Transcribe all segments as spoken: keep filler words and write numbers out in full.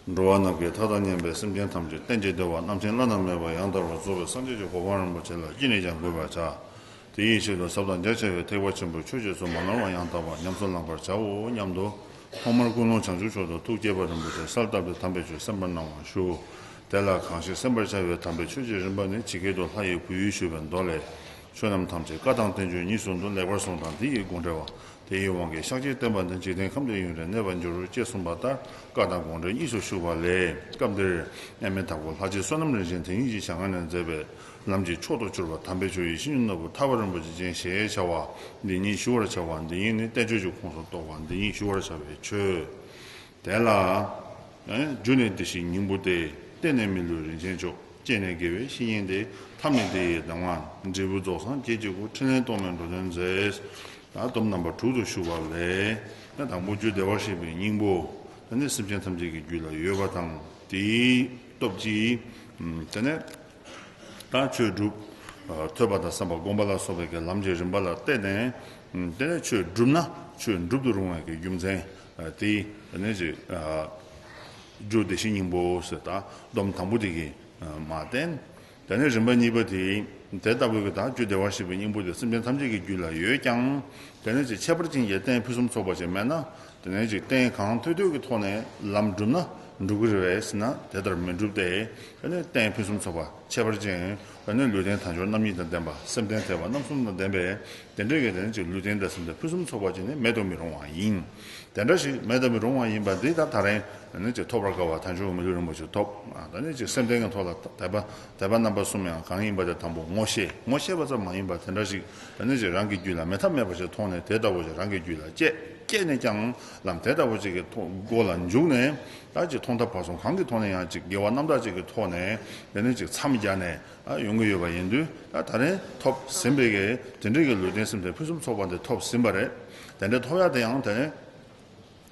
འགྲོ་བ་རྣམས་ཀྱི་མཐའ་དང་མཉམ་པའི་སེམས་ཅན་ཐམས་ཅད་རྟེན་ཅིང་འབྲེལ་བ་རྣམ་མཁྱེན་བླ་ན་མེད་པ་ཡང་དག་པར་རྫོགས་པའི་སངས་རྒྱས་ཀྱི་གོ་འཕང་རིན་པོ་ཆེ་ལ་ཅི་ནས་ཀྱང་འགོད་པར་བྱ། དེ་ཡི་ཆེད་དུ་ཟབ་དང་རྒྱ་ཆེ་བའི་ཐེག་པ་ཆེན་པོའི་ཆོས་རྗེས་སུ་མ་ནོར་བ་ཡང་དག་པར་ཉམས་སུ་བླང་བར་བྱའོ་སྙམ་དུ། ཐོག་མར་ཀུན་སློང་བྱང་ཆུབ་མཆོག་ཏུ་ཐུགས་བསྐྱེད་པ་རིན་པོ་ཆེ་གསལ་བཏབ་སྟེ་དམ་པའི་ཆོས་གསན་པར་གནང་བར་ཞུ། དེ་ལ་གང་ཞིག་གསན་པར་བྱ་བའི་དམ་པའི་ཆོས་ཀྱི་རིམ་པ་ནི་ཇི་སྐད་དུ་ལྷ་ཡི་བུ་ཡིས་ཞུས་པའི་མདོ་ལས། ཆོས་རྣམས་ཐམས་ཅད་བཀའ་དང་བསྟན་བཅོས་གཉིས་སུ་འདུ། ལེགས་པར་གསུངས་དང་དེ་ཡི་དགོངས་འགྲེལ་བ། དེ་ཡི་དབང་གིས་ཤཱཀྱའི་བསྟན་པ་འདི་འཇིག་རྟེན་ཁམས་འདིར་ཡུན་རིང་གནས་པར་འགྱུར། ཅེས་གསུངས་པ་ལྟར་བཀའ་དང་དགོངས་འགྲེལ་གཉིས་སུ་ཞུགས་པ་ལས། སྐབས་འདིར་མཉམ་མེད་དྭགས་པོ་ལྷ་རྗེ་བསོད་ནམས་རིན་ཆེན་དེ་ཉིད་ཀྱི་ཞལ་སྔ་ནས་མཛད་པའི་ལམ་གྱི་མཆོག་ཏུ་གྱུར་པ་དམ་པའི་ཆོས་ཡིད་བཞིན་ནོར་བུ་ཐར་པ་རིན་པོ་ཆེ་ཅན་ཞེས་བྱ་བ་འདི་ཉིད་ཞུ་བར་བྱ་བ་འདི་ཉིད་ནི་བསྟན་བཅོས་ཀྱི་ཁོངས་སུ་གཏོགས་པ་འདི་ཉིད་ཞུ་བར་བྱ་བའི་ཆོས། དེ་ལ། རྒྱུ་ནི་བདེ་གཤེགས་སྙིང་པོ་སྟེ། རྟེན་ནི་མི་ལུས་རིན་ཆེན་མཆོག་སྐྱེས་ནས་དགེ་བའི་བཤེས་གཉེན་ཏེ། ཐབས་ནི་དེ་ཡི་གདམས་ངག་འབྲས་བུ་རྫོགས་སངས་རྒྱས་ཀྱི་སྐུ། ཕྲིན་ལས་རྟོག་མེད་འགྲོ་དོན་མཛད། ད་སྡོམ་རྣམ་པ་དྲུག་ཏུ་ཞུགས་པ་ལས། ད་དང་པོ་རྒྱུ་བདེ་བར་གཤེགས་པའི་སྙིང་པོ། ད་ནི་སེམས་ཅན་ཐམས་ཅད་ཀྱི་རྒྱུད་ལ་ཡོད་པ་དང་དེའི་སྟོབས་ཀྱིས། དེ་ནས། ད་ཆོས་སྒྲུབ། ཐོས་པ་དང་བསམ་པ་སྒོམ་པ་ལ་སོགས་པའི་གི་ལམ་གྱི་རིམ་པ་ལ་བརྟེན་ནས། དེ་ནས་ཆོས་སྒྲུབ་ན་ཆོས་འགྲུབ་ཏུ་རུང་བའི་གི་རྒྱུ་མཚན། དེ་ནས་ཅིག་རྒྱུ་བདེ་གཤེགས་སྙིང་པོ་ཟེར་ད་སྡོམ་དང་པོ་དེ་གིས་མ་བསྟན། དེ་ནས་རིམ་པ་གཉིས་པ་དེ་དེ་ལྟ་བུའི་གི་ད་རྒྱུ་བདེ་བར་གཤེགས་པའི་སྙིང་པོ་དེ་སེམས་ཅན་ཐམས་ཅད་ཀྱི་རྒྱུད་ལ་ཡོད་ཀྱང་། དེ་ནས་ཅིག་ཁྱད་པར་ཅན་གྱི་རྟེན་ཕུན་སུམ་ཚོགས་པ་ཅིག་མེད་ན། དེ་ནས་ཅིག་རྟེན་གང་ཐོབ་ཐོབ་ཀྱི་ཐོག་ནས་ལམ་བསྒྲུབ་ན་འགྲུབ་ཀྱི་རེད་པས་ཟེར་ན་དེ་ལྟར་མི་འགྲུབ་སྟེ། དེ་ནས་རྟེན་ཕུན་སུམ་ཚོགས་པ་ཁྱད་པར་ཅན། དེ་ནས་ལུས་རྟེན་དལ་འབྱོར་རྣམ་གཉིས་དང་ལྡན་པ། སེམས་རྟེན་དད་པ་རྣམ་གསུམ་དང་ལྡན་པས། དེ་འདྲའི་གི་དེ་ནས་ཅིག་ལུས་རྟེན་དང་སེམས་རྟེན་ཕུན་སུམ་ཚོགས་པ་ཅིག་ནི་མེད་དུ་མི་རུང་བ་ཡིན། དེ་འདྲ་ཞིག་མེད་དུ་མི་རུང་བ་ཡིན་པ་འདི་ད་ད་རེས་ནི་ཅིག་ཐོབ་པར་དཀའ་བ་དལ་འབྱོར་གྱི་མི་ལུས་རིན་པོ་ཆེ་ཐོབ། ད་ནི་ཅིག་སེམས་རྟེན་གྱི་ཐོག་ལ་དད་པ་དད་པ་རྣམ་པ་གསུམ་ཡང་གང་ཡིན་པ་དེ་དང་པོ་ངོ་ཤེས། ངོ་ཤེས་པ་ཙམ་མ་ཡིན་པར་དེ་འདྲ་ཞིག་ད་ནི་ཅིག་རང་གི་རྒྱུད་ལ་མེད་ཐབས་མེད་པ་ཞིག་མཐོང་ནས་དེ་ལྟ་བུ་ཞིག་རང་གི་རྒྱུད་ལ་སྐྱེས། སྐྱེས་ནས་ཀྱང་ལམ་དེ་ལྟ་བུ་ཅིག་གི་ཐོག་སྒོ་ལ་འཇུག་ནས་ད་ཅིག་ཐོག་མཐའ་བར་གསུམ་གང་གི་ཐོག་ནས་ཡང་ཅིག་དགེ་བ་རྣམ་དག་ཅིག་གི་ཐོག་ནས་དེ་ནི་ཅིག་མཚམས་སྦྱར་ནས་ཡོང་གི་ཡོད་པ་ཡིན་དུས། ད་ད་རེས་ཐོབ་ཟིན་པའི་གི་དེ་འདྲའི་གི་ལུས་རྟེན་སེམས་རྟེན་ཕུན་སུམ་ཚོགས་པ་འདི་ཐོབ་ཟིན་པ་རེད། དེ་འདྲའི་ཐོབ་ཡག་དེ་ཡང་དེ་ནི།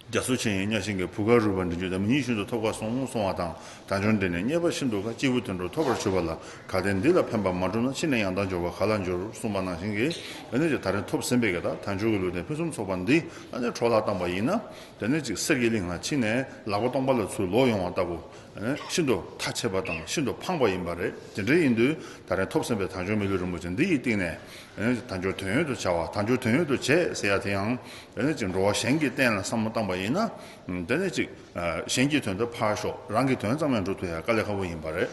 རྒྱ་མཚོ་ཆེ་ཡི་གཉའ་ཤིང་གི་བུ་གར་རུས་པ་འདྲེན་རྒྱུ་དེ་མི་ཉིད་ཤིན་ཏུ་ཐོབ་དཀའ་གསུངས་གསུང་བ་དང་། དལ་འབྱོར་འདི་ནི་རྙེད་པ་ཤིན་ཏུ་དཀའ། སྐྱེས་བུ་དོན་གྲུབ་ཐོབ་པར་བྱོས་པ་ལ། གལ་ཏེ་འདི་ལ་ཕན་པ་མ་བསྒྲུབས་ན། ཕྱིས་ནས་ཡང་དག་འབྱོར་བ་ག་ལ་འབྱོར། གསུངས་པ་ནང་བཞིན་གྱི། དེ་ནི་ཅིག་ད་རེས་ཐོབ་ཟིན་པའི་གི་ད་དལ་འབྱོར་གྱི་ལུས་རྟེན་ཕུན་སུམ་ཚོགས་པ་འདི་ཨ་ནི་འཕྲོ་བརླག་བཏང་པ་ཡིན་ན། དེ་ནི་ཅིག་གསེར་གྱི་གླིང་ལ་ཕྱིན་ནས་ལག་པ་སྟོང་པ་ལ་ཚུར་ལོག་ཡོང་བ་ལྟ་བུ། ཤིན་ཏུ་ཐ་ཆད་པ་དང་ཤིན་ཏུ་ཕངས་པ་ཡིན་པ་རེད། དེ་འདྲ་ཡིན་དུས་ད་རེས་ཐོབ་ཟིན་པའི་དལ་འབྱོར་མི་ལུས་རིན་པོ་ཆེ་འདི་ཡི་སྟེང་ནས། དལ་འབྱོར་དོན་ཡོད་དུ་བྱ་བ། དལ་འབྱོར་དོན་ཡོད་དུ་བྱེད་ཟེར་ཡ་དེ་ཡང་། དེ་ནས་ཅིག་འགྲོ་བ་གཞན་གྱི་རྟེན་ལ་བསམ་བློ་བཏང་པ་ཡིན་ན། དེ་ནས་ཅིག་གཞན་གྱི་དོན་དུ་ཕར་ཞོག་རང་གི་དོན་ཙམ་ཡང་འགྲུབ་ཐུབ་ཡ་དཀའ་ལས་ཁག་པོ་ཡིན་པ་རེད།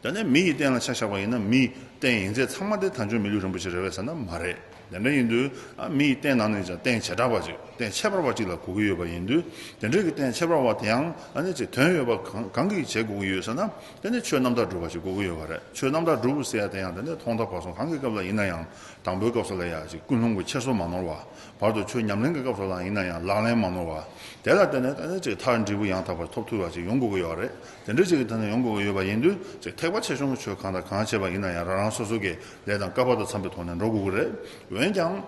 དེ་ནས་མི་ཡི་རྟེན་ལ་ཆ་བཞག་པ་ཡིན་ན་མི་ཡི་རྟེན་ཡིན་ཚད་ཚང་མ་དེ་དལ་འབྱོར་མི་ལུས་རིན་པོ་ཆེ་རེད་པས་ཟེར་ན་མ་རེད། དེ་འདྲ་ཡིན་དུས་ཨ་མི་ཡི་རྟེན་ནང་ནས་ཀྱང་རྟེན་བྱེ་བྲག་པ་ཅིག་རྟེན་ཁྱད་པར་བ་ཅིག་ལ་གོ་གི་ཡོད་པ་ཡིན་དུས། དེ་འདྲའི་གི་རྟེན་ཁྱད་པར་བ་དེ་ཡང་ཨ་ནི་ཅིག་དོན་ཡོད་པ་གང་གང་གིས་བྱེད་དགོས་ཀྱི་ཡོད་ཟེར་ན། དེ་ནི་ཆོས་རྣམ་དག་སྒྲུབ་པ་ཞིག་དགོས་ཀྱི་ཡོད་པ་རེད། ཆོས་རྣམ་དག་སྒྲུབ་ཟེར་ཡ་དེ་ཡང་དེ་ནི་ཐོག་མཐའ་བར་གསུམ་གང་གི་སྐབས་ལ་ཡིན་ན་ཡང་དང་པོའི་སྐབས་སུ་ལ་ཡ་ཅིག་ཀུན་སློང་གི་འཁྱེར་སོ་མ་ནོར་བ། བར་དུ་ཆོས་ཉམས་ལེན་གྱི་སྐབས་སུ་ལ་ཡིན་ན་ཡང་ལག་ལེན་མ་ནོར་བ། དེ་ལ་བརྟེན་ནས་ད་ནི་ཅིག་མཐར་འབྲས་བུ་ཡང་དག་པར་ཐོབ་ཐུབ་པ་ཅིག་ཡོང་དགོས་ཀྱི་ཡོད་རེད། དེ་འདྲ་ཅིག་གི་ཐད་ནས་ཡོང་དགོས་ཀྱི་ཡོད་པ་ཡིན་དུས་ཅིག་ཐེག་པ་ཆེ་ཆུང་གི་ཆོས་གང་དང་གང་བྱས་པ་ཡིན་ན་ཡང་རང་རང་སོ་སོ་གི་ལས་དང་བསྐལ་པ་དང་འཚམ་པའི་ཐོག་ནས་འགྲོ་དགོས་ཀྱི་རེད། འོན་ཀྱང་།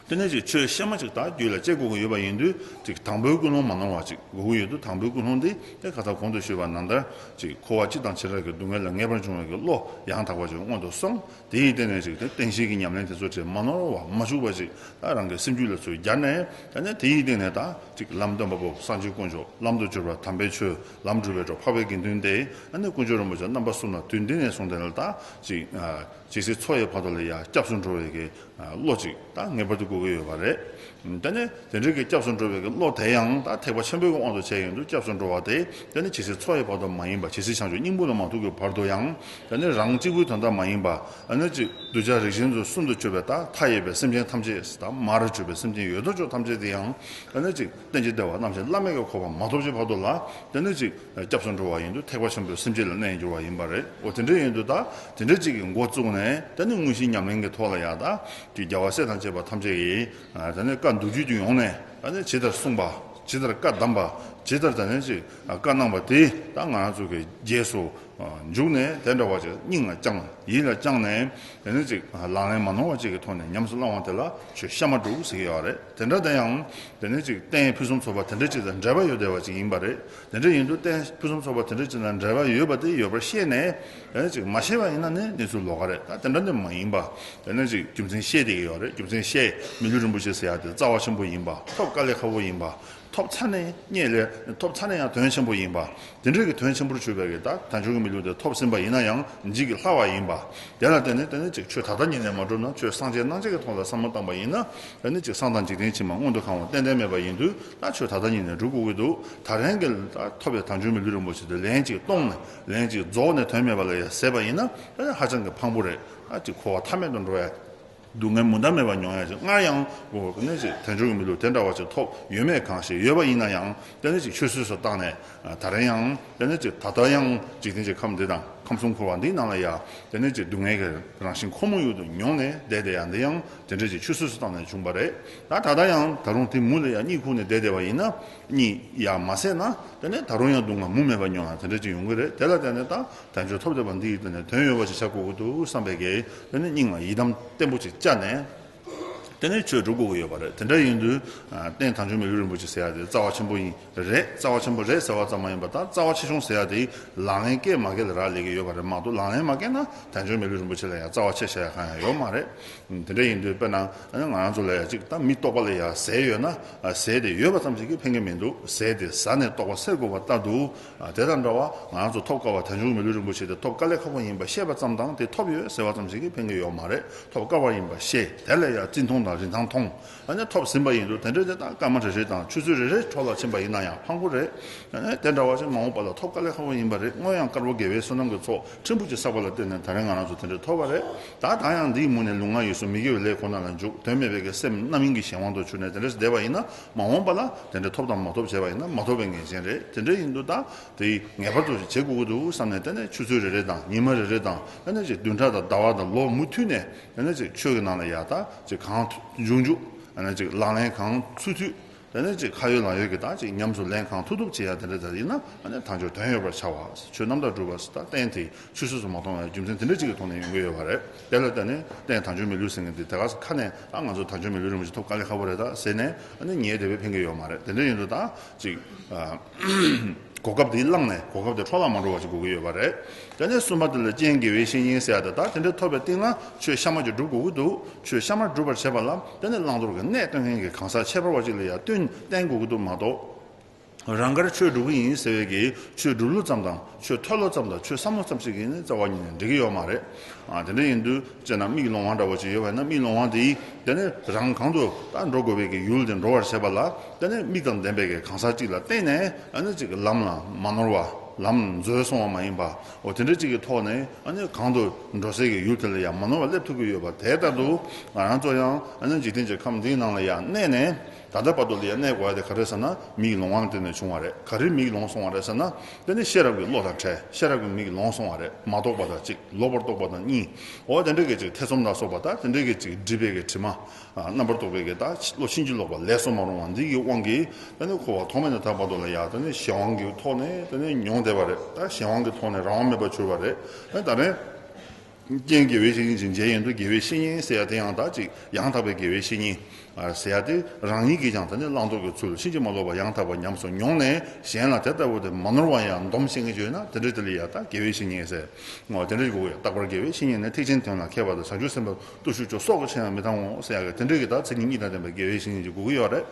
དེ་ནས་ཅིག་ཆོས་གཤའ་མ་ཅིག་ད་རྒྱུད་ལ་སྐྱེ་དགོས་ཀྱི་ཡོད་པ་ཡིན་དུས་ཅིག་དང་པོའི་ཀུན་སློང་མ་ནོར་བ་ཅིག་དགོས་ཀྱི་ཡོད་དུས། དང་པོའི་ཀུན་སློང་འདི་དེ་ཁ་སང་གོང་དུ་ཞུས་པ་ནང་ལྟར་ཅིག་འཁོར་བ་སྤྱི་དང་བྱེ་བྲག་གི་སྡུག་བསྔལ་ལས་ངེས་པར་འབྱུང་བའི་གི་བློ་ཡང་དག་པ་ཅིག་སྔོན་དུ་སོང་། དེ་ཡི་སྟེང་ནས་ཅིག་དེ་བསྟན་བཤིག་གི་ཉམས་ལེན་དེ་ཚོ་ཅིག་མ་ནོར་བ་མ་བཅུག་པ་ཅིག་ད་རང་གི་སེམས་རྒྱུད་ལ་ཚུར་སྦྱར་ནས། ད་ནི་དེ་ཡི་སྟེང་ནས་ད་ཅིག་ལམ་སྟོན་པ་པོ་སངས་རྒྱས་དཀོན་མཆོག་ལམ་དུ་གྱུར་པ་དམ་པའི་ཆོས་ལམ་སྒྲུབ་པའི་གྲོགས་འཕགས་པའི་དགེ་འདུན་ཏེ། ཨ་ནི་དཀོན་མཆོག་རིན་པོ་ཆེ་རྣམ་པ་གསུམ་ལ་དུས་འདི་ནས་བཟུང་སྟེ་ལ་ད་ཅིག་ཇི་སྲིད་འཚོ་ཡི་བར་དུ་ལ་ཡ་སྐྱབས་སུ་འགྲོ་བའི་གི་བློ་ཅིག་ད་ངེས་པར་དུ་དགོས་ཀྱི་ཡོད་པ་རེད། དེ་ནས་དེ་འདྲའི་གི་སྐྱབས་སུ་འགྲོ་བའི་གི་བློ་དེ་ཡང་ད་ཐེག་པ་ཆེན་པོའི་གི་དབང་དུ་བྱས་ཡོང་དུས་སྐྱབས་སུ་འགྲོ་བ་དེ་དེ་ནི་ཇི་སྲིད་འཚོ་ཡི་བར་དུ་མ་ཡིན་པ། ཇི་སྲིད་བྱང་ཆུབ་སྙིང་པོ་ལ་མ་ཐུག་གི་བར་དུ་ཡང་། དེ་ནི་རང་གཅིག་པུའི་དོན་དག་མ་ཡིན་པ། ཨ་ནི་ཅིག་གདུལ་བྱ་རིགས་ཅན་ཚོ་གསུམ་དུ་གྱུར་པའི་ད་མཐའ་ཡས་པའི་སེམས་ཅན་ཐམས་ཅད། ད་མར་གྱུར་པའི་སེམས་ཅན་ཡོད་དོ་ཅོག་ཐམས་ཅད་དེ་ཡང་། ཨ་ནི་ཅིག་རྟེན་ཅིང་འབྲེལ་བ་རྣམ་མཁྱེན་བླ་མེད་ཀྱི་གོ་འཕང་མ་ཐོབ་ཀྱི་བར་དུ་ལ། དེ་ནི་ཅིག་སྐྱབས་སུ་འགྲོ་བ་ཡིན་དུས་ཐེག་པ་ཆེན་པོའི་སེམས་བསྐྱེད་ལ་གནས་འགྱུར་བ་ཡིན་པ་རེད། འོ་དེ་འདྲ་ཡིན་དུས་ད་དེ་འདྲ་ཅིག་གི་འགོ་བཙུགས་ནས་དེ་ནི་དངོས་གཞིའི་ཉམས་ལེན་གྱི་ཐོག་ལ་ཡ་ད་ཅིག་རྒྱལ་བ་སྲས་དང་བཅས་པ་ཐམས་ཅད་ཀྱིས་དེ་ནི་བཀའ་མདོ་རྒྱུད་དུ་ཡོང་ནས། དེ་ནི་ཇི་ལྟར་གསུངས་པ། ཇི་ལྟར་བཀའ་གདམས་པ། ཇི་ལྟར་དེ་ནི་ཅིག་བཀའ་གནང་བ་དེ་ད་ང་རང་ཚོ་གི་རྗེས་སུ་འཇུག་ནས། དེ་འདྲ་བ་ཅིག་སྙིང་ལ་བཅངས། ཡིད་ལ་བཅངས་ནས། དེ་ནི་ཅིག་ལག་ལེན་མ་ནོར་བ་ཅིག་གི་ཐོག་ནས་ཉམས་སུ་བླང་བ་དེ་ལ་ཆོས་གཤའ་མ་སྒྲུབ་ཟེར་གྱི་ཡོད་རེད། དེ་འདྲ་དེ་ཡང་དེ་ནི་ཅིག་རྟེན་ཕུན་སུམ་ཚོགས་པ་དེ་འདྲ་ཅིག་དང་འབྲེལ་བ་ཡོད་བསྡད་པ་ཅིག་ཡིན་པ་རེད། དེ་འདྲ་ཡིན་དུས་རྟེན་ཕུན་སུམ་ཚོགས་པ་དེ་འདྲ་ཅིག་དང་འབྲེལ་བ་ཡོད་པ་དེ་ཡོད་པར་ཤེས་ནས། དེ་ནི་ཅིག་མ་ཤེས་པ་ཡིན་ན་ནི་གནས་ཚུལ་ལོགས་ཀ་རེད། ད་དེ་འདྲ་ནི་མ་ཡིན་པ། དེ་ནི་ཅིག་རྒྱུ་མཚན་ཤེས་བསྡད་ཀྱི་ཡོད་རེད། རྒྱུ་མཚན་ཤེས། མི་ལུས་རིན་པོ་ཆེ་ཟེར་ཡ་དེ་རྩ་བ་ཆེན་པོ་ཡིན་པ། ཐོབ་དཀའ་ལས་ཁག་པོ་ཡིན་པ། ཐོབ་ཚར་ནས་རྙེད་ལས་ཐོབ་ཚར་ནས་ཡང་དོན་ཆེན་པོ་ཡིན་པ། དེ་འདྲའི་གི་དོན་ཆེན་པོར་གྱུར་པའི་གི་ད་དལ་འབྱོར་གྱི་མི་ལུས་དེ་ཐོབ་ཟིན་པ་ཡིན་ན་ཡང་འཇིག་གི་སླ་བ་ཡིན་པ། དེ་ལ་བརྟེན་ནས་དེ་ནས་ཅིག་ཆོས་ད་ལྟ་ཉིད་ནས་མ་བསྒྲུབས་ན་ཆོས་སངས་རྒྱས་རྣམ་དཔྱོད་ཀྱི་ཐོག་ལ་བསམ་བློ་བཏང་པ་ཡིན་ན། དེ་ནས་ཅིག་སང་དང་འཇིག་རྟེན་ཕྱི་མ་མངོན་དུ་གང་བ་ཏན་ཏན་མེད་པ་ཡིན་དུས་ད་ཆོས་ད་ལྟ་ཉིད་ནས་སྒྲུབ་དགོས་ཀྱི་འདུག་ད་རན་གྱི་ད་ཐོབ་པའི་དལ་འབྱོར་མི་ལུས་རིན་པོ་ཆེ་དེ་ལན་ཅིག་གཏོང་ནས་ལན་ཅིག་རྫོགས་ནས་དོན་མེད་པ་ལ་ཡང་ཟད་པ་ཡིན་ན་དེ་ནས་ཧ་ཅང་གི་ཕངས་པོ་རེད། ད་ཅིག་འཁོར་བ་མཐའ་མེད་དུ་འགྲོ་ཡ། སྡུག་བསྔལ་མུ་མཐའ་མེད་པ་མྱོང་ཡ་ཅིག་སྔར་ཡང་འོ་ག་ནས་ཅིག་དལ་འབྱོར་གྱི་མི་ལུས་དེ་འདྲ་བ་ཅིག་ཐོབ་ཡོད་མེད་གང་ཤེས། ཡོད་པ་ཡིན་ན་ཡང་དེ་ནས་ཅིག་ཆུད་ཟོས་སུ་བཏང་ནས་ད་རན་ཡང་དེ་ནས་ཅིག་ད་ལྟ་ཡང་འཇིག་རྟེན་གྱི་ཁམས་འདི་དང་ཁམས་གསུམ་འཁོར་བ་འདིའི་ནང་ལ་ཡ་དེ་ནས་ཅིག་སྡུག་བསྔལ་གྱི་རང་བཞིན་ཁོ་མོ་ཡུལ་དུ་མྱོང་ནས་བསྡད་བསྡད་ཡ་འདི་ཡང་དེ་འདྲ་ཅིག་ཆུད་ཟོས་སུ་བཏང་ནས་བྱུང་བ་རེད། ད་ད་ལྟ་ཡང་ད་རུང་དེ་མུ་ལ་ཡ་གཉིད་ཁུག་ནས་བསྡད་བསྡད་པ་ཡིན་ན་གཉིད་ཡ་མ་སད་ན་དེ་ནས་ད་རུང་ཡང་སྡུག་བསྔལ་མུ་མེད་པ་མྱོང་ཡ་དེ་འདྲ་ཅིག་ཡོང་གི་རེད། དེ་ལ་བརྟེན་ནས་ད། དལ་འབྱོར་ཐོབ་བསྡད་པ་འདི་ཡི་དོན་ནས་དོན་ཡོད་པ་ཞིག་བྱ་དགོས་ཀྱི་འདུག་བསམ་པའི་གི་དེ་ནི་སྙིང་ལ་ཡི་དམ་བརྟན་པོ་ཅིག་བཅའ་ནས། དེ་ནས་ཆོས་སྒྲུབ་དགོས་ཀྱི་ཡོད་པ་རེད། དེ་འདྲ་ཡིན་དུས། རྟེན་དལ་འབྱོར་མི་ལུས་རིན་པོ་ཆེ་ཟེར་ཡ་དེ་རྩ་བ་ཆེན་པོ་ཡིན་རེད། རྩ་བ་ཆེན་པོ་རེད་ཟེར་བ་ཙམ་མ་ཡིན་པར་ད་རྩ་བ་ཆེ་ཆུང་ཟེར་ཡ་དེ་ལག་ལེན་བཀལ་མ་བཀལ་ལ་རག་ལས་ཀྱི་ཡོད་པ་རེད་མ་གཏོགས་ལག་ལེན་མ་བཀལ་ན་དལ་འབྱོར་མི་ལུས་རིན་པོ་ཆེ་ལ་ཡང་རྩ་བ་ཆེ་བྱ་ཡ་གང་ཡང་ཡོད་མ་རེད། དེ་འདྲ་ཡིན་དུས་དཔེར་ན་ང་རང་ཚོ་ལ་ཡ་གཅིག་ད་མི་རྟོག་པ་ལ་ཡ་ཟས་ཡོད་ན་ཟས་དེ་ཡོད་པ་ཙམ་ཞིག་གིས་ཕན་གྱི་མི་འདུག་ཟས་དེ་ཟ་ནས་རྟོག་པ་སེལ་དགོས་པ་ལྟར་དུ། དེ་དང་འདྲ་བ་ང་རང་ཚོ་ཐོབ་དཀའ་བ་དལ་འབྱོར་མི་ལུས་རིན་པོ་ཆེ་དེ་ཐོབ་དཀའ་ལས་ཁག་པོ་ཡིན་པ་ཤེས་པ་ཙམ་དང་དེ་ཐོབ་ཡོད་ཟེར་བ་ཙམ་ཞིག་གིས་ཕན་གྱི་ཡོད་མ་རེད། ཐོབ་དཀའ་བ་ཡིན་པ་ཤེས། དེ་ལ་ཡང་རྩིས་མཐོང་དང་རིན་ཐང་མཐོང་། ཨ་ནི་ཐོབ་ཟིན་པ་ཡིན་དུས་དེ་འདྲའི་དེ་དག་སྐར་མ་རེ་རེ་དང་ཆུ་ཚོད་རེ་རེ་འཕྲོ་བརླག་ཕྱིན་པ་ཡིན་ན་ཡང་ཕངས་པོ་རེད། ཨ་ནི་དེ་འདྲ་བ་ཞིག་མ་འོངས་པ་ལ་ཐོབ་དཀའ་ལས་ཁག་པོ་ཡིན་པ་རེད། སྔོན་ཡང་དཀར་པོ་དགེ་བའི་བསོད་ནམས་ཀྱི་ཚོགས་ཕྲན་བུ་ཅིག་བསགས་པ་ལ་བརྟེན་ནས་ད་རེས་ང་རང་ཚོ་དེ་འདྲ་ཐོབ་པ་རེད། ད་ད་ཡང་འདིའི་མུ་ནས་ལུས་ངག་ཡིད་གསུམ་མི་དགེ་བའི་ལས་ཁོ་ན་ལ་འཇུག་དོན་མེད་པའི་གི་སེམས་རྣམ་གཡེང་གི་གཞན་དབང་དུ་གྱུར་ནས་དེ་འདྲ་ཞིག་བསྡད་པ་ཡིན་ན། མ་འོངས་པ་ལ་དེ་འདྲ་ཐོབ་དང་མ་ཐོབ་བྱས་པ་ཡིན་ན་མ་ཐོབ་པའི་ངེས་ཅན་རེད། དེ་འདྲ་ཡིན་དུས་ད་དེ་ངེས་པར་དུ་བྱེད་དགོས་ཀྱི་འདུག་བསམ་ནས་དེ་ནས་ཆུ་ཚོད་རེ་རེ་དང་ཉི་མ་རེ་རེ་དང་དེ་ནས་ཅིག་བདུན་ཕྲག་དང་ཟླ་བ་དང་ལོ་མུ་མཐུད་ནས་དེ་ནས་ཅིག་ཆོས་ཀྱི་ནང་ལ་ཡ་ད་ཅིག་གང་མཇུག་མཇུག་དེ་ནས་ཅིག་ལག་ལེན་གང་ཚུད་ཚུད་དེ་ནས་ཅིག་ཁ་ཡོད་ལག་ཡོད་ཀྱི་ད་ཅིག་ཉམས་སུ་ལེན་གང་ཐུབ་ཐུབ་བྱེད་ཡ་དེ་འདྲ་ད་ཡིན་ན་དེ་ནས་དལ་འབྱོར་དོན་ཡོད་པར་བྱ་བ་ཆོས་རྣམ་དག་སྒྲུབ་པ་ད་གཏན་དེ། ཆུད་ཟོས་སུ་མ་གཏོང་བའི་རྒྱུ་མཚན་དེ་འདྲ་ཅིག་གི་ཐོག་ནས་ཡོང་གི་ཡོད་པ་རེད། དེ་ལ་བརྟེན་ནས་རྟེན་དལ་འབྱོར་མི་ལུས་ཟེར་མཁན་དེ་དེ་ག་ས་ཁ་ནས་ད་ང་ཚོ་དལ་འབྱོར་མི་ལུས་རིན་པོ་ཆེ་ཐོབ་དཀའ་ལས་ཁག་པོ་རེད་ད་ཟེར་ནས་ཨ་ནི་ཉེས་དེ་བས་ཕན་གྱི་ཡོད་མ་རེད། དེ་འདྲ་ཡིན་དུས་ད་ཅིག་གོ་སྐབས་དེ་བླངས་ནས་གོ་སྐབས་དེ་འཕྲོ་བརླག་མ་འགྲོ་བ་ཅིག་དགོས་ཀྱི་ཡོད་པ་རེད། དེ་ནས་གསུམ་པ་དེ་ལ་རྐྱེན་དགེ་བའི་བཤེས་གཉེན་ཟེར་ཡ་དེ་ད་དེ་འདྲ་ཐོབ་པའི་སྟེང་ལ་ཆོས་གཤའ་མ་ཅིག་སྒྲུབ་དགོས་ཀྱི་འདུག་ཆོས་གཤའ་མ་སྒྲུབ་པར་བྱེད་པ་ལ་དེ་ནས་བླང་དོར་གྱི་གནས་སྟོན་མཁན་གྱི་གང་ཟག་ཁྱད་པར་བ་ཅིག་ལ་ཡང་བསྟེན་བསྟེན་དགོས་ཀྱི་འདུག་མ་གཏོགས། རང་དགར་ཆོས་སྒྲུབ་ཀྱི་ཡིན་ཟེར་བའི་གི་ཆོས་སྒྲུབ་ལུགས་ཙམ་དང་ཆོས་ཐོས་ལུགས་ཙམ་དང་ཆོས་བསམ་བློ་ཙམ་ཞིག་གིས་ནི་རྩ་བ་ཉིད་ནས་འགྲིག་གི་ཡོད་མ་རེད། ཨ་དེ་འདྲ་ཡིན་དུས་སྤྱིར་ན་མིག་ལོང་བ་འདྲ་བོ་ཅིག་ཡོད་པ་ཡིན་ན་མིག་ལོང་བ་དེས་དེ་ནི་རང་གང་དུ་ད་འགྲོ་དགོས་པའི་གི་ཡུལ་དེ་འགྲོ་བར་བྱེད་པ་ལ་དེ་ནི་མིག་དང་ལྡན་པའི་གི་གང་ཟག་ཅིག་ལ་བརྟེན་ནས་ཨ་ནི་ཅིག་ལམ་ལ་མ་ནོར་བ་ལམ་འཛོལ་སོང་བ་མ་ཡིན་པ་འོ་དེ་འདྲ་ཅིག་གི་ཐོག་ནས་ཨ་ནི་གང་དུ་འགྲོ་སའི་གི་ཡུལ་དེ་ལ་ཡང་མ་ནོར་བ་སླེབས་ཐུབ་ཀྱི་ཡོད་པ་དེ་ལྟར་དུ་ང་རང་ཚོ་ཡང་ཨ་ནི་འཇིག་རྟེན་གྱི་ཁམས་འདིའི་ནང་ལ་ཡང་གནས་ནས། ད་ལྟ་བར་དུ་ལ་ཡང་གནས་དགོས་ཡ་དེ་ག་རེ་ཟེར་ན་མིག་ལོང་བ་དེ་ནས་བྱུང་བ་རེད། ག་རེ་མིག་ལོང་སོང་བ་རེད་ཟེར་ན། དེ་ནི་ཤེས་རབ་ཀྱི་བློ་དང་བྲལ། ཤེས་རབ་ཀྱི་མིག་ལོང་སོང་བ་རེད། མ་རྟོགས་པ་དང་གཅིག་ལོག་པར་རྟོག་པ་དང་གཉིས། འོ་དེ་འདྲ་གི་ཅིག་ཐེ་ཚོམ་དང་སོགས་པ་དང་དེ་འདྲ་གི་ཅིག་སྒྲིབ་པའི་གི་དྲི་མ། རྣམ་པར་རྟོག་པའི་གི་ད་བློ་ཕྱིན་ཅི་ལོག་པ་ལས་སུ་མ་རུང་བ་འདི་གི་དབང་གིས་དེ་ནི་འཁོར་བ་ཐོག་མེད་ནས་ད་བར་དུ་ལ་ཡ་དེ་ནི་གཞན་དབང་གི་ཐོག་ནས་དེ་ནི་མྱོང་བསྡད་པ་རེད། ད་གཞན་དབང་གི་ཐོག་ནས་རང་དབང་མེད་པར་གྱུར་པ་རེད། ད་ད་རེས། རྐྱེན་དགེ་བའི་བཤེས་གཉེན་ཅིག་མཇལ་ཡོང་དུས་དགེ་བའི་བཤེས་གཉེན་ཟེར་ཡ་དེ་ཡང་ད་ཅིག་ཡང་དག་པའི་དགེ་བའི་བཤེས་གཉེན་ཟེར་ཡ་དེ་རང་ཉིད་ཀྱིས་ཀྱང་ད་ནི་བླང་དོར་གྱི་ཚུལ་ཕྱིན་ཅི་མ་ལོག་པ་ཡང་དག་པར་ཉམས་སུ་མྱོང་ནས་གཞན་ལ་དེ་ལྟ་བུ་དེ་མ་ནོར་བ་ཡང་སྡོམ་ཤེས་མཁན་ཅིག་ཡོད་ན་དེ་འདྲ་དེ་ལ་ཡ་ད་དགེ་བའི་བཤེས་གཉེན་ཟེར། ངོ་དེ་འདྲ་ཞིག་དགོས་ཀྱི་ཡོད། རྟག་པར་དགེ་བའི་བཤེས་གཉེན་ནི་ཐེག་ཆེན་དོན་ལ་མཁས་པ་དང་བྱང་ཆུབ་སེམས་དཔའ་བརྟུལ་ཞུགས་ཀྱང་སྲོག་གི་ཕྱིར་ཡང་མི་གཏང་ངོ་ཟེར་ཡ་གི་དེ་འདྲ་གི་ད་མཚན་ཉིད་གཉིས་དང་ལྡན་པའི་དགེ་བའི་བཤེས་གཉེན་ཅིག་དགོས་ཀྱི་ཡོད་རེད།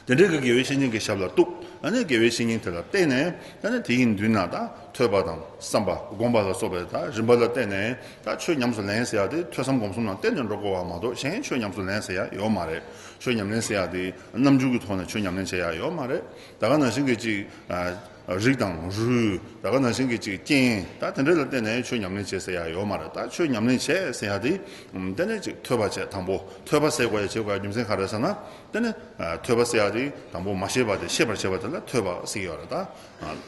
དེ་འདྲའི་གི་དགེ་བའི་བཤེས་གཉེན་གྱི་ཞབས་ལ་གཏུགས། ཨ་ནི་དགེ་བའི་བཤེས་གཉེན་དེ་ལ་བརྟེན་ནས་ཨ་ནི་དེ་ཡི་མདུན་ན་ད་ཐོས་པ་དང་བསམ་པ་སྒོམ་པ་ལ་སོགས་པའི་ད་རིམ་པ་ལ་བརྟེན་ནས་ད་ཆོས་ཉམས་སུ་ལེན་ཟེར་ཡ་དེ་ཐོས་བསམ་སྒོམ་གསུམ་ལ་བརྟེན་ནས་འགྲོ་དགོས་པ་མ་གཏོགས་གཞན་ཆོས་ཉམས་སུ་ལེན་ཟེར་ཡ་ཡོད་མ་རེད། ཆོས་ཉམས་ལེན་ཟེར་ཡ་དེ་རྣམ་འགྱུར་གྱི་ཐོག་ནས་ཆོས་ཉམས་ལེན་བྱེད་ཡ་ཡོད་མ་རེད། ད་ག་ནང་བཞིན་གྱི་ཅིག་རིགས་དང་རུས་ད་ག་ནང་བཞིན་གྱི་ཅིག་རྐྱེན་ད་དེ་འདྲ་ལ་བརྟེན་ནས་ཆོས་ཉམས་ལེན་བྱེད་ཟེར་ཡ་ཡོད་མ་རེད། ད་ཆོས་ཉམས་ལེན་བྱེད་ཟེར་ཡ་དེ་དེ་ནས་ཅིག་ཐོས་པ་བྱེད། དང་པོ་ཐོས་པ་ཟེར་དགོས་ཡ་བྱེད་དགོས་ཡ་རྒྱུ་མཚན་ག་རེ་ཟེར་ན། དེ་ནི་ཐོས་པ་ཟེར་ཡ་དེ་དང་པོ་མ་ཤེས་པ་དེ་ཤེས་པར་བྱེད་པ་དེ་ལ་ཐོས་པ་ཟེར་གྱི་ཡོད་རེད་ད།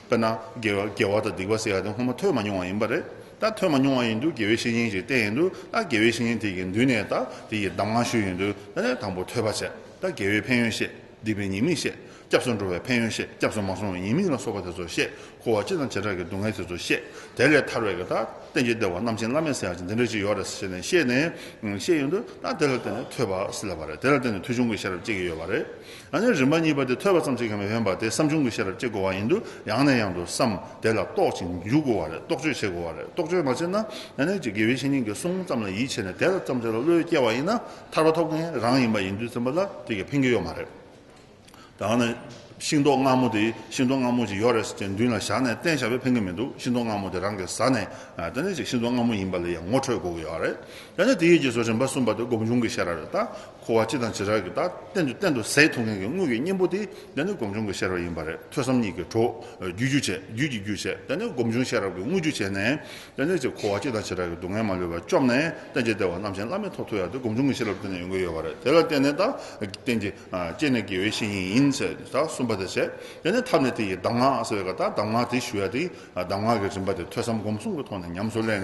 དཔེར་ན་དགེ་བ་དགེ་བ་དང་སྡིག་པ་ཟེར་ཡ་དེ་སྔོན་མ་ཐོས་མ་མྱོང་བ་ཡིན་པ་རེད། ད་ཐོས་མ་མྱོང་བ་ཡིན་དུས་དགེ་བའི་བཤེས་གཉེན་ཞིག་བསྟེན་ཡིན་དུས་ད་དགེ་བའི་བཤེས་གཉེན་དེ་གི་མདུན་ནས་ད་དེ་ཡི་གདམས་ངག་ཞུས་ཡིན་དུས་དེ་ནས་དང་པོ་ཐོས་པ་བྱས། ད་དགེ་བའི་ཕན་ཡོན་ཤེས། སྡིག་པའི་ཉེས་དམིགས་ཤེས། སྐྱབས་སུ་འགྲོ་བའི་ཕན་ཡོན་ཤེས། སྐྱབས་སུ་མ་སོང་བའི་ཉེས་དམིགས་ལ་སོགས་པ་དེ་ཚོ་ཤེས། འཁོར་བ་སྤྱི་དང་བྱེ་བྲག་གི་སྡུག་བསྔལ་དེ་ཚོ་ཤེས། དེ་ལས་ཐར་བའི་གི་ད་གཏན་གྱི་བདེ་བ་རྣམ་མཁྱེན་བླ་མེད་ཟེར་ཡ་ཅིག་འདི་འདྲ་ཅིག་ཡོད་རེད་ཟེར་ནས་ཤེས་ནས་ཤེས་ཡོང་དུས་ད་དེ་ལ་བརྟེན་ནས་ཐོས་པ་ཟེར་ལབ་པ་རེད། དེ་ལ་བརྟེན་ནས་ཐོས་བྱུང་གི་ཤེས་རབ་སྐྱེ་གི་ཡོད་པ་རེད། ཨ་ནི་རིམ་པ་གཉིས་པ་དེ་ཐོས་པ་ཙམ་ཞིག་གིས་མི་ཕན་པ་དེ་བསམ་བྱུང་གི་ཤེས་རབ་སྐྱེ་དགོས་པ་ཡིན་དུས་ཡང་ནས་ཡང་དུ་བསམ་དེ་ལ་རྟོག་ཅིང་འཇུག་དགོས་པ་རེད། རྟོག་དཔྱོད་བྱེད་དགོས་པ་རེད། རྟོག་དཔྱོད་མ་བྱས་ན་ཨ་ནི་ཅིག་དགེ་བའི་བཤེས་གཉེན་གྱི་གསུང་ཙམ་ལ་ཡིད་ཆེས་ནས་དེ་ལ་ཙམ་དེ་ལ་བློ་ཡིད་སྐྱེ་བ་ཡིན་ན་ཐར་པ་ཐོབ་མཁན་རང་ཡིན་པ་ཡིན་དུས་ཙམ་པ་ལ་དེ་གིས་ཕན་གྱི་ཡོད་མ་རེད། ད་ནི་ཤིང་ཏོག་མངར་མོ་དེ་ཤིང་ཏོག་མངར་མོ་ཅིག་ཡོད་རེད་ཟེར་ཅིག་མདུན་ལ་བཞག་ནས་བསྟན་བཞག་པས་ཕན་གྱི་མི་འདུག་ཤིང་ཏོག་མངར་མོ་དེ་རང་གིས་ཟ་ནས་ཨ་དེ་ནས་ཅིག་ཤིང་ཏོག་མངར་མོ་ཡིན་པ་ལ་ཡང་ངོ་འཕྲོད་དགོས་ཀྱི་ཡོད་རེད། དེ་ནས་དེ་ཡི་རྗེས་སུ་རིམ་པ་གསུམ་པ་དེ་སྒོམ་བྱུང་གི་ཤེས་རབ་རེད། ད་འཁོར་བ་སྤྱི་དང་བྱེ་བྲག་གི་ད་གཏན་དུ་གཏན་དུ་ཟད་ཐུབ་མཁན་གྱི་དངོས་ཀྱི་གཉེན་པོ་དེ་དེ་ནི་སྒོམ་བྱུང་གི་ཤེས་རབ་ཡིན་པ་རེད། ཐོས་བསམ་གཉིས་ཀྱི་གྲོགས་རྒྱུད་རྒྱུ་བྱས་རྒྱུད་ཀྱི་རྒྱུ་བྱས་དེ་ནི་སྒོམ་བྱུང་ཤེས་རབ་ཀྱི་དངོས་རྒྱུ་བྱས་ནས། དེ་ནས་ཅིག་འཁོར་བ་སྤྱི་དང་བྱེ་བྲག་གི་སྡུག་བསྔལ་མ་ལུས་པ་བཅོམ་ནས་རྟེན་ཅིང་འབྲེལ་བ་རྣམ་མཁྱེན་བླ་མེད་ཐོབ་ཐུབ་ཡག་དེ་སྒོམ་བྱུང་གི་ཤེས་རབ་དེ་ནས་ཡོང་གི་ཡོད་པ་རེད། དེ་ལ་བརྟེན་ནས་ད་རྟེན་ཅིང་སྐྱེས་ནས་དགེ་བའི་བཤེས་གཉེན་ཡིན་ཟེར་ད་གསུམ་པ་དེ་བྱས། དེ་ནས་ཐབས་ནི་དེ་ཡི་གདམས་ངག་ཟེར་བའི་སྐབས་ད་གདམས་ངག་དེ་ཞུ་ཡ་དེ་གདམས་ངག་གི་རིམ་པ་དེ་ཐོས་བསམ་སྒོམ་གསུམ་གྱི་ཐོག་ནས་ཉམས་སུ་ལེན་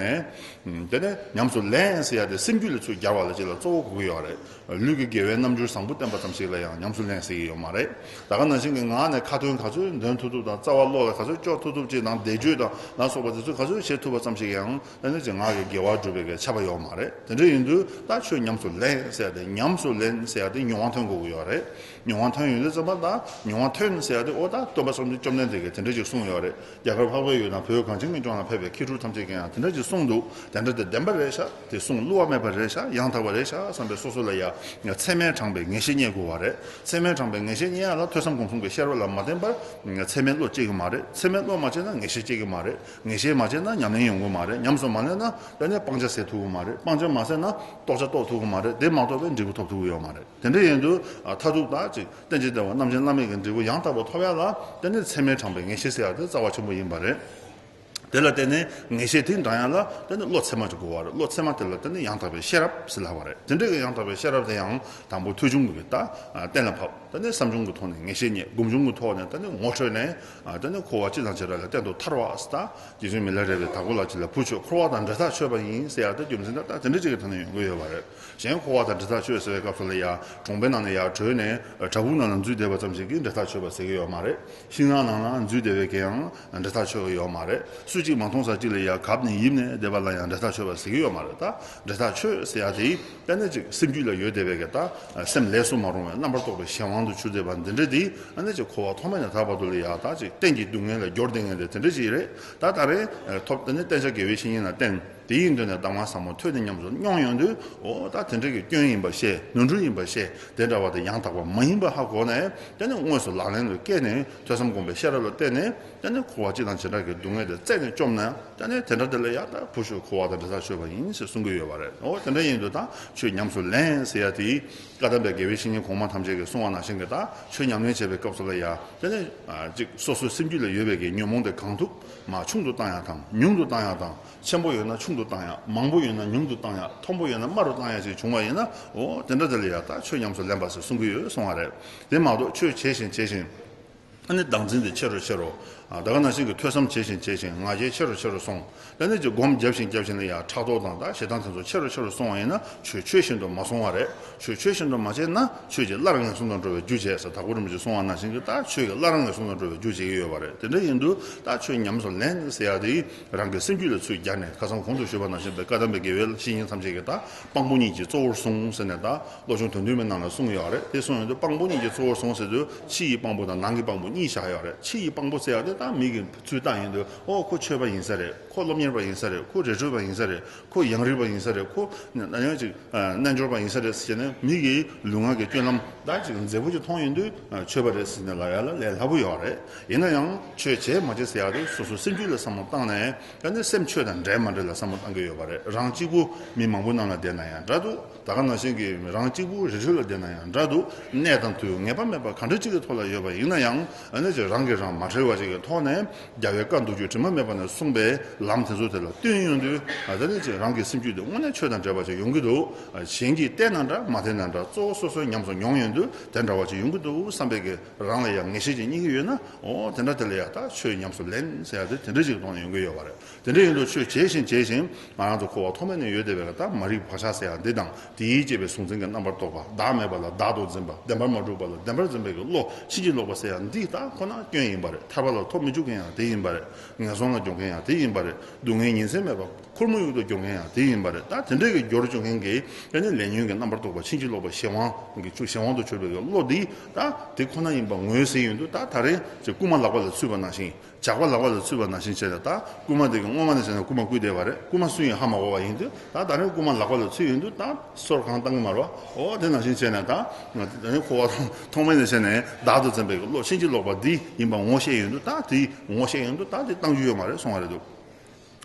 ནས། དེ་ནས་ཉམས་སུ་ལེན་ཟེར་ཡ་དེ་སེམས་རྒྱུད་ལ་ཚུར་སྦྱར་བ་ལ་ཅིག་ལ་གཙོ་བོ་དགོས་ཀྱི་ཡོད་རེད། ལུས་ཀྱི་དགེ་བའི་རྣམ་འགྱུར་བཟང་པོ་བསྟན་པ་ཙམ་ཞིག་ལ་ཡང་ཉམས་སུ་ལེན་ཟེར་གྱི་ཡོད་མ་རེད། ད་ག་ནང་བཞིན་གྱི་ངག་ནས་ཁ་ཏོན་ག་ཚོད་འདོན་ཐུབ་ཐུབ་དང་རྩ་བ་བློ་ལ་ག་ཚོད་འཇོག་ཐུབ་ཐུབ་ཅིག་དང་བཟླས་བརྗོད་དང་ལ་སོགས་པ་དེ་ཚོ་ག་ཚོད་བྱེད་ཐུབ་པ་ཙམ་ཞིག་ཡང་ཨ་ནི་ཅིག་ངག་གི་དགེ་བ་སྒྲུབ་པའི་གི་ཆ་པ་ཡོད་མ་རེད། དེ་འདྲ་ཡིན་དུས་ད་ཆོས་ཉམས་སུ་ལེན་ཟེར་ཡ་དེ་ཉམས་སུ་ལེན་ཟེར་ཡ་དེ་མྱོང་བ་ཐོན་དགོས་ཀྱི་ཡོད་རེད། མྱོང་བ་ཐོན་ཡོང་དུས་ཙམ་པ་ད་མྱོང་བ་ཐོན་ཟེར་ཡ་དེ་འོ་ད་སྟོན་པ་བཅོམ་ལྡན་འདས་ཀྱིས་དེ་འདྲ་ཅིག་གསུངས་ཡོད་རེད། རྒྱ་གར་འཕགས་པའི་ཡུལ་དང་བོད་གངས་ཅན་གྱི་ལྗོངས་ལ་ཕེབས་པའི་མཁས་གྲུབ་ཐམས་ཅད་ཀྱིས་ཡང་དེ་འདྲ་ཅིག་གསུངས་འདུག་དེ་འདྲ་དེ་བདེན་པ་རེད་ཤག་དེ་གསུང་བསླུ་བ་མེད་པ་རེད་ཤག་ཡང་དག་པ་རེད་ཤག་བསམ་པའི་སོ་སོ་ལ་ཡང་ཚད་མས་དྲངས་པའི་ངེས་ཤེས་རྙེད་དགོས་པ་རེད། ཚད་མས་དྲངས་པའི་ངེས་ཤེས་རྙེད་ཡ་ལ་ཐོས་བསམ་སྒོམ་གསུམ་གྱི་ཤེས་རབ་ལ་མ་བརྟེན་པར་ཚད་མས་བློ་སྐྱེ་གི་མ་རེད། ཚད་མས་བློ་མ་སྐྱེས་ན་ངེས་ཤེས་སྐྱེ་གི་མ་རེད། ངེས་ཤེས་མ་སྐྱེས་ན་ཉམས་ལེན་ཡོང་གི་མ་རེད། ཉམས་སུ་མ་ལེན་ན་དེ་ནས་སྤང་བྱ་ཟད་ཐུབ་གི་མ་རེད། སྤང་བྱ་མ་ཟད་ན་རྟོགས་བྱ་རྟོགས་ཐུབ་གི་མ་རེད། དེ་མ་རྟོགས་པའི་འབྲས་བུ་ཐོབ་ཐུབ་གི་ཡོད་མ་རེད། དེ་འདྲ་ཡིན་དུས་ཨ་མཐར་ཐུག་ད་ཅིག་རྟེན་ཅིང་འབྲེལ་བ་རྣམ་མཁྱེན་བླ་མེད་ཀྱི་འབྲས་བུ་ཡང་དག་པར་ཐོབ་ཡ་ལ་དེ་ནས་ཚད་མས་དྲངས་པའི་ངེས་ཤེས་ཟེར་ཡ་དེ་རྩ་བ་ཆེན་པོ་ཡིན་པ་རེད། དེ་ལ་བརྟེན་ནས་ངེས་ཤེས་དེ་འདྲ་ཡང་ལ་བརྟེན་ནས་བློ་ཚད་མ་ཅིག་དགོས་པ་རེད། བློ་ཚད་མ་དེ་ལ་བརྟེན་ནས་ཡང་དག་པའི་ཤེས་རབ་ཟེར་ལབ་པ་རེད། དེ་འདྲ་གི་ཡང་དག་པའི་ཤེས་རབ་དེ་ཡང་དང་པོ་ཐོས་བྱུང་གི་ད་གཏན་ལ་ཕབ། ད་ནི་བསམ་བྱུང་གི་ཐོག་ནས་ངེས་ཤེས་རྙེད། སྒོམ་བྱུང་གི་ཐོག་ནས་ད་ནི་ངོ་འཕྲོད་ནས་ད་ནི་འཁོར་བ་སྤྱི་དང་བྱེ་བྲག་ལས་གཏན་དུ་ཐར་བ་ཟེར། ད་རྗེ་བཙུན་མི་ལ་རས་པས་དྭགས་པོ་ལ་ཅིག་ལ་བུ་ཁྱོད་འཁོར་བ་དང་འབྲེལ་ཐག་ཆོད་པ་ཡིན་ཟེར་ཡ་ད་རྒྱུ་མཚན་ད་ད་དེ་འདྲ་ཅིག་གི་ཐོག་ནས་ཡོང་གི་ཡོད་པ་རེད། གཞན་འཁོར་བ་དང་འབྲེལ་ཐག་ཆོད་ཟེར་བའི་སྐབས་སུ་ལ་ཡ་གྲོང་པའི་ནང་ནས་ཡར་བྲོས་ནས་བྲག་ཕུག་ནང་ལ་འཛུལ་བསྡད་པ་ཙམ་ཞིག་གིས་འབྲེལ་ཐག་ཆོད་པ་ཟེར་གྱི་ཡོད་མ་རེད། ཤིང་ནགས་ནང་ལ་འཛུལ་བསྡད་པའི་གིས་ཡང་འབྲེལ་ཐག་ཆོད་ཀྱི་ཡོད་མ་རེད། སུ་གཅིག་མ་མཐོང་ས་གཅིག་ལ་ཡ་གབ་ནས་ཡིབ་ནས་བསྡད་པ་ལ་ཡང་འབྲེལ་ཐག་ཆོད་པ་ཟེར་གྱི་ཡོད་མ་རེད། ད་འབྲེལ་ཐག་ཆོད་ཟེར་ཡ་དེ་ད་ནི་ཅིག་སེམས་རྒྱུད་ལ་ཡོད་བསྡད་པའི་གི་ད་སེམས་ལས་སུ་མ་རུང་བའི་རྣམ་པར་རྟོག་པའི་གཞན་དབང་དུ་གྱུར་བསྡད་པ་འདི་འདྲ་དེ་ཨ་ནི་ཅིག་འཁོར་བ་ཐོག་མེད་ནས་ད་བར་དུ་ལ་ཡ་ད་ཅིག་གཏན་གྱི་སྡུག་བསྔལ་ལ་སྦྱོར་བསྡད་མཁན་དེ་དེ་འདྲ་ཅིག་རེད། ད་ད་རེས་ཐོབ་ད་ནི་བསྟེན་བྱ་དགེ་བའི་བཤེས་གཉེན་ལ་བསྟེན། དེ་ཡི་མདུན་ནས་གདམས་ངག་ཟབ་མོ་ཐོས་ནས་ཉམས་སུ་མྱོང་ཡོང་དུས་འོ་ད་དེ་འདྲ་གི་སྐྱོན་ཡིན་པ་ཤེས། ནོར་འཁྲུལ་ཡིན་པ་ཤེས། དེ་འདྲ་བ་དེ་ཡང་དག་པ་མ་ཡིན་པ་ཧ་གོ་ནས་དེ་ནས་དངོས་སུ་ལག་ལེན་དུ་བཀལ་ནས་ཐོས་བསམ་སྒོམ་པའི་ཤེས་རབ་ལ་བརྟེན་ནས་དེ་ནས་འཁོར་བ་སྤྱི་དང་བྱེ་བྲག་གི་སྡུག་བསྔལ་དེ་རྩད་ནས་བཅོམ་ན་དེ་ནས་དེ་འདྲ་དེ་ལ་ཡང་ད་བུ་ཁྱོད་འཁོར་བ་དང་འབྲེལ་ཐག་ཆོད་པ་ཡིན་ཞེས་གསུང་གི་ཡོད་པ་རེད། འོ་དེ་འདྲ་ཡིན་དུས་ད་ཆོས་ཉམས་སུ་ལེན་ཟེར་ཡ་དེ་བཀའ་གདམས་པའི་དགེ་བའི་བཤེས་གཉེན་གོང་མ་ཐམས་ཅད་ཀྱིས་གསུང་བ་ནང་བཞིན་གྱི་ད་ཆོས་ཉམས་ལེན་བྱེད་པའི་སྐབས་སུ་ལ་ཡང་དེ་ནས་ཅིག་སོ་སོའི་སེམས་རྒྱུད་ལ་ཡོད་པའི་གི་ཉོན་མོངས་དེ་གང་ཐུབ་མ་ཆུང་དུ་བཏང་ཡ་དང་ཉུང་དུ་བཏང་ཡ་དང་། ཆེན་པོ་ཡོད་ན་ཆུང་དུ་བཏང་ཡ། མང་པོ་ཡོད་ན་ཉུང་དུ་བཏང་ཡ། མཐོན་པོ་ཡོད་ན་དམའ་རུ་བཏང་ཡ་ཞིག་བྱུང་བ་ཡིན་ན། འོ་དེ་འདྲ་དེ་ལ་ཡ་ད་ཆོས་ཉམས་སུ་ལེན་པ་ཟེར་གསུང་གི་ཡོད་གསུང་བ་རེད། དེ་མ་གཏོགས་ཆོས་བྱེད་བཞིན་བྱེད་བཞིན། ཨ་ནི་བདག་འཛིན་དེ་ཆེ་རུ་ཆེ་རུ། ཨ་ད་ག་ནང་བཞིན་གྱི་ཐོས་བསམ་བྱེད་བཞིན་བྱེད་བཞིན་ང་རྒྱལ་ཆེ་རུ་ཆེ་རུ་སོང་། ཨ་ནི་ཅིག་སྒོམ་རྒྱབ་བཞིན་རྒྱབ་བཞིན་ལ་ཡ་ཕྲག་དོག་དང་ད་ཞེ་སྡང་དེ་ཚོ་ཆེ་རུ་ཆེ་རུ་སོང་བ་ཡིན་ན་ཆོས་ཆོས་བཞིན་དུ་མ་སོང་བ་རེད། ཆོས་ཆོས་བཞིན་དུ་མ་བྱས་ན་ཆོས་ཀྱི་སླར་ངན་སོང་དུ་འགྲོ་བའི་རྒྱུ་བྱེད་ཟེར་དྭགས་པོ་རིན་པོ་ཆེས་གསུང་བ་ནང་བཞིན་གྱི་ད་ཆོས་ཀྱི་སླར་ངན་སོང་དུ་འགྲོ་བའི་རྒྱུ་བྱེད་ཀྱི་ཡོད་པ་རེད། དེ་འདྲ་ཡིན་དུས་ད་ཆོས་ཉམས་སུ་ལེན་ཟེར་ཡ་དེ་རང་གི་སེམས་རྒྱུད་ལ་ཚུར་སྦྱར་ནས་ཁ་སང་གོང་དུ་ཞུས་པ་ནང་བཞིན་པའི་བཀའ་གདམས་པའི་དགེ་བའི་བཤེས་གཉེན་ཐམས་ཅད་ཀྱིས་ད་དཔང་པོ་གཉིས་ཀྱིས་གཙོ་བོར་བཟུང་ཟེར་ནས་ད་བློ་ཆུང་དོན་བདུན་མའི་ནང་ལ་གསུངས་ཡོད་རེད། དེ་གསུངས་ཡོང་དུས་དཔང་པོ་གཉིས་ཀྱིས་གཙོ་བོར་བཟུང་ཟེར་དུས་ཕྱི་ཡི་དཔང་པོ་དང་ནང་གི་དཔང་པོ་གཉིས་བཞག་ཡོད་རེད། ཕྱི་ཡི་དཔང་པོ་ཟེར་ཡ་དེ་ད་མི་གི་ཚུལ་བཏང་ཡོང་དུས་ཨོ་ཁོ་ཆོས་པ་ཡིན་ས་རེད། ཁོ་སློབ་གཉེར་པ་ཡིན་ས་རེད། ཁོ་རི་ཁྲོད་པ་ཡིན་ས་རེད། ཁོ་ཡང་རིག་པ་ཡིན་ས་རེད། ཁོ་ན་ཡང་ཅིག་རྣལ་འབྱོར་པ་ཡིན་ས་རེད་ཟེར་ནས་མི་གི་ལུས་ངག་གི་སྤྱོད་ལམ་ད་ཅིག་མཛེས་པོ་ཅིག་མཐོང་ཡོང་དུས་ཆོས་པ་རེད་ཟེར་ནས་ལབ་ཡ་ལ་ལས་སླ་པོ་ཡོད་རེད། ཡིན་ན་ཡང་ཆོས་བྱེད་མ་བྱེད་ཟེར་ཡ་དེ་སོ་སོ་སེམས་རྒྱུད་ལ་བསམ་བློ་བཏང་ནས་ད་ནི་སེམས་ཆོས་དང་འདྲ་མ་འདྲ་ལ་བསམ་བློ་བཏང་གི་ཡོད་པ་རེད། རང་གཅིག་པུ་མི་མང་པོ་ནང་ལ་བསྡད་ན་ཡང་འདྲ་འདུག་ད་ག་ནང་བཞིན་གྱི་རང་གཅིག་པུ་རི་ཁྲོད་ལ་བསྡད་ན་ཡང་འདྲ་འདུག་གནས་དང་དུས་ངེས་པ་མེད་པ་ག་འདྲ་ཅིག་གི་ཐོག་ལ་ཡོད་པ་ཡིན་ན་ཡང་ཨ་ནི་ཅིག་རང་གིས་རང་མ་བསྒྲལ་བ་ཅིག་གི་ཐོག་ནས་རྒྱལ་བའི་བཀའ་མདོ་རྒྱུད་དྲི་མ་མེད་པ་ནས་གསུངས་པའི་ལམ་དེ་ཚོ་དེ་ལ་བསྟུན་ཡོང་དུས་ཨ་ད་ནི་ཅིག་རང་གི་སེམས་རྒྱུད་དེ་དངོས་གནས་ཆོས་དང་འདྲ་བ་ཅིག་ཡོང་གི་འདུག་གཞན་གྱིས་བལྟས་ན་འདྲ་མ་བལྟས་ན་འདྲ་གཙོ་བོ་སོ་སོས་ཉམས་སུ་མྱོང་ཡོང་དུས་དེ་འདྲ་བ་ཅིག་ཡོང་གི་འདུག་བསམ་པའི་གི་རང་ལ་ཡང་ངེས་ཤེས་ཅིག་རྙེད་ཀྱི་ཡོད་ན། འོ་དེ་འདྲ་དེ་ལ་ཡང་ད་ཆོས་ཉམས་སུ་ལེན་ཟེར་ཡ་དེ་དེ་འདྲ་ཅིག་གི་ཐོག་ནས་ཡོང་གི་ཡོད་པ་རེད། དེ་འདྲ་ཡིན་དུས་ཆོས་བྱེད་བཞིན་བྱེད་བཞིན་ང་རང་ཚོ་འཁོར་བ་མཐོ་དམན་ནས་ཡོད་བསྡད་པའི་ད་མ་རིག་བག་ཆགས་ཟེར་ཡ་འདི་དང་དེས་བསྐྱེད་པའི་གཟུང་འཛིན་གྱི་རྣམ་པར་རྟོག་པ་བདག་མེད་པ་ལ་བདག་ཏུ་འཛིན་པ་བདེན་པར་མ་གྲུབ་པ་ལ་བདེན་པར་འཛིན་པའི་གི་བློ་ཕྱིན་ཅི་ལོག་པ་ཟེར་ཡ་འདི་ ད་ཁོ་ན་སྐྱོན་ཡིན་པ་རེད། ཐར་པ་ལ་ཐོབ་མི་བཅུག་མཁན་ཡང་དེ་ཡིན་པ་རེད། ངན་སོང་ལ་སྐྱོང་མཁན་ཡང་དེ་ཡིན་པ་རེད། སྡུག་བསྔལ་ཉིན་མཚན་མེད་པ་ཁོར་མོ་ཡུག་ཏུ་སྐྱོང་མཁན་ཡང་དེ་ཡིན་པ་རེད། ད་དེ་འདྲའི་གི་རྒྱུར་བཅུག་མཁན་གྱི་དེ་ནི་ལས་ཉོན་གྱི་རྣམ་པར་རྟོག་པ་ཕྱིན་ཅི་ལོག་པ་གཞན་དབང་གི་ཆུ་གཞན་དབང་དུ་གྱུར་པའི་གི་བློ་འདི་ད་དེ་ཁོ་ན་ཡིན་པ་ངོས་ཟིན་ཡོང་དུས། ད་ད་རེས་ཀྱི་རྐུན་མ་ལག་པ་ལ་ཚུད་པ་ནང་བཞིན། ཇག་པ་ལག་པ་ལ་ཚུད་པ་ནང་བཞིན་བྱས་ནས། ད་རྐུན་མ་དེ་གི་སྔོན་མ་ནས་བྱས་ནས་རྐུན་མ་རྐུས་བསྡད་པ་རེད། རྐུན་མ་སུ་ཡིན་ཧ་མ་གོ་བ་ཡིན་དུས། ད་ད་རེས་རྐུན་མ་ལག་པ་ལ་ཚུད་ཡོང་དུས་ད་སོར་གང་བཏང་གི་མ་རེད་བ། འོ་དེ་ནང་བཞིན་བྱས་ནས། ད་ད་རེས་འཁོར་བ་ཐོག་མེད་ནས་བྱས་ནས་བདག་ཏུ་འཛིན་པའི་བློ་ཕྱིན་ཅི་ལོག་པ་འདི་ཡིན་པ་ངོ་ཤེས་ཡོང་དུས། ད་དེ་ངོ་ཤེས་ཡོང་དུས་ད་དེ་བཏང་རྒྱུ་ཡོད་མ་རེད་གསུང་བ་རེད་འདུག་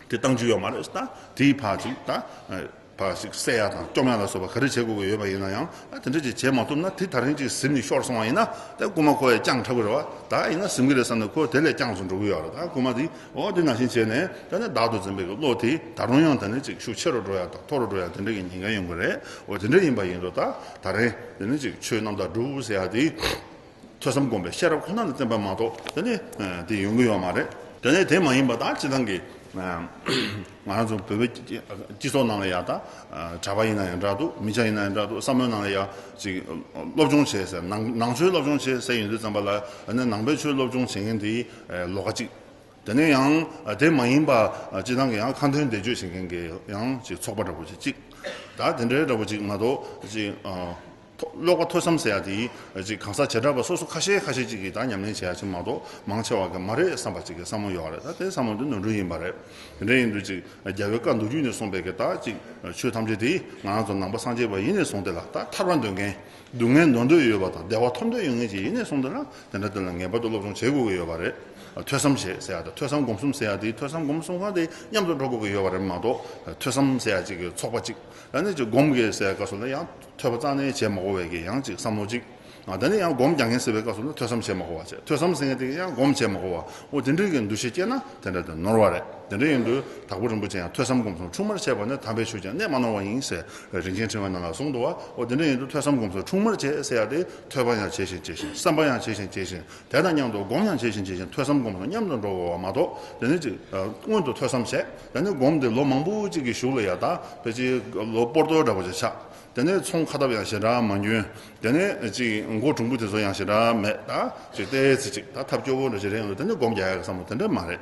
དེ་བཏང་རྒྱུ་ཡོད་མ་རེད། ད་དེའི་ཕར་ཅིག་ད་ཕར་ཞིག་བསད་ཡ་དང་བཅོམ་ཡ་ལ་སོགས་པ་ག་རེ་བྱེད་དགོས་ཀྱི་ཡོད་པ་ཡིན་ན་ཡང་། ད་དེ་འདྲ་ཅིག་བྱེད་མ་ཐུབ་ན། དེ་ད་རིང་ཅིག་ཟིན་ནས་ཤོར་སོང་བ་ཡིན་ན། ད་རྐུན་མ་ཁོ་ཡ་རྐྱང་འཁྲབ་ཀྱི་རེད་བ། ད་ཡིན་ན་ཟིན་གྱི་རེད་བསམ་ནས་ཁོ་དེ་ལས་རྐྱང་སུ་འགྲོ་གི་ཡོད་རེད། ད་རྐུན་མ་དེ་འོ་དེ་ནང་བཞིན་བྱས་ནས། ད་ནི་བདག་ཏུ་འཛིན་པའི་བློ་དེ་ད་རུང་ཡང་ད་ནི་ཅིག་ཤུགས་ཆེ་རུ་འགྲོ་ཡ་དང་མཐོ་རུ་འགྲོ་ཡ་དེ་འདྲ་གི་ཉེན་ཁ་ཡོང་གི་རེད། འོ་དེ་འདྲ་ཡིན་པ་ཡིན་དུས། ད་ད་རེས་དེ་ནི་ཅིག་ཆོས་རྣམ་དག་སྒྲུབ་ཟེར་ཡ་དེ། ཐོས་བསམ་སྒོམ་པའི་ཤེས་རབ་ཁོ་ན་ལ་བརྟེན་པ་མ་གཏོགས་དེ་ནི་དེ་ཡོང་གི་ཡོད་མ་རེད། དེ་ནི་དེ་མ་ཡིན་པ། ད་སྤྱིར་བཏང་གི་ང་རང་ཚོ་བོད་པའི་སྤྱི་སྤྱི་ཚོགས་ནང་ལ་ཡ། ད་གྲྭ་པ་ཡིན་ན་ཡང་འདྲ་འདུག་མི་སྐྱ་ཡིན་ན་ཡང་འདྲ་འདུག་བསམ་བློའི་ནང་ལ་ཡ་ཅིག་སློབ་སྦྱོང་བྱེད་ཟེར། ནང་ནང་ཆོས་སློབ་སྦྱོང་བྱེད་ཟེར་ཡོང་དུས་ཙམ་པ་ལ། ཨ་ནི་ནང་པའི་ཆོས་སློབ་སྦྱོང་བྱེད་མཁན་དེ་ལོགས་ཀ་གཅིག་དེ་ནས་ཡང་དེ་མ་ཡིན་པ། སྤྱིར་བཏང་གི་ཡང་ཁ་འདོན་བཟླས་བརྗོད་བྱེད་མཁན་གྱི་ཡང་ཅིག་ཚོགས་པ་འདྲ་པོ་ཅིག་གཅིག་ད་དེ་འདྲའི་འདྲ་པོ་ཅིག་མ་གཏོགས། ཅིག་ཨ། ཐོ་ཀློག་པ་ཐོས་བསམ་ཟེར་ཡ་དེ་ཅིག་གང་ཟག་བྱེ་བྲག་པ་སོ་སོ་ཁ་ཤས་ཁ་ཤས་ཅིག་གིས་ད་ཉམས་ལེན་བྱེད་ཡ་ཅིག་མ་གཏོགས། མང་ཆེ་བ་གིས་མ་རེད་བསམ་པ་ཅིག་གི་བསམ་བློ་ཡོད་རེད། ད་དེ་བསམ་བློ་དེ་ནོར་འཁྲུལ་ཡིན་པ་རེད། དེ་འདྲ་ཡིན་དུས་ཅིག་རྒྱལ་བའི་བཀའ་མདོ་རྒྱུད་ནས་གསུངས་པའི་གི་ད་ཅིག་ཆོས་ཐམས་ཅད་དེ་ང་རང་ཚོ་ནང་པ་སངས་རྒྱས་པ་ཡིན་ནས་བཟུང་སྟེ་ལ། ད་ཐར་པ་འདོད་མཁན། སྡུག་བསྔལ་འདོར་འདོད་ཡོད་པ་དང་བདེ་བ་ཐོབ་འདོད་ཡོད་མཁན་ཅིག་ཡིན་ནས་བཟུང་སྟེ་ལ། དེ་འདྲ་དེ་ལ་ངེས་པར་དུ་སློབ་སྦྱོང་བྱེད་དགོས་ཀྱི་ཡོད་པ་རེད། ཐོས་བསམ་བྱེད་ཟེར་ཡ་དང་ཐོས་བསམ་སྒོམ་གསུམ་ཟེར་ཡ་དེ། ཐོས་བསམ་སྒོམ་གསུམ་ཀ་དེ་མཉམ་དུ་འགྲོ་དགོས་ཀྱི་ཡོད་པ་རེད་མ་གཏོགས། ཐོས་བསམ་ཟེར་ཡ་ཅིག་གི་ཚོགས་པ་ཅིག་ད་ནི་ཅིག་སྒོམ་གྱི་ཟེར་ཡ་སྐབས་སུ་ལ་ཡང་ཐོས་པ་རྩ་ནས་བྱེད་མ་དགོས་པའི་གི་ཡང་ཅིག་བསམ་བློ་ཅིག་ཨ། ད་ནི་ཡང་སྒོམ་རྒྱག་མཁན་ཟེར་བའི་སྐབས་སུ་ལ་ཐོས་བསམ་བྱེད་མ་དགོས་པ་བྱས། ཐོས་བསམ་ཟེར་མཁན་དེ་ཡང་སྒོམ་བྱེད་མ་དགོས་པ། འོ་དེ་འདྲའི་གི་འདུ་ཤེས་སྐྱེས་ན་དེ་འདྲ་དེ་ནོར་བ་རེད། དེ་འདྲ་ཡིན་དུས་དྭགས་པོ་རིན་པོ་ཆེ་ཡང་ཐོས་བསམ་སྒོམ་གསུམ་འཁྲུལ་མར་བྱས་པ་ནི། དམ་པའི་ཆོས་ཀྱང་གནས་མ་ནོར་བ་ཡིན་ཟེར་རིན་ཆེན་ཕྲེང་བའི་ནང་ལ་གསུངས་འདུག་བ། འོ་དེ་འདྲ་ཡིན་དུས་ཐོས་བསམ་སྒོམ་གསུམ་འཁྲུལ་མར་བྱས་ཟེར་ཡ་དེ། ཐོས་པ་ཡང་བྱས་ཤིང་བྱས་ཤིང་། བསམ་པ་ཡང་བྱས་ཤིང་བྱས་ཤིང་། དེ་དང་མཉམ་དུ་སྒོམ་ཡང་བྱས་ཤིང་བྱས་ཤིང་། ཐོས་བསམ་སྒོམ་གསུམ་མཉམ་དུ་འགྲོ་དགོས་པ་མ་གཏོགས། དེ་ནི་ཅིག་ཨ། སྔོན་དུ་ཐོས་བསམ་བྱས། དེ་ནི་སྒོམ་དེ་ལོ་མང་པོ་ཅིག་གི་གཞུག་ལ་ཡ། ད་ཕལ་ཆེར་ལོ་སྤོར་ཏོ་འདྲ་པོ་ཅིག་ཆགས། དེ་ནས་ཚོང་ཁ་འཐབ་ཡང་ཞེ་དྲག་མ་འགྱོ། དེ་ནས་ཅིག་མགོ་གྲུང་པོ་དེ་ཚོ་ཡང་ཞེ་དྲག་མེད། ད་ཅིག་ཏོག་ཙམ་ཅིག་ད་ཐབས་སྐྱོ་བོ་འདྲ་ཞིག་རེད་ཡོང་དུས། དེ་ནས་སྒོམ་རྒྱག་ཡག་གི་བསམ་བློ་དེ་འདྲ་མ་རེད།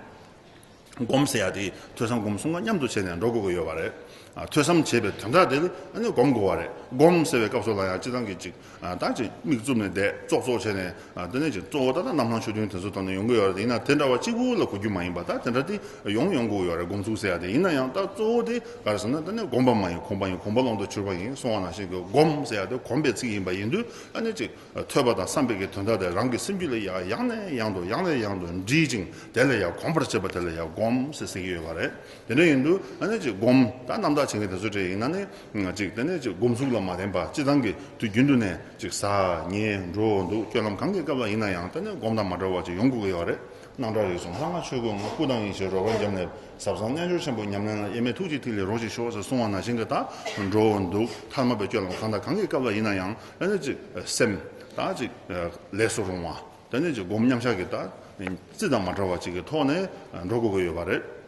སྒོམ་ཟེར་ཡ་དེ་ཐོས་བསམ་སྒོམ་གསུམ་ཀ་མཉམ་དུ་བྱས་ནས་འགྲོ་དགོས་ཀྱི་ཡོད་པ་རེད། ཨ། ཐོས་བསམ་བྱེད་པའི་དོན་དག་དེ་ཨ་ནི་སྒོམ་དགོས་པ་རེད། སྒོམ་ཟེར་བའི་སྐབས་སུ་ལ་ཡང་སྤྱིར་བཏང་གི་ཅིག་ཨ། ད་ཅིག་མིག་བཙུམ་ནས་བསྡད། ཙོག་ཙོག་བྱས་ནས། ཨ། དེ་ནས་ཅིག་གཙོ་བོ་ད་ལྟ་རྣམ་སྣང་ཆོས་བདུན་དེ་ཚོ་ཐོག་ནས་ཡོང་གི་ཡོད་རེད། ཡིན་ན་དེ་འདྲ་བ་གཅིག་པུ་ལ་གོ་རྒྱུ་མ་ཡིན་པ། ད་དེ་འདྲ་དེ་ཡོང་ཡོང་དགོས་ཡོད་རེད། སྒོམ་ཚུལ་ཟེར་ཡ་དེ། ཡིན་ན་ཡང་ད་གཙོ་བོ་དེ་ག་རེ་ཟེར་ན། དེ་ནི་སྒོམ་པ་མ་ཡིན་གོམས་པ་ཡིན། གོམས་པ་ཀློང་དུ་གྱུར་པ་ཡིན་གསུང་བ་ནང་བཞིན་གྱི། སྒོམ་ཟེར་ཡ་དེ་གོམས་པའི་ཚིག་ཡིན་པ་ཡིན་དུས། ཨ་ནི་ཅིག་ཐོས་པ་དང་བསམ་པའི་གི་དོན་དག་དེ་རང་གི་སེམས་རྒྱུད་ལ་ཡང་ཡང་ནས་ཡང་དུ་ཡང་ནས་ཡང་དུ་འདྲིས་ཅིང་། དེ་ལ་ཡང་གོམས་པར་བྱེད་པ་དེ་ལ་ཡང་སྒོམ་ཟེར་ཟེར་གྱི་ཡོད་པ་རེད། དེ་འདྲ་ཡིན་དུས་ཨ་ནི་ཅིག་སྒོམ། ད་རྣམ་དག་བྱེད་མཁན་དེ་ཚོ་འདྲ་ཡིན་ན་ནི་ཅིག་དེ་ནས་ཅིག་སྒོམ་གཟུགས་ལ་མ་བརྟེན་པ། སྤྱིར་བཏང་གི་དུས་རྒྱུན་དུ་ནས་ཅིག་ཟ་ཉལ་འགྲོ་འདུག་སྤྱོད་ལམ་གང་གི་སྐབས་ལ་ཡིན་ན་ཡང་། དེ་ནས་སྒོམ་དང་མ་བྲལ་བ་ཅིག་ཡོང་དགོས་ཀྱི་ཡོད་རེད། སྣང་གྲགས་རིག་གསུམ་ལྷ་སྔགས་ཆོས་སྐུའི་ངོ་། སྐུ་དང་ཡེ་ཤེས་རོལ་པར་འབྱམས་ནས། ཟབ་གསང་རྣལ་འབྱོར་ཆེན་པོའི་ཉམས་ལེན་ལ། དབྱེར་མེད་ཐུགས་ཀྱི་ཐིག་ལེ་རོ་གཅིག་ཤོག་ཟེར་གསུང་བ་ནང་བཞིན་གྱི། ད་འགྲོ་འདུག་ཐ་མལ་པའི་སྤྱོད་ལམ་གང་དང་གང་གི་སྐབས་ལ་ཡིན་ན་ཡང་། ཨ་ནི་ཅིག་སེམས་ད་ཅིག་ལས་སུ་རུང་བ། དེ་ནས་ཅིག་སྒོམ་མཉམ་བཞག་གི་ད་རྩི་དང་མ་བྲལ་བ་ཅིག་གི་ཐོག་ནས་འགྲོ་དགོས་ཀྱི་ཡོད་པ་རེད།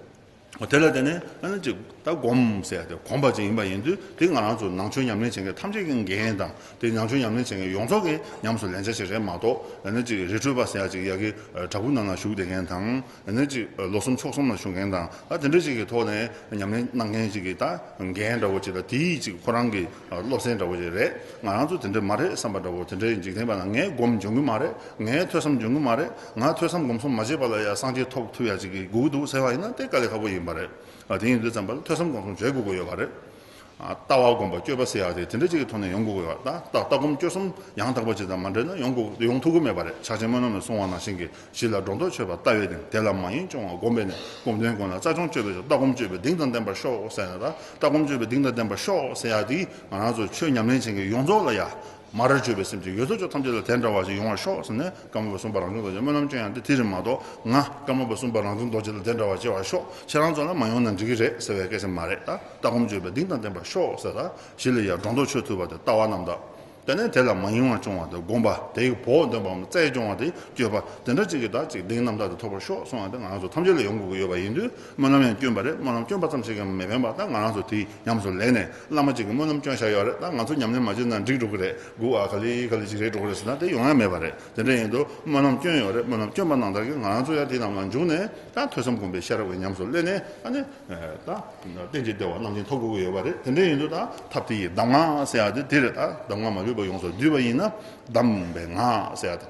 དེ་ལ་བརྟེན་ནས་ཨ་ནི་ཅིག་ད་སྒོམ་ཟེར་ཡ་དེ་གོམས་པ་ཅིག་ཡིན་པ་ཡིན་དུས། དེ་ང་རང་ཚོ་ནང་ཆོས་ཉམས་ལེན་བྱེད་མཁན་ཐམས་ཅད་ཀྱི་འགན་དང་། དེ་ནང་ཆོས་ཉམས་ལེན་བྱེད་མཁན་ཡོངས་རྫོགས་ཀྱི་ཉམས་སུ་ལེན་བྱ་ཞིག་རེད་མ་གཏོགས། ཨ་ནི་ཅིག་རི་ཁྲོད་པ་ཟེར་ཡ་ཅིག་ཡ་གི་བྲག་ཕུག་ནང་ན་བཞུགས་བསྡད་མཁན་དང་། ཨ་ནི་ཅིག་ལོ་གསུམ་ཕྱོགས་གསུམ་ལ་བཞུགས་མཁན་དང་། ཨ། དེ་འདྲ་ཅིག་གི་ཐོག་ནས་ཉམས་ལེན་གནང་མཁན་ཅིག་གི་ད་འགན་འདྲ་བོ་ཅིག་དང་། དེའི་ཅིག་ཁོ་རང་གི་སློབ་ཚན་འདྲ་བོ་ཅིག་རེད། ང་རང་ཚོ་དེ་འདྲ་མ་རེད་བསམ་པ་འདྲ་བོ། དེ་འདྲའི་འཇིག་རྟེན་པ་ལ་ངས་སྒོམ་འཇོན་གི་མ་རེད། ངས་ཐོས་བསམ་འཇོན་གི་མ་རེད། ང་ཐོས་བསམ་སྒོམ་གསུམ་མ་བྱས་པ་ལ་ཡང་སངས་རྒྱས་ཐོབ་ཐུབ་ཡ་ཅིག་གི་སྒུག་འདུག་ཟེར་བ་ཡིན་ན། དེ་དཀའ་ལས་ཁག་པོ་ཡིན་པ་རེད། ཨ། དེ་ཡིན་དུས་ཙམ་པ་ལ་ཐོས་བསམ་སྒོམ་གསུམ་བྱེད་དགོས་ཀྱི་ཡོད་པ་རེད། ཨ། ལྟ་བ་སྒོམ་པ་སྤྱོད་པ་ཟེར་ཡ་དེ་དེ་འདྲ་ཅིག་གི་ཐོག་ནས་ཡོང་དགོས་ཀྱི་ཡོད་པ། ད་ལྟ་ལྟ་སྒོམ་སྤྱོད་གསུམ་ཡང་དག་པ་ཅིག་དང་མ་འབྲེལ་ན་ཡོང་དགོས། ཡོང་ཐུབ་ཀྱི་མེད་པ་རེད། ཕྱག་ཆེན་སྨོན་ལམ་ནས་གསུང་བ་ནང་བཞིན་གྱི། གཞི་ལ་སྒྲོ་འདོགས་ཆོད་པ་ལྟ་བས་བརྟེན། དེ་ལ་མ་ཡེངས་སྐྱོང་བ་སྒོམ་པས་ནི། སྒོམ་དོན་ཀུན་ལ་རྩ་ཆུང་སྤྱོད་པའི་ཕྱིར། ལྟ་སྒོམ་སྤྱོད་པའི་གདེང་དང་ལྡན་པར་ཤོག་ཟེར་ན། ད་ལྟ་སྒོམ་སྤྱོད་པའི་གདེང་དང་ལྡན་པར་ཤོག་ཟེར་ཡ་དེ་ང་རང་ཚོ་ཆོས་ཉམས་ལེན་བྱེད་མཁན་ཡོངས་རྫོགས་ལ་ཡ། མར་སྤྱོད་པའི་སེམས་ཀྱིས་ཡོངས་རྫོགས་ཀྱི་ཐམས་ཅད་ལ་དེ་འདྲ་བ་ཞིག་ཡོང་བར་ཤོག་ཟེར་ནས། ཀརྨ་པ་གསུམ་པ་རང་བྱུང་རྡོ་རྗེ་སྨོན་ལམ་སྐྱོན་ཡ་འདི་དེ་རེད་མ་གཏོགས། ང་ཀརྨ་པ་གསུམ་པ་རང་བྱུང་རྡོ་རྗེ་ལ་དེ་འདྲ་བ་བྱེད་པར་ཤོག་ཁྱེད་རང་ཚོ་ལ་མ་ཡོང་ན་འགྲིག་གི་རེད་ཟེར་བའི་སྐད་ཆ་མ་རེད། ད་ལྟ་སྒོམ་སྤྱོད་པའི་གདེང་དང་ལྡན་པར་ཤོག་ཟེར། ད་གཞི་ལ་ཡ་སྒྲོ་འདོགས་ཆོད་ཐུབ་པ་དེ་ལྟ་བ་རྣམ་དག་དེ་ནས་དེ་ལ་མ་ཡེངས་པར་སྦྱོང་བ་དང་སྒོམ་པ། དེའི་བོགས་འདོན་པའམ་རྩལ་སྦྱོང་བ་དེ་སྤྱོད་པ། དེ་འདྲ་ཅིག་གིས་ད་ཅིག་གདེང་རྣམ་དག་དེ་ཐོབ་པར་ཤོག་གསུངས་པ་དེ་ང་རང་ཚོ་ཐམས་ཅད་ལ་ཡོང་དགོས་ཀྱི་ཡོད་པ་ཡིན་དུས། སྨོན་ལམ་ཡང་བསྐྱོན་པ་རེད། སྨོན་ལམ་བསྐྱོན་པ་ཙམ་ཞིག་གིས་མི་ཕན་པ། ད་ང་རང་ཚོ་དེ་ཉམས་སུ་ལེན་ནས། བླ་མ་གཅིག་གིས་སྨོན་ལམ་བསྐྱོན་བཞག་ཡོད་རེད། ད་ང་ཚོ་ཉམས་ལེན་མ་བྱས་ན་འགྲིག་འགྲོ་གི་རེད། སྒུག་ཨ། ག་ལེ་ག་ལེ་ཅིག་རེད་འགྲོ་གི་རེད་ཟེར་ན་དེ་ཡོང་ཡ་མེད་པ་རེད། དེ་འདྲ་ཡིན་དུས་སྨོན་ལམ་བསྐྱོན་ཡོད་རེད། སྨོན་ལམ་བསྐྱོན་པ་ནང་ལྟར་གྱི་ང་རང་ཚོ་ཡང་དེ་རྣམས་ལ་འཇུག་ནས། ད་ཐོས་བསམ་སྒོམ་པའི་ཤེས་རབ་ཀྱི་ཉམས་སུ་ལེན་ནས། ཨ་ནི། ད་རྟེན་ཅིང་འབྲེལ་བ་རྣམ་མཁྱེན་ཐོབ་དགོས་ཀྱི་ཡོད་པ་རེད། དེ་འདྲ་ཡིན་དུས་ད་ཐབས་དེ་ཡི་གདམས་ངག་ཟེར་ཡ་དེ་དེ་རེད། ད་གདམས་ངག་མ་ལུས་པ་ཡོངས་སུ་བསྡུས་པ་ཡིན་ན་གདམས་པའི་ངག་ཟེར་ཡ་དེ།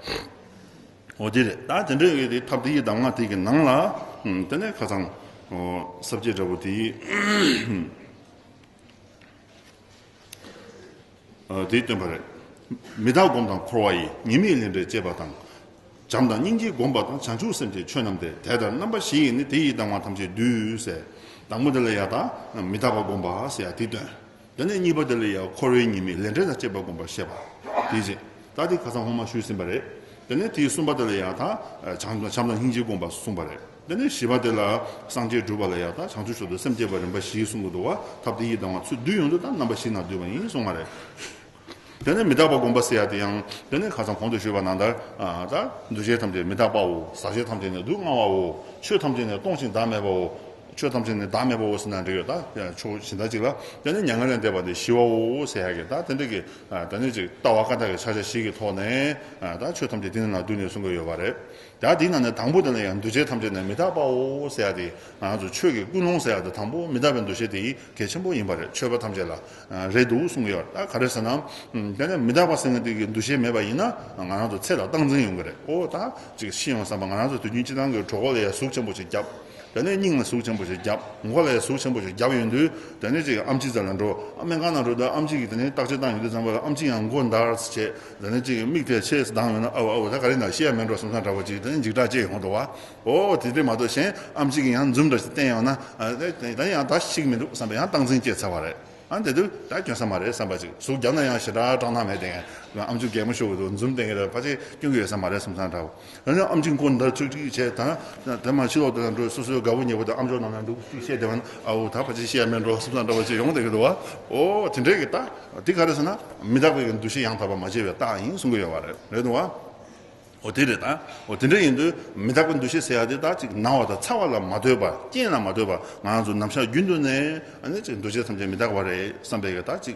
འོ་དེ་རེད། ད་དེ་འདྲ་ཡོད་དེ་ཐབས་དེ་ཡི་གདམས་ངག་དེ་གི་ནང་ལ། ཨུམ། དེ་ནས་ཁ་སང་། ཨོ། ས་བཅད་འདྲ་པོ་དེ། ཨ། དེ་སྟོན་པ་རེད། མི་རྟག་སྒོམ་དང་འཁོར་བ་ཡི། ཉེས་དམིགས་ལས་འབྲས་དཔྱད་པ་དང་། བྱམས་དང་སྙིང་རྗེ་སྒོམ་པ་དང་། བྱང་ཆུབ་སེམས་བསྐྱེད་ཆོས་རྣམས་ཏེ། དེ་ལྟར་རྣམ་པ་བཞི་ཡིས་ནི། དེ་ཡི་གདམས་ངག་ཐམས་ཅད་བསྡུས་ཟེར། དང་པོ་དེ་ལ་ཡ་ད་མི་རྟག་པ་སྒོམ་པ་ཟེར་ཡ་དེ་སྟོན། དེ་ནས་གཉིས་པ་དེ་ལ་ཡ་འཁོར་བའི་ཉེས་དམིགས་ལས་འབྲས་དང་བཅས་པ་སྒོམ་པར་བཤད་པ། དེ་བཞིན་ད་དེ་ཁ་སང་སྔོན་མ་ཞུས་ཟིན་པ་རེད། དེ་ནས་དེའི་གསུམ་པ་དེ་ལ་ཡ་ད་བྱམས་བྱམས་དང་སྙིང་རྗེ་སྒོམ་པ་གསུངས་པ་རེད། དེ་ནས་བཞི་པ་དེ་ལ་སངས་རྒྱས་སྒྲུབ་པ་ལ་ཡང་དག་བྱང་ཆུབ་མཆོག་ཏུ་སེམས་བསྐྱེད་པ་རིམ་པ་བཞི་གསུང་གི་འདུག་བ། ཐབས་དེ་ཡི་གདམས་ངག་ཚུར་བསྡུས་ཡོང་དུས་ད་རྣམ་པ་བཞི་ནང་བསྡུས་པ་ཡིན་གསུང་བ་རེད། དེ་ནས་མི་རྟག་པ་སྒོམ་པ་ཟེར་ཡ་དེ་ཡང་དེ་ནས་ཁ་སང་གོང་དུ་ཞུས་པ་ནང་ལྟར། ཨ། ད་འདུ་བྱེད་ཐམས་ཅད་མི་རྟག་པའོ། ཟག་བཅས་ཐམས་ཅད་ནི་སྡུག་བསྔལ་བའོ། ཆོས་ཐམས་ཅད་ནི་སྟོང་ཞིང་བདག་མེད་པའོ། ཆོས་ཐམས་ཅད་ནི་བདག་མེད་པའོ་ཟེར་ན་འགྲིག་ཡོད། ད་ཕྱོགས་གཞན་དག་ཅིག་ལ་དེ་ནས་མྱ་ངན་ལས་འདས་པ་ནི་ཞི་བའོ་ཟེར་ཡ་གི་ད་དེ་འདྲ་གི། ཨ། དེ་ནས་ཅིག་ལྟ་བ་བཀའ་རྟགས་ཀྱི་ཕྱག་རྒྱ་བཞི་གི་ཐོག་ནས། ཨ། ད་ཆོས་ཐམས་ཅད་དེ་ནི་ལ་བསྡུས་ནས་གསུང་གི་ཡོད་པ་རེད། ད་དེའི་ནང་ནས་དང་པོ་དེ་ལ་ཡང་འདུ་བྱེད་ཐམས་ཅད་ནི་མི་རྟག་པའོ་ཟེར་ཡ་དེ། ང་ཚོ་ཆོས་ཀྱི་ཀུན་སློང་ཟེར་ཡ་དེ་དང་པོ་མི་རྟག་པའི་འདུ་ཤེས་དེ་གལ་ཆེན་པོ་ཡིན་པ་རེད། ཆོས་པ་ཐམས་ཅད་ལ། ཨ། རེད་འདུག་གསུང་གི་ཡོད། ད་ག་རེ་ཟེར་ན། ཨ། དེ་ནས་མི་རྟག་པ་ཟེར་མཁན་དེ་གི་འདུ་ཤེས་མེད་པ་ཡིན་ན་ང་རང་ཚོ་ཚེ་ལ་སྟངས་འཛིན་ཡོང་གི་རེད། ཨོ། ད་ཅིག་ཤི་ཡོང་བསམ་པ། ང་རང་ཚོ་དུས་རྒྱུན་སྤྱི་བཏང་གི་གྲོད་ཁོག་ལ་ཡ་ཟུག་ཆེན་པོ་ཞིག་བརྒྱབ། དེ་ནས་སྙིང་ལ་ཟུག་ཆེན་པོ་ཞིག་བརྒྱབ། མགོ་ལ་ཡ་ཟུག་ཆེན་པོ་ཞིག་བརྒྱབ་ཡོང་དུས། དེ་ནས་ཅིག་ཨེམ་ཆི་རྩ་ལ་འགྲོ། ཨ། སྨན་ཁང་ནང་འགྲོ་དུས་ཨེམ་ཆི་གིས་དེ་ནས་བརྟག་དཔྱད་བཏང་ཡོང་དུས་ཙམ་པ་ལ་ཨེམ་ཆི་ཡང་མགོ་འདར་བྱས། དེ་ནས་ཅིག་མིག་དེ་ཆེས་སུ་ལྡང་ཡོང་ན། ཨ་འོ། ཨ་འོ། ད་ག་རེ་ན་ཤི་ཡ་མེད་འགྲོ་བསམ་བསམ་འདྲ་པོ་ཅིག་དེ་ནས་འཇིགས་སྐྲག་སྐྱེས་ཡོང་འདུག་བ། ཨོ། དེ་དེ་མ་གཏོགས་གཞན་ཨེམ་ཆི་གིས་ཡང་འཛུམ་འདྲ་ཞིག་བསྟན་ཡོང་ན། ཨ། དེ་དེ་ཡང་ད་ཤི་གི་མི་འདུག་བསམ་པའི་ཡང་སྟངས་འཛིན་སྐྱེས་ཚར་བ་རེད། ཨ། དེ་དུས་ད་སྐྱོན་ས་མ་རེད་བསམ་པ་ཅིག། ཟུག་བརྒྱབ་ན་ཡང་ཞེ་དྲག་སྐྲག་སྣང་མེད་དེ། ཨེམ་ཆི་གད་མོ་ཤོར་གི་འདུག། འཛུམ་བསྟན་གི་རེད། ཕལ་ཆེར་སྐྱོན་གི་ཡོད་ས་མ་རེད་བསམ་བསམ་འདྲ་བོ། ཨ་ནི་ཨེམ་ཆི་མགོ་འདར་ཚུགས་ཀྱི་བྱས། ད་དེ་མ་ཕྱི་ལོགས་དེ་ལ་འགྲོ། སོ་སོའི་དགའ་པོ་ཉེ་པོ་དང་ཨ་མཆོག་ནང་ལ་འདུག་ཅིག་བཤད་བསྡད་པ་ན། ཨ་འོ། ད་ཕལ་ཆེར་ཤི་ཡ་མེད་འགྲོ་བསམ་བསམ་འདྲ་བོ་ཅིག་ཡོང་བསྡད་ཀྱི་འདུག་བ། ཨོ། དེ་འདྲའི་གི་ད་དེ་ག་རེ་ཟེར་ན་མི་རྟག་པའི་གི་འདུ་ཤེས་ཡང་དག་པར་མ་སྐྱེས་པའི་རྟགས་ཡིན་གསུང་གི་ཡོད་པ་རེད། རེད་འདུག་བ། འོ་དེ་རེད་ད། འོ་དེ་འདྲ་ཡིན་དུས་མི་རྟག་པའི་འདུ་ཤེས་ཟེར་ཡ་དེ་ད་ཅིག་ན་བ་དང་ཚ་བ་ལ་མ་ལྟོས་པར། རྐྱེན་ལ་མ་ལྟོས་པར་ང་རང་ཚོ་ནམ་ཞག་རྒྱུན་དུ་ནས། ཨ་ནི་ཅིག་འདུ་བྱེད་ཐམས་ཅད་མི་རྟག་པ་རེད་བསམ་པའི་གི་ད་ཅིག་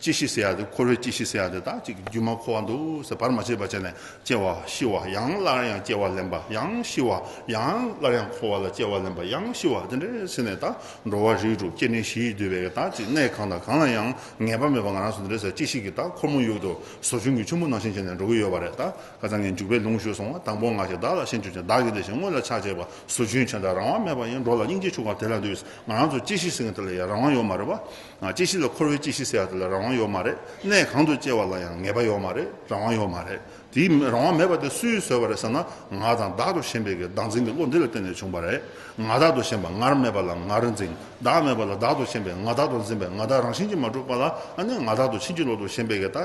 སྐྱེ་ཤི་ཟེར་ཡ་དེ། འཁོར་བའི་སྐྱེ་ཤི་ཟེར་ཡ་དེ་ད་ཅིག་སྒྱུ་མ་འཁོར་བ་འདུག་ཟེར་བར་མ་ཆད་པ་བྱས་ནས། སྐྱེ་བ་ཤི་བ། ཡང་སླར་ཡང་སྐྱེ་བ་ལེན་པ། ཡང་ཤི་བ། ཡང་སླར་ཡང་འཁོར་བ་ལ་སྐྱེ་བ་ལེན་པ། ཡང་ཤི་བ། དེ་འདྲ་བྱས་ནས་ད་འགྲོ་བ་རིགས་དྲུག་སྐྱེ་གནས་བཞི་ཡིས་བསྡུས་པའི་གི་ད་ཅིག་གནས་གང་དང་གང་ལ་ཡང་ངེས་པ་མེད་པ། ང་རང་ཚོ་འདི་འདྲ་ཟེར་སྐྱེ་ཤི་གི་ད་འཁོར་མོ་ཡུག་ཏུ་ཟོ་ཆུན་གྱི་ཆུ་མོ་ནང་བཞིན་བྱས་ནས་འགྲོ་གི་ཡོད་པ་རེད་ད། ཁ་སང་ངས་འཇུག་པའི་ལུང་ཞུས་སོང་བ། དང་པོ་ང་ཞེས་བདག་ལ་ཤན་བཅོས་ཤིང་། བདག་གི་དེ་བཞིན་སྔོན་ལ་ཕྱག་བྱས་པ། ཟོ་ཆུན་ཆེན་དང་རང་དབང་མེད་པ་ཡིན། འགྲོ་ལ་སྙིང་རྗེ་ཆུང་བ་དེ་ལ་འདུད། ང་རང་ཚོ་སྐྱེ་ཤི་ཟེར་མཁན་དེ་ལ་ཡང་རང་དབང་ཡོད་མ་རེད་པ། ང་། སྐྱེ་ཤི་ལ། འཁོར་བའི་སྐྱེ་ཤི་ཟེར་ཡ་དེ་ལ་རང་དབང་ཡོད་མ་རེད། གནས་གང་དུ་སྐྱེ་བ་ལ་ཡང་ངེས་པ་ཡོད་མ་རེད། རང་དབང་ཡོད་མ་རེད། དེའི་རང་དབང་མེད་པ་དེ་སུས་བཟོས་པ་རེད་ཟེར་ན། ང་དང་བདག་ཏུ་ཞེན་པའི་གི་བདག་འཛིན་གྱི་བློ་འདི་ལ་བརྟེན་ནས་བྱུང་བ་རེད། ང་བདག་ཏུ་ཞེན་པ། ངར་མེད་པ་ལ་ངར་འཛིན། བདག་མེད་པ་ལ་བདག་ཏུ་ཞེན་པའི། ང་བདག་ཏུ་འཛིན་པའི། ང་བདག་རང་བཞིན་གྱིས་མ་གྲུབ་པ་ལ། ཨ་ནི་ང་བདག་ཏུ་ཕྱིན་ཅི་ལོག་ཏུ་ཞེན་པའི་གི་ད་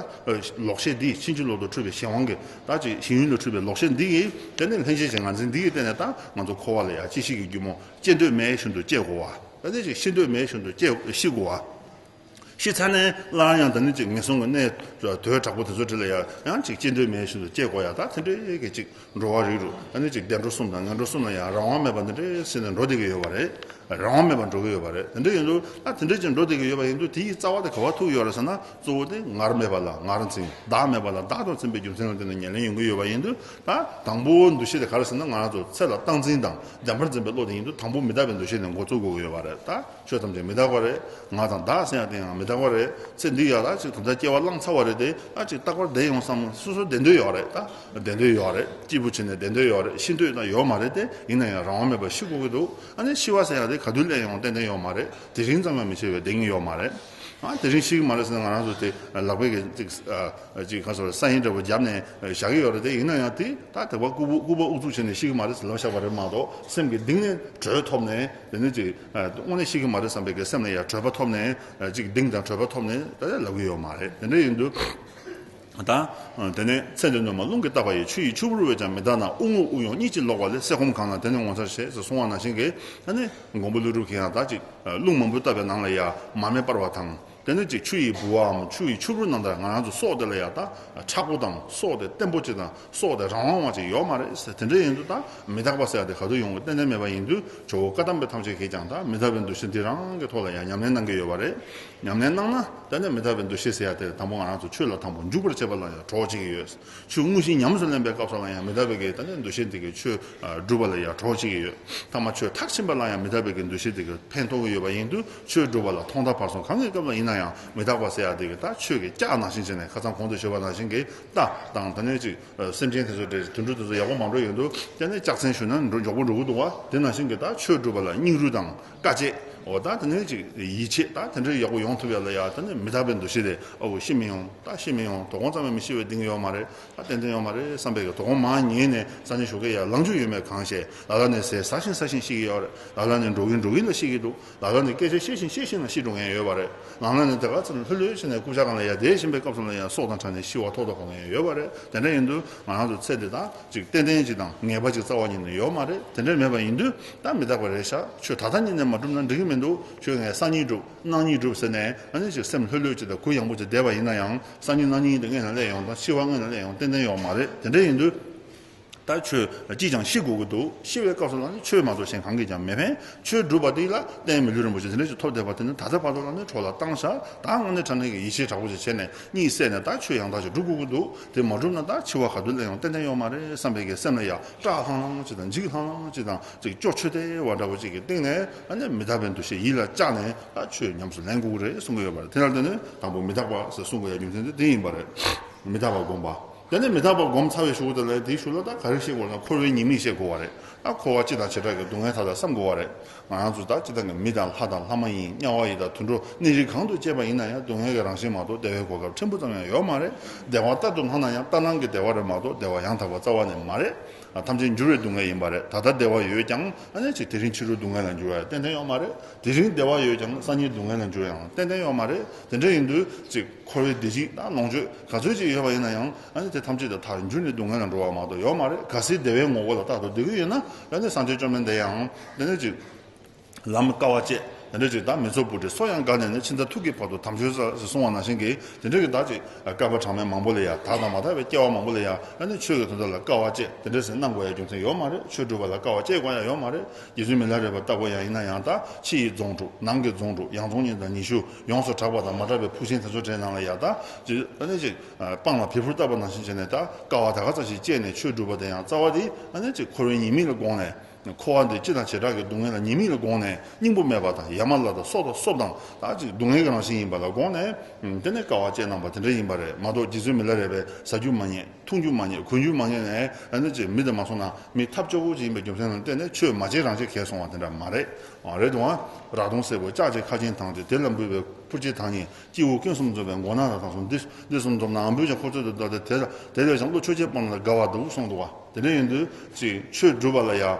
ལོག་ཤེས་འདི། ཕྱིན་ཅི་ལོག་ཏུ་འཁྲུལ་པའི་གཞན་དབང་གི་ད་ཅིག་ཞེན་ཡུལ་ལ་འཁྲུལ་པའི་ལོག་ཤེས་འདི་ཡིས་དེ་ནི་ལྷན་སྐྱེས་ཀྱི་ངར་འཛིན་འདི་ཡིས་བརྟེན་ནས་ད་ང་ཚོ་འཁོར་བ་ལ་ཡང་སྐྱེ་ཤི་གི་རྒྱུ་མོ། སྐྱེ་འདོད་མེད་བཞིན་དུ་སྐྱེ་དགོས་པ། ད་ནི་ཅིག་ཤི་འདོད་མེད་བཞིན་དུ་སྐྱེ། ཤི་དགོས་པ། ཤི་ཚར་ནས་སླར་ཡང་ད་ནི་ཅིག་ངན་སོང་གི་གནས་དོད་དྲག་པོ་དེ་ཚོ་དེ་ལ་ཡང་ཡང་ཅིག་སྐྱེ་འདོད་མེད་བཞིན་དུ་སྐྱེ་དགོས་ཡ། ད་དེ་འདྲའི་གི་ཅིག་འགྲོ་བ་རིགས་དྲུག། ད་ནི་ཅིག་བདེ་འགྲོ་གསུམ་དང་ངན་འགྲོ་གསུམ་ལ་ཡང་རང་དབང་མེད་པ་འདི་འདྲའི་ཟེར་ནས་འགྲོ་བསྡད་ཀྱི་ཡོད་པ་རེད། རང་དབང་མེད་པར་འགྲོ་གི་ཡོད་པ་རེད། དེ་འདྲ་ཡིན་དུས་ད་དེ་འདྲ་ཅིག་འགྲོ་བསྡད་ཀྱི་ཡོད་པ་ཡིན་དུས་དེ་ཡི་རྩ་བ་དེ་ག་པར་ཐུག་ཡོད་རེད་ཟེར་ན། གཙོ་བོ་དེ་ངར་མེད་པ་ལ་ངར་འཛིན། བདག་མེད་པ་ལ་བདག་ཏུ་འཛིན་པའི་རྒྱུ་མཚན་ལ་བརྟེན་ནས་ཉེར་ལེན་ཡོང་གི་ཡོད་པ་ཡིན་དུས། ད་དང་པོའི་འདུ་ཤེས་དེ་ག་རེ་ཟེར་ན། ང་རང་ཚོ་ཚེ་ལ་སྟངས་འཛིན་དང་བདེན་པར་འཛིན་པའི་བློ་དེ་ཡིན་དུས། དང་པོ་མི་རྟག་པའི་འདུ་ཤེས་ནས་འགོ་བཙུགས་དགོས་ཀྱི་ཡོད་པ་རེད། ད་ཆོས་ཐམས་ཅད་མི་རྟག་པ་རེད། ང་དང་བདག་ཟེར་ཡ་དེ་ཡང་མི་རྟག་པ་རེད། ཚེ་འདི་ཡ་ད་ཅིག་ད་ལྟ་སྐྱེ་བ་བླངས་ཚར་བ་རེད་དེ། ཨ་ཅིག་རྟག་པར་བདེ་ཡོང་བསམ། སོ་སོ་བདེ་འདོད་ཡོད་རེད། ད་བདེ་འདོད་ཡོད་རེད། སྐྱིད་པོ་བྱས་ནས་བདེ་འདོད་ཡོད་རེད། ཤི་འདོད་ད་ཡོད་མ་རེད་དེ། ཡིན་ན་ཡང་རང་དབང་མེད་པར་ཤི་དགོས་ཀྱི་འདུག། ཨ་ནི་ཤི་བ་ཟེར་ཡ་དེ་ག་དུས་སླེབས་ཡོང་ཏན་ཏན་ཡོད་མ་རེད། དེ་རིང་ཙམ་ཡང་མི་ཤི་བའི་བདེ་སྐྱིད་ཡོད་མ་རེད། ཨ་དེ་རིང་ཤི་གི་མ་རེད་ཟེར་ན། ང་རང་ཚོ་དེ་ལག་པའི་གི་ཅིག་ཨ་ཅིག་ག་ཟེར། ས་ཡིན་འདྲ་པོ་བརྒྱབ་ནས་བཞག་གི་ཡོད་རེད་དེ། ཡིན་ན་ཡང་དེ་ད་དེ་བ་ལྐུགས་པ་ལྐུགས་པ་ཨུ་ཚུགས་བྱས་ནས་ཤི་གི་མ་རེད་ཟེར་ལབ་བཞག་པ་རེད་མ་གཏོགས། སེམས་ཀྱི་གཏིང་ནས་གྲོས་ཐོབ་ནས། དེ་ནི་ཅིག་ཨ་དངོས་གནས་ཤི་གི་མ་རེད་བསམ་པའི་གི་སེམས་ལ་ཡང་གྲོས་པ་ཐོབ་ནས། ཨ་ཅིག་གཏིང་དང་གྲོས་པ་ཐོབ་ནས་ད་ལབ་གི་ཡོད་མ་རེད། དེ་འདྲ་ཡིན་དུས། ད་དེ་ནས་ཚེ་འདི་སྣོན་པ་རླུང་གིས་བཏབ་པ་ཡི། ཆུ་ཡི་ཆུ་བུར་བས་ཀྱང་མི་འདག་ན། དབུགས་རྔུབ་དབུགས་དབྱུང་གཉིད་ཀྱིས་ལོག་པ་ལས། སད་ཁོམ་གང་ལ་དེ་ནི་ངོ་མཚར་ཆེ་ཟེར་གསུང་བ་ནང་བཞིན་གྱི། ད་ནི་མགོན་པོ་ཀླུ་སྒྲུབ་ཀྱིས་ཡང་ད་ཅིག་རླུང་མང་པོས་བཏབ་པའི་ནང་ལ་ཡ་མར་མེ་སྤར་བ་དང་། དེ་ནས་ཅིག་ཆུ་ཡི་ལྦུ་བའམ་ཆུ་ཡི་ཆུ་བུར་རྣམ་ཐར་ང་རང་ཚོ་སྲོག་དེ་ལ་ཡང་ད་མཁྲེགས་པོ་དང་སྲོག་དེ་བརྟན་པོ་ཅིག་དང་སྲོག་དེ་རང་དབང་བ་ཅིག་ཡོད་མ་རེད་ཟེར། དེ་འདྲ་ཡིན་དུས་ད་མི་རྟག་པ་ཟེར་ཡ་དེ་ག་དུས་ཡོང་གི་ཏན་ཏན་མེད་པ་ཡིན་དུས་ཇོ་བོ་བཀའ་གདམས་པ་ཐམས་ཅད་ཀྱིས་ཀྱང་ད་མི་རྟག་པའི་འདུ་ཤེས་འདི་རང་གི་ཐོག་ལ་ཡང་ཉམས་ལེན་གནང་གི་ཡོད་པ་རེད། ཉམས་ལེན་གནང་ན་ད་ནི་མི་རྟག་པའི་འདུ་ཤེས་ཟེར་ཡ་དེ་དང་པོ་ང་རང་ཚོ་ཆོས་ལ་དང་པོ་འཇུག་པར་བྱེད་པ་ལ་ཡང་གྲོགས་བྱེད་ཀྱི་ཡོད། ཆོས་དངོས་གཞི་ཉམས་སུ་ལེན་པའི་སྐབས་སུ་ལ་ཡང་མི་རྟག་པའི་གི་ད་ནི་འདུ་ཤེས་དེ་གི་ཆོས་སྒྲུབ་པ་ལ་ཡང་གྲོགས་བྱེད་ཀྱི་ཡོད། ཐ་མ་ཆོས་མཐར་ཕྱིན་པ་ལ་ཡང་མི་རྟག་པའི་གི་འདུ་ཤེས་དེ་གི་ཕན་ཐོགས་ཀྱི་ཡོད་པ་ཡིན་དུས་ཆོས་སྒྲུབ་པ་ལ་ཐོག་མཐའ་བར་གསུམ་གང་གི་སྐབས་ལ་ཡིན་ན་ཡང་མི་རྟག་པ་ཟེར་ཡ་དེ་གི་ད་ཆོས་ཀྱི་ལྕགས་ནང་བཞིན་བྱས་ནས་ཁ་སང་གོང་དུ་ཞུས་པ་ནང་བཞིན་གི་རྟ་དང་ད་ནི་ཅིག་སེམས་ཅན་དེ་ཚོ་དེ་དུད་འགྲོ་དེ་ཚོ་ཡག་པོ་མ་འགྲོ་ཡོང་དུས་དེ་ནི་ལྕགས་ཚན་ཞུ་ན་འགྲོ་མགྱོགས་པོ་འགྲོ་གི་འདུག་བ། དེ་ནང་བཞིན་གི་ད་ཆོས་སྒྲུབ་པ་ལ་སྙིང་རུས་དང་དཀའ་སྤྱད། འོ་ད་དེ་ནས་ཅིག་ཡིད་ཆེས་ད་དེ་འདྲའི་ཡག་པོ་ཡོང་ཐུབ་ཡ་ལ་ཡ་ད་ནི་མི་རྟག་པའི་འདུ་ཤེས་དེ་ཨ་འོ་ཤི་མི་ཡོང་ད་ཤི་མི་ཡོང་དོ་དགོང་ཙམ་མ་མི་ཤི་བའི་གཏིང་ཡོད་མ་རེད། ད་ཏན་ཏན་ཡོད་མ་རེད་བསམ་པའི་གི་དོ་དགོང་མ་ཉལ་ནས་ས་ནས་ཞོགས་ཀས་ཡ་ལངས་རྒྱུ་ཡོད་མེད་གང་ཤེས། ལ་ལ་ནས་ཟས་ཟ་བཞིན་ཟ་བཞིན་ཤི་གི་ཡོད་རེད། ལ་ལ་ནས་འགྲོ་གིན་འགྲོ་གིན་ལ་ཤི་གི་འདུག་ལ་ལ་ནས་སྐད་ཆ་བཤད་བཞིན་བཤད་བཞིན་ལ་ཤི་འགྲོ་མཁན་ཡོད་པ་རེད། ལ་ལ་ནས་དེ་ག་ཚོད་ལྷོད་ལྷོད་བྱས་ནས་རྐུབ་བཀྱག་སྒང་ལ་ཡ་བསྡད་བཞིན་པའི་སྐབས་སུ་ལ་ཡ་སྲོག་དང་ཕྲལ་ནས་ཤི་བ་ཐོག་ཐོག་གོ་མཁན་ཡོད་པ་རེད། དེ་འདྲ་ཡིན་དུས་ང་རང་ཚོ་ཚེ་འདི་དང་ཅིག་ཏན་ཏན་ཅིག་དང་ངེས་པ་ཅིག་རྩ་བ་ཉིད་ནས་ཡོད་མ་རེད། དེ་འདྲ་མེད་པ་ཡིན་དུས་ད་མི་རྟག་པ་རེད་ཤག་ཆོས་ད་ལྟ་ཉིད་ནས་མ་བསྒྲུབས་ན་འགྲིག་གི་མི་འདུག་ཆོས་ངས་སང་ཉིན་བསྒྲུབ་གནངས་ཉིན་བསྒྲུབ་ཟེར་ནས་ཨ་ནི་ཅིག་སེམས་ལྷོད་ལྷོད་ཅིག་དང་གུ་ཡངས་པོ་ཅིག་བསྡད་པ་ཡིན་ན་ཡང་སང་ཉིན་གནངས་ཉིན་དེ་སྔོན་ལ་སླེབས་ཡོང་དང་འཆི་བ་སྔོན་ལ་སླེབས་ཡོང་ཏན་ཏན་ཡོད་མ་རེད། དེ་འདྲ་ཡིན་དུས། ད་ཆོས་ཅིས་ཀྱང་ཤི་དགོས་ཀྱི་འདུག་ཤི་བའི་སྐབས་སུ་ལ་ནི་ཆོས་མ་གཏོགས་གཞན་གང་གིས་ཀྱང་མི་ཕན། ཆོས་སྒྲུབ་པ་དེ་ལ་རྟེན་མི་ལུས་རིན་པོ་ཆེ་དེ་འདྲ་ཞིག་ཐོབ་བསྡད་པ་དེ་ནི་ད་ལྟ་བར་དུ་ལ་ནི་འཕྲོ་བརླག་བཏང་ཤག་ད་དངོས་གནས་དྲང་གནས་ཀྱི་ཡིད་ཆེས་དྲག་པོ་ཞིག་བྱས་ནས་གཉིད་སད་ནས་ད་ཆོས་ཡང་དག་ཞིག་སྒྲུབ་དགོས་ཀྱི་འདུག་དེ་མ་བསྒྲུབས་ན་ད་འཆི་བ་ག་དུས་སླེབས་ཡོང་ཏན་ཏན་ཡོད་མ་རེད་བསམ་པའི་གི་སེམས་ལ་ཡང་སྐྲག་ལྷང་ལྷང་ཅིག་དང་འཇིགས་ལྷང་ལྷང་ཅིག་དང་ཅིག་སྐྱོ་ཆོས་དེ་བ་འདྲ་བོ་ཅིག་གི་སྟེང་ནས་ཨ་ནི་མི་རྟག་པའི་འདུ་ཤེས་ཡིད་ལ་བཅངས་ནས་ད་ཆོས་ཉམས་སུ་ལེན་དགོས་ཀྱི་རེད་གསུང་གི་ཡོད་པ་རེད། དེ་ལ་བརྟེན་ནས་དང་པོ་མི་རྟག་པ་ཟེར་གསུང་དགོས་ཡ་རྒྱུ་མཚན་དེ་དེ་ཡིན་པ་རེད། མི་རྟག་པ་སྒོམ་པ། དེ་ནས་མི་རྟག་པ་སྒོམ་ཚར་བའི་གཞུག་གུ་དེ་ལ་དེའི་གཞུག་ལ་ད་ག་རེ་ཤེས་དགོས་ན་འཁོར་བའི་ཉེས་དམིགས་ཤེས་དགོས་པ་རེད། ད་འཁོར་བ་སྤྱི་དང་བྱེ་བྲག་གི་སྡུག་བསྔལ་མཐའ་དག་བསམ་དགོས་པ་རེད། ང་རང་ཚོ་ད་སྤྱི་དང་གི་མི་དང་ལྷ་དང་ལྷ་མ་ཡིན་དམྱལ་བ་ཡི་དྭགས་དུད་འགྲོ་གནས་རིས་གང་དུ་སྐྱེས་པ་ཡིན་ན་ཡང་སྡུག་བསྔལ་གྱི་རང་བཞིན་མ་གཏོགས་བདེ་བའི་གོ་སྐབས་ཕྲན་བུ་ཙམ་ཡང་ཡོད་མ་རེད། བདེ་བ་ལྟར་དུ་སྣང་ན་ཡང་ལྟར་སྣང་གི་བདེ་བ་རེད་མ་གཏོགས་བདེ་བ་ཡང་དག་པ་རྩ་བ་ནས་མ་རེད། ཐམས་ཅད་འགྱུར་བའི་སྡུག་བསྔལ་ཡིན་པ་རེད། ད་ལྟ་བདེ་བ་ཡོད་ཀྱང་ཨ་ནི་ཅིག་དེ་རིང་ཕྱི་དྲོའི་སྡུག་བསྔལ་ལ་འགྱུར་བ་ཏན་ཏན་ཡོད་མ་རེད། དེ་རིང་བདེ་བ་ཡོད་ཀྱང་སང་ཉིན་སྡུག་བསྔལ་ལ་འགྱུར་ཡང་ཏན་ཏན་ཡོད་མ་རེད། དེ་འདྲ་ཡིན་དུས་ཅིག་འཁོར་བའི་བདེ་སྐྱིད་དང་ལོངས་སྤྱོད་ག་ཚོད་ཅིག་ཡོད་པ་ཡིན་ན་ཡང་ཨ་ནི་དེ་ཐམས་ཅད་དེ་མཐར་འགྱུར་ནས་སྡུག་བསྔལ་ལ་འགྲོ་བ་མ་གཏོགས་ཡོད་མ་རེད། གལ་སྲིད་བདེ་བའི་ངོ་བོ་ལ་རྟག་ཏུ་སྡོད་ཀྱི་ཡོད་ན་ཨ་ནི་སངས་རྒྱས་བཅོམ་ལྡན་འདས་ཡང་དེ་ནས་ཅིག་ལམ་དཀའ་བ་སྤྱད་དེ་འདྲ་ཅིག་དང་མི་ཚོགས་པུ་ཊི་སོ་ཡང་དགའ་ནས་ནི་ཕྱི་ཟླ་ཐུག་གི་བར་དུ་དམ་ཆོས་ཟེར་གསུང་བ་ནང་བཞིན་གྱི་དེ་འདྲ་གི་ད་ཅིག་བསྐལ་པ་གྲངས་མེད་མང་པོ་ལ་ཡང་དག་དང་མ་དག་པའི་སྐྱེ་བ་མང་པོ་ལ་ཡང་ཨ་ནི་ཆོས་ཀྱི་དོན་དག་ལ་དཀའ་བ་སྤྱད་དེ་འདྲ་ཟེར་གནང་དགོས་ཡ་རྒྱུ་མཚན་ཡོད་མ་རེད། ཆོས་སྒྲུབ་པ་ལ་དཀའ་བ་སྤྱད་དགོས་ཡ་ཡོད་མ་རེད། རྗེ་བཙུན་མི་ལ་རས་པ་ལྟ་བུ་ཡང་ཡིན་ན་ཡང་ད་ཕྱི་ཡི་རྫོང་དྲུག་ནང་གི་རྫོང་དྲུག་ཡང་རྫོང་གཉིས་དང་ཉི་ཤུ་ཡོངས་སུ་གྲགས་པ་དང་མ་གྲགས་པའི་ཕུག་ཆེན་དེ་ཚོ་གྲས་ནང་ལ་ཡང་ད་ཅིག་ཨ་ནི་ཅིག་སྤང་ལ་བེ་ཕུར་བཏབ་པ་ནང་བཞིན་བྱས་ནས་ད་དཀའ་བ་ད་ག་ཙམ་ཞིག་སྤྱད་ནས་ཆོས་སྒྲུབ་པ་དེ་ཡང་རྩ་བ་དེ་ཨ་ནི་ཅིག་འཁོར་བའི་ཉེས་དམིགས་ལ་དགོངས་ནས། འཁོར་བ་འདི་སྤྱི་དང་བྱེ་བྲག་གི་སྡུག་བསྔལ་ལ་ཉེས་དམིགས་ལ་དགོངས་ནས་སྙིང་པོ་མེད་པ་དང་ཡ་མ་བརླག་དང་སྲོག་དང་གསོབ་དང་ད་ཅིག་སྡུག་བསྔལ་གྱི་རང་བཞིན་ཡིན་པ་ལ་དགོངས་ནས་དེ་ནས་དཀའ་བ་སྤྱད་གནང་བ་དེ་འདྲ་ཡིན་པ་རེད་མ་གཏོགས་རྗེ་བཙུན་མི་ལ་རས་པས་ཟ་རྒྱུ་མ་རྙེད་འཐུང་རྒྱུ་མ་རྙེད་གོན་རྒྱུ་མ་རྙེད་ནས་ཨ་ནི་ཅིག་མི་དེ་མ་སོང་ན་མི་ཐབས་སྐྱོ་བོ་ཅིག་ཡིན་པའི་རྒྱུ་མཚན་ལ་བརྟེན་ནས་ཆོས་མ་བྱེད་རང་བྱེད་གལ་སོང་བ་དེ་འདྲ་མ་རེད། རེད་དུ་ཨ་རག་དུང་སེར་པོ་ལྕགས་ཀྱི་ཁ་ཆེན་དང་དེ་དེ་ལ་འབུལ་བའི་ཕུར་ཆེན་དང་ནི། སྐྱེ་བོ་ཀུན་གསུམ་འཛོམས་པའི་མགོ་ན་ར་དང་གསུམ་འདི་འདི་གསུམ་འཛོམས་ནའང་འབུལ་ཞིང་འཁོར་ཚོད་དུ་བདག་དེ་དེ་ལས་ཀྱང་བློ་ཆོས་ཅན་སྤངས་ལ་དགའ་བ་འདུག་གསུངས་འདུག་བ། དེ་འདྲ་ཡིན་དུས་ཅིག་ཆོས་སྒྲུབ་པ་ལ་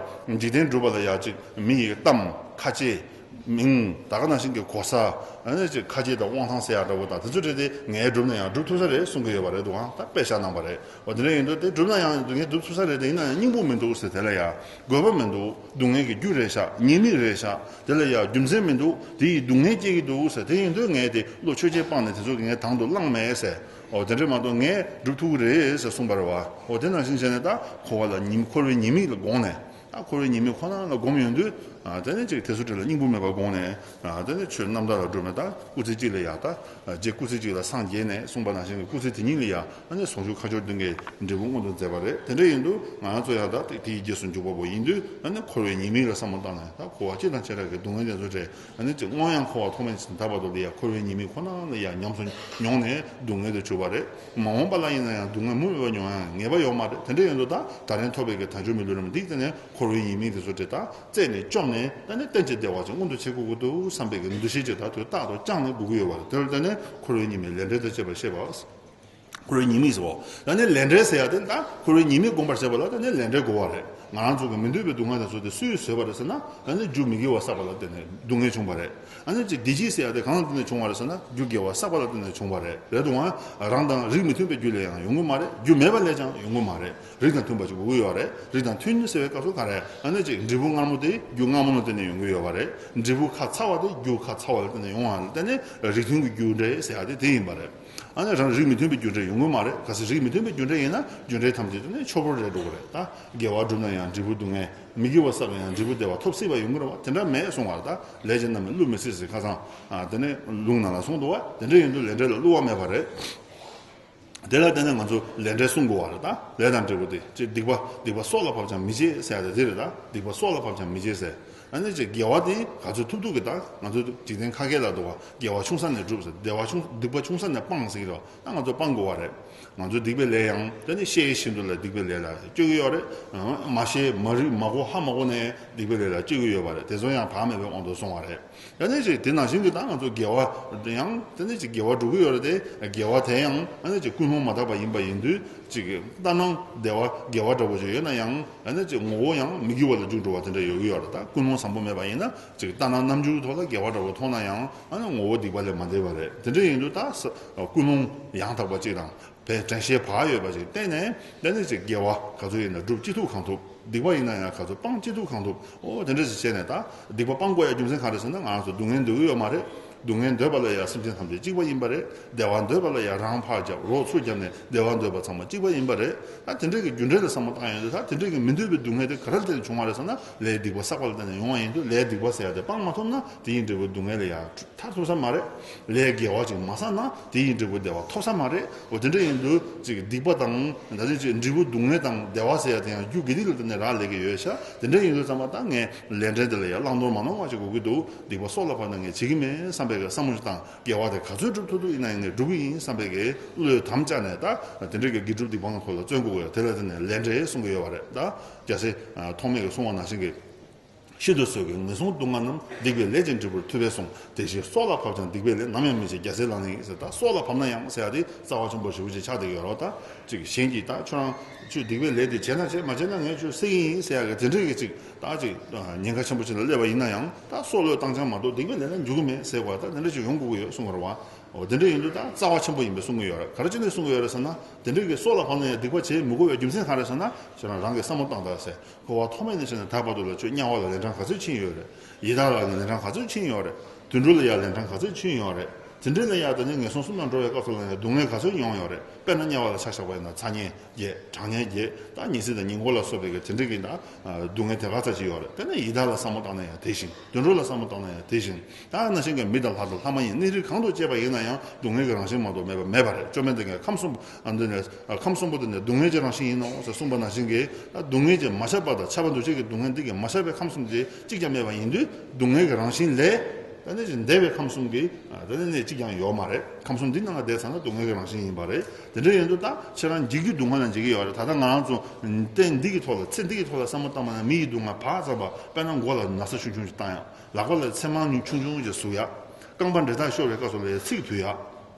ཡང་འཇིག་རྟེན་སྒྲུབ་པ་ལ་ཡང་ཅིག་མི་ཡི་གཏམ་ཁ་ལྕེ་མིང་ད་ག་ནང་བཞིན་གྱི་གོ་ས་ཨ་ནི་ཅིག་ཁ་ལྕེ་དང་དབང་ཐང་ཟེར་ཡ་འདྲ་བོ་དང་དེ་ཚོ་རེད་དེ་ངས་སྒྲུབ་ན་ཡང་སྒྲུབ་ཐུབ་ས་རེད་གསུང་གི་ཡོད་པ་རེད་འདུག་ཨང་ད་དཔེ་བཞག་གནང་བ་རེད། འོ་དེ་འདྲ་ཡིན་དུས་དེ་སྒྲུབ་ན་ཡང་སྡུག་བསྔལ་སྒྲུབ་ཐུབ་ས་རེད་དེ་ཡིན་ན་ཡང་སྙིང་པོ་མི་འདུག་ཟེར་དེ་ལ་ཡང་དགོས་པ་མི་འདུག་སྡུག་བསྔལ་གྱི་རྒྱུ་རེད་ཤག་ཉེས་དམིགས་རེད་ཤག་དེ་ལ་ཡང་རྒྱུ་མཚན་མི་འདུག་དེ་ཡིས་སྡུག་བསྔལ་སྐྱེ་གི་འདུག་ཟེར་དེ་ཡིན་དུས་ངས་དེ་བློ་ཆོས་ཅན་སྤངས་ནས་དེ་ཚོ་གི་ངས་དང་དུ་བླངས་མེད་ཟེར། འོ་དེ་འདྲ་མ་གཏོགས་ངས་སྒྲུབ་ཐུབ་ཀྱི་རེད་ཟེར་གསུངས་པ་རེད་བ། འོ་དེ་ནང་བཞིན་བྱས་ནས་ད་འཁོར་བ་ལ་ཉེས་འཁོར་བའི་ཉེས་དམིགས་ལ་དགོངས་ནས། ད་འཁོར་བའི་ཉེས་དམིགས་ཁོ་ན་ལ་སྒོམ་ཡོང་དུས། ཨ་དེ་ནས་ཅིག་དེ་ཚོ་དེ་ལ་སྙིང་པོ་མེད་པར་དགོངས་ནས། ཨ་དེ་ནས་ཆོས་རྣམ་དག་ལ་སྒྲུབ་ནས་ད་སྐུ་ཚེ་གཅིག་ལ་ཡང་ད། རྗེ་སྐུ་ཚེ་གཅིག་ལ་སངས་རྒྱས་ནས་གསུངས་པ་ནང་བཞིན་གྱི་སྐུ་ཚེ་དེ་ཉིད་ལ་ཡང་ཨ་ནི་ཟུང་འཇུག་ཁ་སྦྱོར་བདུན་གྱི་འབྲས་བུ་མངོན་དུ་མཛད་པ་རེད། དེ་འདྲ་ཡིན་དུས་ང་རང་ཚོ་ཡང་ད་དེ་དེའི་རྗེས་སུ་འཇུག་པ་པོ་ཡིན་དུས་ཨ་ནི་འཁོར་བའི་ཉེས་དམིགས་ལ་བསམ་བློ་བཏང་ནས་ད་འཁོར་བ་སྤྱི་དང་བྱེ་བྲག་གི་སྡུག་བསྔལ་དེ་ཚོ་རེད། ཨ་ནི་ཅིག་སྔོན་ཡང་འཁོར་བ་ཐོག་མེད་ཅིག་ད་བར་དུ་ལ་ཡང་འཁོར་བའི་ཉེས་དམིགས་ཁོ་ན་ལ་ཡང་ཉམས་སུ་མྱོང་ནས་སྡུག་བསྔལ་དུ་གྱུར་པ་རེད། མ་འོངས་པ་ལ་ཡིན་ན་ཡང་སྡུག་བསྔལ་མུ་མེད་པར་མྱོང་ཡང་ངེས་པ་ཡོད་མ་རེད། དེ་འདྲ་ཡིན་དུས་ད་ད་རིང་ཐོབ་པའི་གི་དལ་འབྱོར་མི་ལུས་རིན་པོ་འདི་བརྟེན་ནས་འཁོར་བའི་ཉེས་དམིགས་དེ་ཚོ་དེ་དག་རྩད་ནས་བཅོམ་ནས་ད་ནི་གཏན་གྱི་བདེ་བ་ཅིག་མངོན་དུ་བྱེད་དགོས་ཀྱི་འདུག་བསམ་པའི་གི་འདུ་ཤེས་ཅིག་ད་དུས་རྟག་ཏུ་བཅངས་ནས་སྒུག་གི་ཡོད་པ་རེད། དེ་ལ་བརྟེན་ནས་འཁོར་བའི་ཉེས་དམིགས་ལས་འབྲས་དང་བཅས་པ་བཤད་པ། འཁོར་བའི་ཉེས་དམིགས་ཟེར་བ། ད་ནི་ལས་འབྲས་ཟེར་ཡ་དེ་ད་འཁོར་བའི་ཉེས་དམིགས་སྐོང་བར་བྱེད་པ་ལ་ད་ནི་ལས་འབྲས་དགོས་པ་རེད། ང་རང་ཚོ་གི་མི་འདོད་པའི་སྡུག་བསྔལ་དང་ཚོགས་དེ་སུས་བཟོས་པ་རེད་ཟེར་ན། ད་ནི་རྒྱུ་མི་དགེ་བ་བསགས་པ་ལ་བརྟེན་ནས་སྡུག་བསྔལ་བྱུང་བ་རེད། ཨ་ནི་ཅིག་བདེ་སྐྱིད་ཟེར་ཡ་དེ་གང་ལ་བརྟེན་ནས་བྱུང་བ་རེད་ཟེར་ན། རྒྱུ་དགེ་བ་བསགས་པ་ལ་བརྟེན་ནས་བྱུང་བ་རེད། རེད་འདུག་ཨ། རང་དང་རིགས་མི་མཐུན་པའི་རྒྱུ་ལས་ཡང་ཡོང་གི་མ་རེད། རྒྱུ་མེད་པ་ལས་ཀྱང་ཡོང་གི་མ་རེད། རིགས་དང་མཐུན་པ་ཅིག་དགོས་ཀྱི་ཡོད་རེད། རིགས་དང་མཐུན་ཟེར་བའི་སྐབས་སུ་ག་རེ། ཨ་ནི་ཅིག་འབྲས་བུ་མངར་མོ་དེ་རྒྱུ་མངར་མོ་ལ་བརྟེན་ནས་ཡོང་གི་ཡོད་པ་རེད། འབྲས་བུ་ཁ་ཚ་བ་དེ་རྒྱུ་ཁ་ཚ་བ་ལ་བརྟེན་ནས་ཡོང་བ་ལ་བརྟེན་ནས་རིགས་མཐུན་གྱི་རྒྱུ་འབྲས་ཟེར་ཡ་དེ་དེ་ཡིན་པ་རེད། ཨ་ནི་རང་རིགས་མི་མཐུན་པའི་རྒྱུ་འབྲས་ཡོང་གི་མ་རེད། གལ་སྲིད་རིགས་མི་མཐུན་པའི་རྒྱུ་འབྲས་ཡིན་ན་རྒྱུ་འབྲས་ཐམས་ཅད་དེ་ནི་ཆོས་པོ་རེད་འགྲོ་གི་རེད། ད་དགེ་བ་བསྒྲུབས་ན་ཡང་འབྲས་བུ་སྡུག་བསྔལ། མི་དགེ་བ་བསགས་ན་ཡང་འབྲས་བུ་བདེ་བ་ཐོབ་སྲིད་པ་ཡོང་གི་རེད་བ། དེ་འདྲ་མེད་གསུང་བ་རེད། ད་ལས་ཀྱི་རྣམ་སྨིན་བསླུ་མི་སྲིད་ཟེར་ཁ་སང་། ཨ། དེ་ནས་ལུང་ནང་ལ་གསུངས་འདུག་བ། དེ་འདྲ་ཡིན་དུས་ལས་འབྲས་ལ་བསླུ་བ་མེད་པ་རེད། དེ་ལ་བརྟེན་ནས་ང་ཚོ་ལས་འབྲས་བསྲུང་དགོས་བ་རེད། ད་ལས་དང་འབྲས་བུ་དེ་ཅིག་སྡིག་པ། སྡིག་པ་སྲོག་ལ་བབ་ཀྱང་མི་བྱེད་ཟེར་ཡ་དེ་དེ་རེད། ད་སྡིག་པ་སྲོག་ལ་བབ་ཀྱང་མི་བྱེད་ཟེར། ཨ་ནི་ཅིག་དགེ་བ་དེ་ག་ཚོད་ཐུབ་ཐུབ་ཀྱིས། ད་ང་ཚོ་འཇིག་རྟེན་ཁ་སྐད་ལ་འདུག་བ། དགེ་བ་ཆུང་ས་ནས་སྒྲུབ་ཟེར། བདེ་བ་ཆུང་། སྡིག་པ་ཆུང་ས་ནས་སྤང་ཟེར་གྱི་རེད་བ། ད་ང་ཚོ་སྤང་དགོས་བ་རེད། ང་ཚོ་སྡིག་པའི་ལས་ཡང་དེ་ནི་ཤེས་བཞིན་དུ་ལ་སྡིག་པའི་ལས་ལ་སྤྱོད་ཀྱི་ཡོད་རེད། མ་ཤེས། མ་རིག། མ་གོ། ཧ་མ་གོ་ནས་སྡིག་པའི་ལས་ལ་སྤྱོད་ཀྱི་ཡོད་པ་རེད། དེ་ཚོ་ཡང་བག་མེད་པའི་དབང་དུ་སོང་བ་རེད། ཡང་ནི་ཅིག་དེ་ནང་བཞིན་གྱི་ད་ང་ཚོ་དགེ་བ་ཡང་དེ་ནི་ཅིག་དགེ་བ་སྒྲུབ་ཀྱི་ཡོད་རེད་དེ། དགེ་བ་དེ་ཡང་ཨ་ནི་ཅིག་ཀུན་སློང་མ་དག་པ་ཡིན་པ་ཡིན་དུས། ཅིག་ལྟར་སྣང་བདེ་བ་དགེ་བ་འདྲ་པོ་ཅིག་ཡོད་ན་ཡང་། ཨ་ནི་ཅིག་ངོ་བོ་ཡང་མི་དགེ་བ་ལ་འཇུག་འགྲོ་བ་དེ་འདྲ་ཡོང་གི་ཡོད་རེད། ད་ཀུན་སློང་བཟང་པོ་མེད་པ་ཡིན་ན། ཅིག་ལྟར་སྣང་རྣམ་འགྱུར་ཐོག་ལ་དགེ་བ་འདྲ་པོ་མཐོང་ན་ཡང་། ཨ་ནི་ངོ་བོ་སྡིག་པ་ལས་མ་འདས་པ་རེད། དེ་འདྲ་ཡིན་དུས་ད་ཀུན་སློང་ཡང་དག་པ་ཅིག་དང་། དེ་དྲན་ཤེས་བག་ཡོད་པ་ཞིག་བསྟེན་ནས། དེ་ནས་ཅིག་དགེ་བ་ག་ཚོད་ཡིན་ན་སྒྲུབ་ཅི་ཐུབ་གང་ཐུབ། སྡིག་པ་ཡིན་ན་ཡང་ག་ཚོད་སྤང་ཅི་ཐུབ་གང་ཐུབ། ཨོ་དེ་འདྲ་ཞིག་བྱས་ནས། ད་སྡིག་པ་སྤང་དགོས་ཡ་རྒྱུ་མཚན་ག་རེ་ཟེར་ན། ང་རང་ཚོ་སྡུག་བསྔལ་འདོད་ཀྱི་ཡོད་མ་རེད། སྡུག་བསྔལ་འདོད་པ་ལ་ཡང་སེམས་ཅན་ཐམས་ཅད་གཅིག་པ་ཡིན་པ་རེད། བདེ་བ་འདོད་པ་ལ་ཡང་རང་ཕར་རྒྱབ་རོགས་ཚུར་རྒྱབ་ནས་བདེ་བ་འདོད་པ་ཚང་མ་གཅིག་པ་ཡིན་པ་རེད། ད་དེ་འདྲ་གི་རྒྱུ་འབྲས་ལ་བསམ་བློ་བཏང་ཡོང་དུས། ད་དེ་འདྲ་གི་མི་འདོད་པའི་སྡུག་བསྔལ་དེ་ག་རེ་ལ་བརྟེན་ནས་བྱུང་བ་རེད་ཟེར་ན། ལས་སྡིག་པ་བསགས་པ་ལ་བརྟེན་ནས་ཡོང་བ་ཡིན་དུས། ལས་སྡིག་པ་ཟེར་ཡ་དེ་སྤང་མ་ཐུབ་ན། དེ་ཡི་འབྲས་བུ་སྡུག་བསྔལ་ལ་ཡང་ཐར་ཐུབ་ས་མ་རེད། ལས་དགེ་བ་ཅིག་མ་བསགས་ན་དེ་ཡི་འབྲས་བུ་བདེ་བ་ཐོབ་ས་མ་རེད། འོ་དེ་འདྲ་ཡིན་དུས་ཅིག་སྡིག་པ་དང་། ད་ནི་ཅིག་འབྲས་བུ་སྡུག་བསྔལ་དང་བདེ་བ་ཟེར་ཡ་དེ་ཡང་རྒྱུ་དགེ་སྡིག་ལ་བརྟེན་ནས་རག་ལས་ཀྱི་ཡོད་ཤག་དེ་འདྲ་ཡིན་དུས་ཙམ་པ་ད་ངས་ལས་འབྲས་འདི་ལ་ཡང་བླང་དོར་མ་གནང་བ་ཅིག་དགོས་ཀྱི་འདུག་སྡིག་པ་སྲོག་ལ་བབ་ན་ངས་བྱེད་ཀྱི་མེད་བསམ་པའི་གི་བསམ་བློ་ཞིག་བཏང་། དགེ་བ་དེ་ག་ཚོད་སྒྲུབ་ཐུབ་ཐུབ་ཡིན་ན་ཡང་ངས་སྒྲུབ་ཀྱི་ཡིན་བསམ་པའི་གི་བློས་དམ་བཅའ་ནས། ད་དེ་འདྲའི་གི་དགེ་སྒྲུབ་སྡིག་སྤང་གི་ཐོག་ལ་བརྩོན་དགོས་ཀྱི་ཡོད། དེ་ལ་བརྟེན་ནས་ལས་འབྲས་གསུང་གི་ཡོད་པ་རེད། ད་རྒྱལ་སྲས་ཐོགས་མེད་ཀྱིས་གསུང་བ་ནང་བཞིན་གྱི། ཤིན་ཏུ་བཟོད་ཀྱིས་ངན་སོང་སྡུག་བསྔལ་རྣམས། སྡིག་པའི་ལས་ཀྱི་འབྲས་བུར་ཐུབ་པས་གསུངས། དེ་བཞིན་སྲོག་ལ་བབ་ཀྱང་སྡིག་པའི་ལས། ནམ་ཡང་མི་བྱེད་རྒྱལ་སྲས་ལག་ལེན་ཡིན་ཟེར། ད་སྲོག་ལ་བབ་ན་ཡང་ཟེར་ཡ་དེ་རྩ་བ་ཆེན་པོ་ཞེ་པོ་ཅིག་ཆགས་བསྡད་ཡོད་རེད། ད་ཅིག་གཞན་གྱིས་ད་ཁྱོད་རང་ཁྱོད་སྡིག་པའི་ལས་དེ་བྱས་ན་བྱས། མ་བྱས་ན་ངས་ཁྱོད་བསད་ཀྱི་ཡིན་ཟེར་ཡ་གི་དེ་འདྲའི་གི་ཅིག་ད་ཅིག་ཉེན་ཁ་ཆེན་པོ་ཅིག་ལ་སླེབས་པ་ཡིན་ན་ཡང་། ད་སྲོག་བློས་བཏང་ཀྱང་མ་གཏོགས་སྡིག་པའི་ལས་ལ་འཇུག་གི་མེད་ཟེར་བ། ད་དེ་འདྲ་ཅིག་ཡོང་དགོས་ཀྱི་ཡོད་གསུང་གི་རེད་བ། འོ་དེ་འདྲ་ཡིན་དུས་ད་རྩ་བ་ཆེན་པོ་ཡིན་པས་གསུང་གི་ཡོད་རེད། ག་རེ་བྱས་ནས་གསུང་གི་ཡོད་རེད་ཟེར་ན། དེ་འདྲའི་གི་སྲོག་ལ་བབ་ན་ཡང་སྡིག་པ་བྱེད་མི་དགོས་པའི་རྒྱུ་མཚན་ག་རེ་ཟེར་ན། ཁྱོད་རང་རང་གིས་བསམ་བློ་བཏང་དང་ཟེར། འཁོར་བ་ཐོག་མེད་ནས་བྱས་ནས་ད་བར་དུ་ལ་ཁྱོད་དམྱལ་བ་ལ་ལན་གྲངས་ག་ཚོད་ཕྱིན་ཡོད་རེད། ཡི་དྭགས་ལ་ལན་གྲངས་ག་ཚོད་ཕྱིན་ཡོད་རེད། དུད་འགྲོ་ལ་ཡང་ལན་གྲངས་ག་ཚོད་ཕྱིན་ཡོད་རེད། དེ་འདྲ་ལ་ཡང་ད་ནི་ངན་སོང་གསུམ་ལ་འགྲོ་བའི་སྐབས་སུ་ལ་ཡང་སྡུག་བསྔལ་ག་ཚོད་མྱོང་ཡོད་རེད། དཔེར་ན་དམྱལ་བ་ལ་ཆ་བཞག་པ་ཡིན་ན་ཚ་དམྱལ་བརྒྱད། གྲང་དམྱལ་བརྒྱད། ད་ཉི་ཚེ་དང་ཉི་འཁོར་ལ་སོགས་པའི་གི་དེ་འདྲ་གི་ད་སྡུག་བསྔལ་དེ་ག་ཚོད་ཅིག་ཡོད་རེད། དེ་ནས་ཡི་དྭགས་ལ་བསམ་བློ་བཏང་ན་ཡང་དེ་བཞིན། དུད་འགྲོ་ལ་བསམ་བློ་བཏང་ན་ཡང་དེ་བཞིན། ད་ནང་བཞིན་གྱི་མི་དང་ལྷ་དང་ལྷ་མ་ཡིན་གནས་རིས་གང་དུ་སྐྱེས་པ་ཡིན་ན་ཡང་སྡུག་བསྔལ་གྱི་རང་བཞིན་མ་གཏོགས་མེད་པ་མེད་པ་རེད། བཅོམ་ལྡན་འདས་ཀྱིས་ཁམས་གསུམ། ཨ། འདི་ནས། ཨ། ཁམས་གསུམ་པོ་དེ་ནི་སྡུག་བསྔལ་གྱི་རང་བཞིན་ཡིན་ནོ་ཟེར་གསུངས་པ་ནང་བཞིན་གྱི། ད་སྡུག་བསྔལ་གྱི་མ་ཁྱབ་པ་དང་ཁྱབ་པ་འདུ་བྱེད་ཀྱི་སྡུག་བསྔལ་འདི་གིས་མ་ཁྱབ་པའི་ཁམས་གསུམ་དེ་གཅིག་ཀྱང་མེད་པ་ཡིན་དུས། སྡུག་བསྔལ་གྱི་རང་བཞིན་ལས། ད་ནི་འདས་པའི་ཁམས་གསུམ་གྱི། ཨ། ད་ནི་གནས་གཅིག་ཀྱང་ཡོད་མ་རེད། ཁམས་གསུམ་འདི་ནང་ལ་བསྡད་ཚར་ན་སྡུག་བསྔལ་གྱི་རང་བཞིན་ཡིན་པ་རེད། དེ་འདྲ་ཡིན་དུས་ད་ཁྱེད་རང་འཇིགས་རྒྱུ་སྡུག་བསྔལ་ལ་འཇིགས་ཀྱི་ཡོད་རེད། ད་ལྟ་ང་རང་ཚོ་རྟེན་འདི་གི་ཐོག་ལ། ཚེ་འདི་གི་ཐོག་ལ་བསམ་བློ་བཏང་བ་ན། མི་ཡི་སྡུག་བསྔལ་བག་ཙམ་པ། དཔེར་ན་མགོ་ལ་ན་ཚ་ཆུང་ཆུང་ཞིག་བཏང་ཡ། ལག་པ་ལ་ཚེར་མ་ཆུང་ཆུང་ཞིག་ཟུག་ཡ། རྐང་པ་འབྲེལ་ཐག་ཤོར་བའི་སྐབས་སུ་ལ་ཡ་ཚིགས་དུད་ཡ།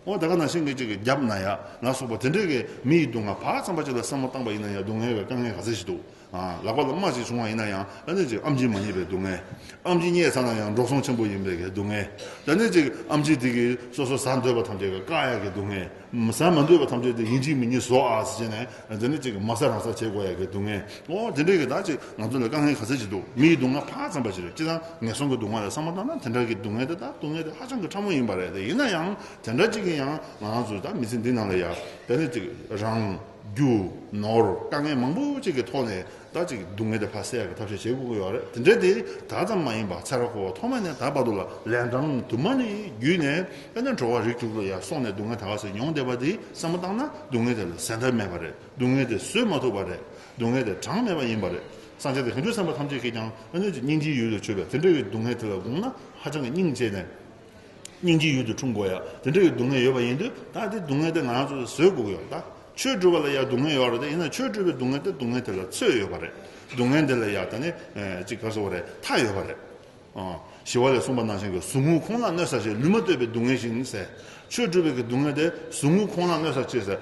འོ་ད་ག་ནང་བཞིན་གྱི་ཅིག་གི་རྒྱབ་ན་ཡ་ལ་སོགས་པ་དེ་འདྲའི་གི་མི་ཡི་སྡུག་བསྔལ་བག་ཙམ་པ་ཅིག་ལ་བསམ་བློ་བཏང་པ་ཡིན་ན་ཡང་སྡུག་བསྔལ་བའི་དཀའ་ངལ་ག་ཚད་ཞིག་འདུག་ཨ། ལག་པ་ལ་རྨ་ཅིག་བྱུང་བ་ཡིན་ན་ཡང་། ཨ་ནི་ཅིག་ཨེམ་ཆི་མ་རྙེད་པའི་སྡུག་བསྔལ། ཨེམ་ཆི་རྙེད་ཚར་ན་ཡང་འགྲོ་སོང་ཆེན་པོ་ཡིན་པའི་གི་སྡུག་བསྔལ། ད་ནི་ཅིག་ཨེམ་ཆི་དེ་གིས་སོ་སོ་ཟ་འདོད་པ་ཐམས་ཅད་གི་བཀག་ཡ་གི་སྡུག་བསྔལ། ཟ་མ་འདོད་པ་ཐམས་ཅད་དེ་ཡིན་གཅིག་མིན་གཉིས་ཟོ་ཨ་ཟེར་བྱས་ནས། དེ་ནི་ཅིག་མ་ཟ་རང་ཟ་བྱེད་དགོས་ཡ་གི་སྡུག་བསྔལ། འོ་དེ་འདྲའི་གི་ད་ཅིག་ང་ཚོ་ལ་དཀའ་ངལ་ག་ཚད་ཅིག་འདུག་མི་ཡི་སྡུག་བསྔལ་བག་ཙམ་པ་ཞིག་རེད། སྤྱིར་བཏང་ངན་སོང་གི་སྡུག་བསྔལ་ལ་བསམ་བློ་བཏང་ན། དེ་འདྲ་གི་སྡུག་བསྔལ་དེ་ད་སྡུག་བསྔལ་དེ་ཧ་ཅང་གི་ཕྲ་མོ་ཡིན་པ་རེད། དེ་ཡིན་ན་ཡང་དེ་འདྲ་ཅིག་གི་ཡང་ང་རང་ཚོ་ད་མི་ཚེ་འདི་ནང་ལ་ཡ། དེ་ནི་ཅིག་རང་རྒྱུ་ནོར་དཀའ་ངལ་མང་པོ་ཅིག་གི་ཐོག་ནས། ད་ཅིག་སྡུག་བསྔལ་དེ་ཕར་སེལ་ཡག་གི་ཐབས་ཤེས་བྱེད་དགོས་ཀྱི་ཡོད་རེད། དེ་འདྲ་དེ་ད་ཙམ་མ་ཡིན་པར་ཚེ་རབས་འཁོར་བ་ཐོག་མ་ནས་ད་བར་དུ་ལ་ལན་གྲངས་དུ་མ་ནས་བརྒྱུད་ནས། དཔེར་ན་འགྲོ་བ་རིགས་དྲུག་ལ་ཡར་སོང་ནས་སྡུག་བསྔལ་ད་ག་ཚོད་མྱོང་བསྡད་པ་དེ་བསམ་བློ་བཏང་ན། སྡུག་བསྔལ་དེ་ལ་ཟད་མཐའ་མེད་པ་རེད། སྡུག་བསྔལ་དེ་བཟོད་མ་ཐུབ་པ་རེད། སྡུག་བསྔལ་དེ་གྲངས་མེད་པ་ཡིན་པ་རེད། སངས་རྒྱས་དང་བྱང་ཆུབ་སེམས་དཔའ་ཐམས་ཅད་ཀྱིས་ཀྱང་། ཨ་ནི་སྙིང་རྗེའི་ཡུལ་དུ་གྱུར་པའི་དེ་འདྲ་བའི་སྡུག་བསྔལ་དེ་ལ་དགོངས་ན་ཧ་ཅང་གི་སྙིང་རྗེ་ནས། སྙིང་རྗེའི་ཡུལ་དུ་འཁྲུངས་དགོས་ཡ། དེ་འདྲ་ཡི་སྡུག་བསྔལ་ཡོད་པ་ཡིན་དུས། ད་དེ་སྡུག་བསྔལ་དེ་ང་རང་ཚོས་བཟོད་དགོས་ཀྱི་ཡོད་རེད། ད་ཆོས་སྒྲུབ་པ་ལ་ཡ་སྡུག་བསྔལ་ཡོད་རེད། དེ་ཡིན་ན་ཆོས་སྒྲུབ་པའི་སྡུག་བསྔལ་དེ་སྡུག་བསྔལ་དེ་ལ་ཚོད་ཡོད་པ་རེད། སྡུག་བསྔལ་དེ་ལ་ཡ་ད་ནི་ཅིག་ག་རེ་ཟེར་དགོས་རེད། མཐའ་ཡོད་པ་རེད། ཨ། ཞི་བ་ལྷས་གསུངས་པ་ནང་བཞིན་གྱི། ཟུག་རྔུ་ཁོང་ལ་གནོད་ས་ཆེ། ལུས་མ་བཏུབ་པའི་སྡུག་བསྔལ་བཞིན་ཟེར། ཆོས་སྒྲུབ་པའི་གི་སྡུག་བསྔལ་དེ་ཟུག་རྔུ་ཁོང་ལ་གནོད་ས་ཆེ་ཟེར།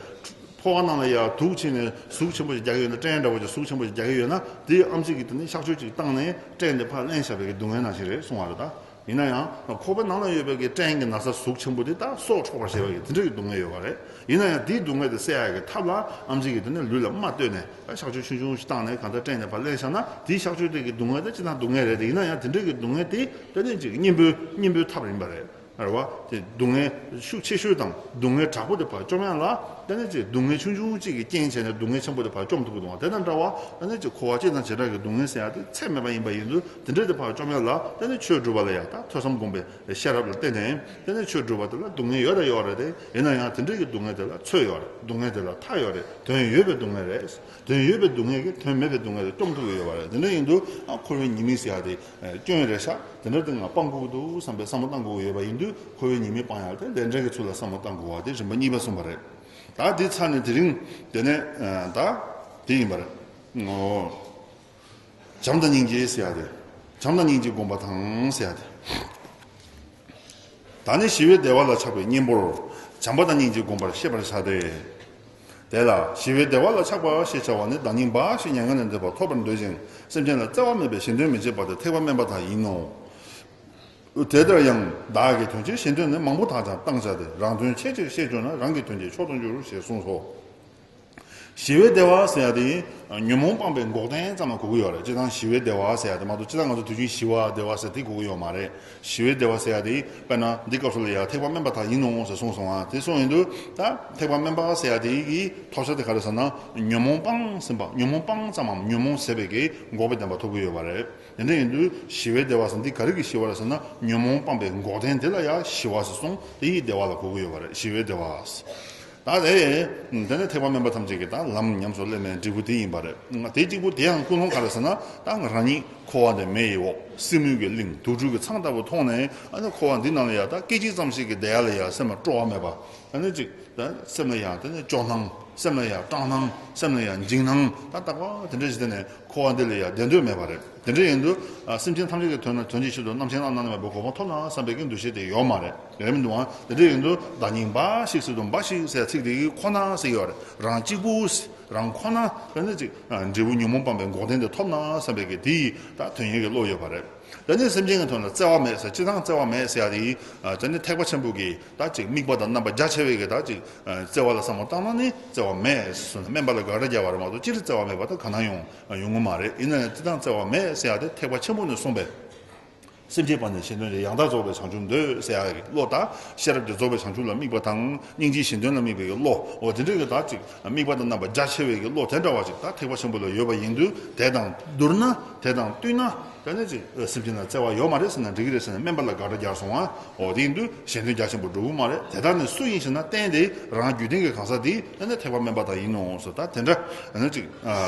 ཁོག་པ་ནང་ལ་ཡ་དུག་ཕྱིན་ནས་ཟུག་ཆེན་པོ་ཞིག་རྒྱག་གི་ཡོད་ན། སྐྲན་འདྲ་བོ་ཅིག་ཟུག་ཆེན་པོ་ཞིག་རྒྱག་གི་ཡོད་ན། དེ་ཨེམ་ཆི་གིས་དེ་ནས་གཤག་བཅོས་ཅིག་བཏང་ནས་སྐྲན་དེ་ཕར་ལེན་བཞག་པའི་གི་སྡུག་བསྔལ་ནང་བཞིན་རེད་གསུང་བ་རེད་ད། ཡིན་ན་ཡང་ཁོག་པའི་ནང་ལ་ཡོད་པའི་གི་སྐྲན་གྱི་ན་ཚ་ཟུག་ཆེན་པོ་དེ་ད་སྲོག་འཕྲོག་པར་བྱེད་པའི་གི་དེ་འདྲ་གི་སྡུག་བསྔལ་ཡོད་པ་རེད། ཡིན་ན་ཡང་དེའི་སྡུག་བསྔལ་དེ་སེལ་ཡག་གི་ཐབས་ལ་ཨེམ་ཆི་གིས་དེ་ནས་ལུས་ལ་རྨ་བཏོན་ནས་ད་གཤག་བཅོས་ཆུང་ཆུང་ཞིག་བཏང་ནས། གང་ལྟར་སྐྲན་དེ་ཕར་ལེན་བཞག་ན། དེའི་གཤག་བཅོས་དེ་གི་སྡུག་བསྔལ་དེ་སྤྱིར་བཏང་སྡུག་བསྔལ་རེད་དེ། ཡིན་ན་ཡང་དེ་འདྲ་གི་སྡུག་བསྔལ་དེ་དེ་ནས་ཅིག་གཉེན་པོའི་གཉེན་པོའི་ཐབས་ཡིན་པ་རེད། རེད་བ། དེ་སྡུག་བསྔལ་ཤུགས་ཆེ་ཤོས་དང་སྡུག་བསྔལ་དྲག་པོ་དེ་ཕར་བཅོམ་ཡག་ལ། དེ་ནས་ཅིག་སྡུག་བསྔལ་ཆུང་ཆུང་གཅིག་གིས་རྐྱེན་བྱས་ནས་སྡུག་བསྔལ་ཆེན་པོ་དེ་ཕར་བཅོམ་ཐུབ་ཀྱི་འདུག་བ། དེ་དང་འདྲ་བ། དེ་ནས་ཅིག་འཁོར་བ་སྤྱི་དང་བྱེ་བྲག་གི་སྡུག་བསྔལ་ཟེར་ཡག་དེ་ཚད་མེད་པ་ཡིན་པ་ཡིན་དུས། དེ་འདྲ་དེ་ཕར་བཅོམ་ཡག་ལ་དེ་ནས་ཆོས་སྒྲུབ་པ་ལ་ཡ་ད་ཐོས་བསམ་སྒོམ་པའི་ཤེས་རབ་ལ་བརྟེན་ནས། དེ་ནས་ཆོས་སྒྲུབ་པ་དེ་ལ་སྡུག་བསྔལ་ཡོད་རེད་ཡོད་རེད་དེ། ཡིན་ན་ཡང་དེ་འདྲ་གི་སྡུག་བསྔལ་དེ་ལ་ཚོད་ཡོད་རེད། སྡུག་བསྔལ་དེ་ལ་མཐའ་ཡོད་རེད། དོན་ཡོད་པའི་སྡུག་བསྔལ་རེད། དོན་ཡོད་པའི་སྡུག་བསྔལ་གྱིས་དོན་མེད་པའི་སྡུག་བསྔལ་དེ་བཅོམ་ཐུབ་ཀྱི་ཡོད་པ་རེད། དེ་འདྲ་ཡིན་དུས་ཨ་འཁོར་བའི་ཉེས་དམིགས་ཟེར་ཡག་དེ་སྐྱོན་རེད་ཤག་དེ་འདྲ་དེ་ང་སྤང་དགོས་ཀྱི་འདུག་བསམ་པའི་བསམ་བློ་བཏང་དགོས་ཀྱི་ཡོད་པ་ཡིན་དུས། འཁོར་བའི་ཉེས་དམིགས་སྤང་ཡག་དེ་ལས་འབྲས་ཀྱི་ཚུལ་ལ་བསམ་བློ་བཏང་དགོས་པ་དེ་རིམ་པ་གཉིས་པ་གསུངས་པ་རེད། ད་དེ་ཚར་ནས་དེ་རིང་དེ་ནས་ད་དེ་ཡིན་པ་རེད། ཨོ། བྱམས་དང་སྙིང་རྗེ་ཟེར་ཡག་དེ། བྱམས་དང་སྙིང་རྗེ་བསྒོམ་པ་དང་ཟེར་ཡག་དེ། ད་ནི་ཞི་བའི་བདེ་བ་ལ་ཆགས་པའི་གཉེན་པོར་བྱམས་པ་དང་སྙིང་རྗེ་བསྒོམ་པར་ཤེས་པར་བྱ་སྟེ། དེ་ལ་ཞི་བའི་བདེ་བ་ལ་ཆགས་པ་ཞེས་བྱ་བ་ནི། བདག་ཉིད་འབའ་ཞིག་མྱ་ངན་ལས་འདས་པ་ཐོབ་པར་འདོད་ཅིང་སེམས་ཅན་ལ་བརྩེ་བ་མེད་པས་གཞན་དོན་མི་བྱེད་པ་དེ་ཐེག་པ་དམན་པ་དག་ཡིན་ནོ། དེ་ལྟར་ཡང་བདག་གི་དོན་གྱིས་གཞན་དོན་ནི་མང་པོ་དག་ཀྱང་བཏང་བྱ་སྟེ། རང་དོན་ཆེད་ཅིག་ཤེས་གྱུར་ན་རང་གི་དོན་གྱི་མཆོག་ཏུ་འགྱུར་ཞེས་གསུངས་སོ། ཞི་བའི་བདེ་བ་ཟེར་ཡག་དེ་ཉོན་མོངས་སྤངས་པའི་འགོག་བདེན་ཙམ་ལ་གོ་གི་ཡོད་རེད། སྤྱིར་བཏང་ཞི་བའི་བདེ་བ་ཟེར་ཡག་དེ་མ་གཏོགས། སྤྱིར་བཏང་ང་ཚོ་དུས་རྒྱུན་ཞི་བ་བདེ་བ་ཟེར་དེ་གོ་གི་ཡོད་མ་རེད། ཞི་བའི་བདེ་བ་ཟེར་ཡག་དེ་དཔེར་ན་འདི་སྐབས་སུ་ལ་ཡ་ཐེག་པ་དམན་པ་དག་ཡིན་ནོ་ཟེར་གསུངས་སོང་ང་། དེ་གསུངས་ཡོང་དུས་ད་ཐེག་པ་དམན་པ་ཟེར་ཡག་དེ་གི་ཐོབ་བྱ་དེ་ག་རེ་ཟེར་ན། ཉོན་མོངས་སྤངས་ཟིན་པ། ཉོན་མོངས་སྤངས་ཙམ་མམ་ཉོན་མོངས་ཟད་པའི་གི་འགོག་པའི་བདེན་པ་ཐོབ་གི་ཡོད་པ་རེད། དེ་འདྲ་ཡིན་དུས་ཞི་བའི་བདེ་བ་ཟེར་འདི་ག་རེ་གི་ཞི་བ་རེད་ཟེར་ན། ཉོན་མོངས་སྤངས་པའི་འགོག་བདེན་དེ་ལ་ཡ་ཞི་བ་ཟེར་གསུངས། དེ་ཡི་བདེ་བ་ལ་གོ་གི་ཡོད་པ་རེད། ཞི་བའི་བདེ་བ། ད་དེ་དེ་ནི་ཐེག་པ་དམན་པ་ཐམས་ཅད་ཀྱི་ད་ལམ་ཉམས་སུ་ལེན་པའི་འབྲས་བུ་དེ་ཡིན་པ་རེད། དེ་གཅིག་པུ་དེ་ཡང་ཀུན་སློང་ག་རེ་ཟེར་ན། ད་རང་ཉིད་འཁོར་བ་འདི་མེ་ཡི་འོབས། སྲིན་མོའི་གི་གླིང་། དུག་སྦྲུལ་གྱི་ཚང་ལྟ་བུ་མཐོང་ནས། ཨ་ནི་འཁོར་བ་འདི་ནང་ལ་ཡ་ད་སྐད་ཅིག་ཙམ་ཞིག་གི་བསྡད་ཡ་ལ་ཡ་སེམས་ལ་སྤྲོ་བ་མེད་པ། ཨ་ནི་ཅིག་ད་སེམས་ལ་ཡང་དེ་ནས་སྐྱོ་སྣང་། སེམས་ལ་ཡང་སྐྲག་སྣང་། སེམས་ལ་ཡང་འཇིགས་སྣང་། ད་རྟག་པར་དེ་འདྲ་ཞིག་དེ་ནས་འཁོར་བ་འདི་ལ་ཡང་བསྡད་འདོད་མེད་པ་རེད། དེ་འདྲ་ཡིན་དུས་ཨ་སེམས་ཅན་ཐམས་ཅད་ཀྱི་དོན་ལ། དོན་གྱི་ཕྱིར་དུ་རྣམ་མཁྱེན་བླ་ན་མེད་པའི་གོ་འཕང་ཐོབ་ན་བསམ་པའི་གི་འདུ་ཤེས་དེ་ཡོད་མ་རེད། ཡོད་མི་འདུག་ཨ། དེ་འདྲ་ཡིན་དུས་བདག་ཉིད་འབའ་ཞིག་ཟེར་དུས། འབའ་ཞིག་ཟེར་ཚིག་དེ་གི་ཁོ་ན་ཟེར་ཡོད་རེད། རང་གཅིག་པུ། རང་ཁོ་ན་དེ་ནས་ཅིག་འབྲས་བུ་ཉོན་མོངས་སྤངས་པའི་འགོག་བདེན་དེ་ཐོབ་ན་བསམ་པའི་གི་དེ་ཡི་ད་དོན་ཡོད་ཀྱི་བློ་ཡོད་པ་རེད། དེ་ནས་སེམས་ཅན་གྱི་དོན་ལ་བརྩེ་བ་མེད་ཟེར། སྤྱིར་བཏང་བརྩེ་བ་མེད་ཟེར་ཡ་དེ་ཨ་དེ་ནི་ཐེག་པ་ཆེན་པོ་གི་ད་ཅིག་དམིགས་པ་དང་རྣམ་པ་རྒྱ་ཆེ་བའི་གི་ད་ཅིག་ཨ་བརྩེ་བ་ལ་བསམ་བློ་བཏང་ན་ནི་བརྩེ་བ་མེད་ཟེར་ནས་དམན་པ་ལ་དགག་སྒྲ་རྒྱག་པ་རེད་མ་གཏོགས། སྤྱིར་བརྩེ་བ་མེད་པ་ད་ག་ན་ཡོང་ཡོང་གི་མ་རེད། ཡིན་ན་ཡང་སྤྱིར་བཏང་བརྩེ་བ་མེད་ཟེར་ཡ་དེ་ཐེག་པ་ཆེན་པོ་ནས་གསུངས་པའི། སེམས་ཅན་པ་ནི་གཞན་དོན་ལས། ཡང་དག་རྫོགས་པའི་བྱང་ཆུབ་འདོད་ཟེར་ཡ་གི་བློ་དང་། ཤེས་རབ་ཀྱིས་རྫོགས་པའི་བྱང་ཆུབ་ལ་དམིགས་པ་དང་། སྙིང་རྗེས་གཞན་དོན་ལ་དམིགས་པའི་བློ། འོ་དེ་འདྲ་གི་ད་ཅིག་དམིགས་པ་དང་རྣམ་པ་རྒྱ་ཆེ་བའི་གི་བློ་དེ་འདྲ་བ་ཅིག་ད་ཐེག་པ་ཆེན་པོ་ལ་ཡོད་པ་ཡིན་དུས། དེ་དང་བསྡུར་ན། དེ་དང་བསྟུན་ན། དེ་ནས་ཅིག་སེམས་ཅན་ལ་བརྩེ་བ་ཡོད་མ་རེད་ཟེར་ན་འགྲིག་གི་རེད་ཟེར་ནས་དམན་པ་ལ་དགག་སྒྲ་རྒྱག་སོང་ང་། འོ་དེ་ཡིན་དུས་གཞན་དོན་རྒྱ་ཆེན་པོ་འགྲུབ་ཀྱི་མ་རེད། དེ་དག་ནི་སུ་ཡིན་ཞེ་ན། གཏན་དེ་རང་རྒྱུད་ལྡན་གྱི་གང་ཟག་དེ་ཨ་ནི་ཐེག་པ་དམན་པ་དག་ཡིན་ནོ་ཟེར། ད་དེ་འདྲ་ཨ་ནི་ཅིག་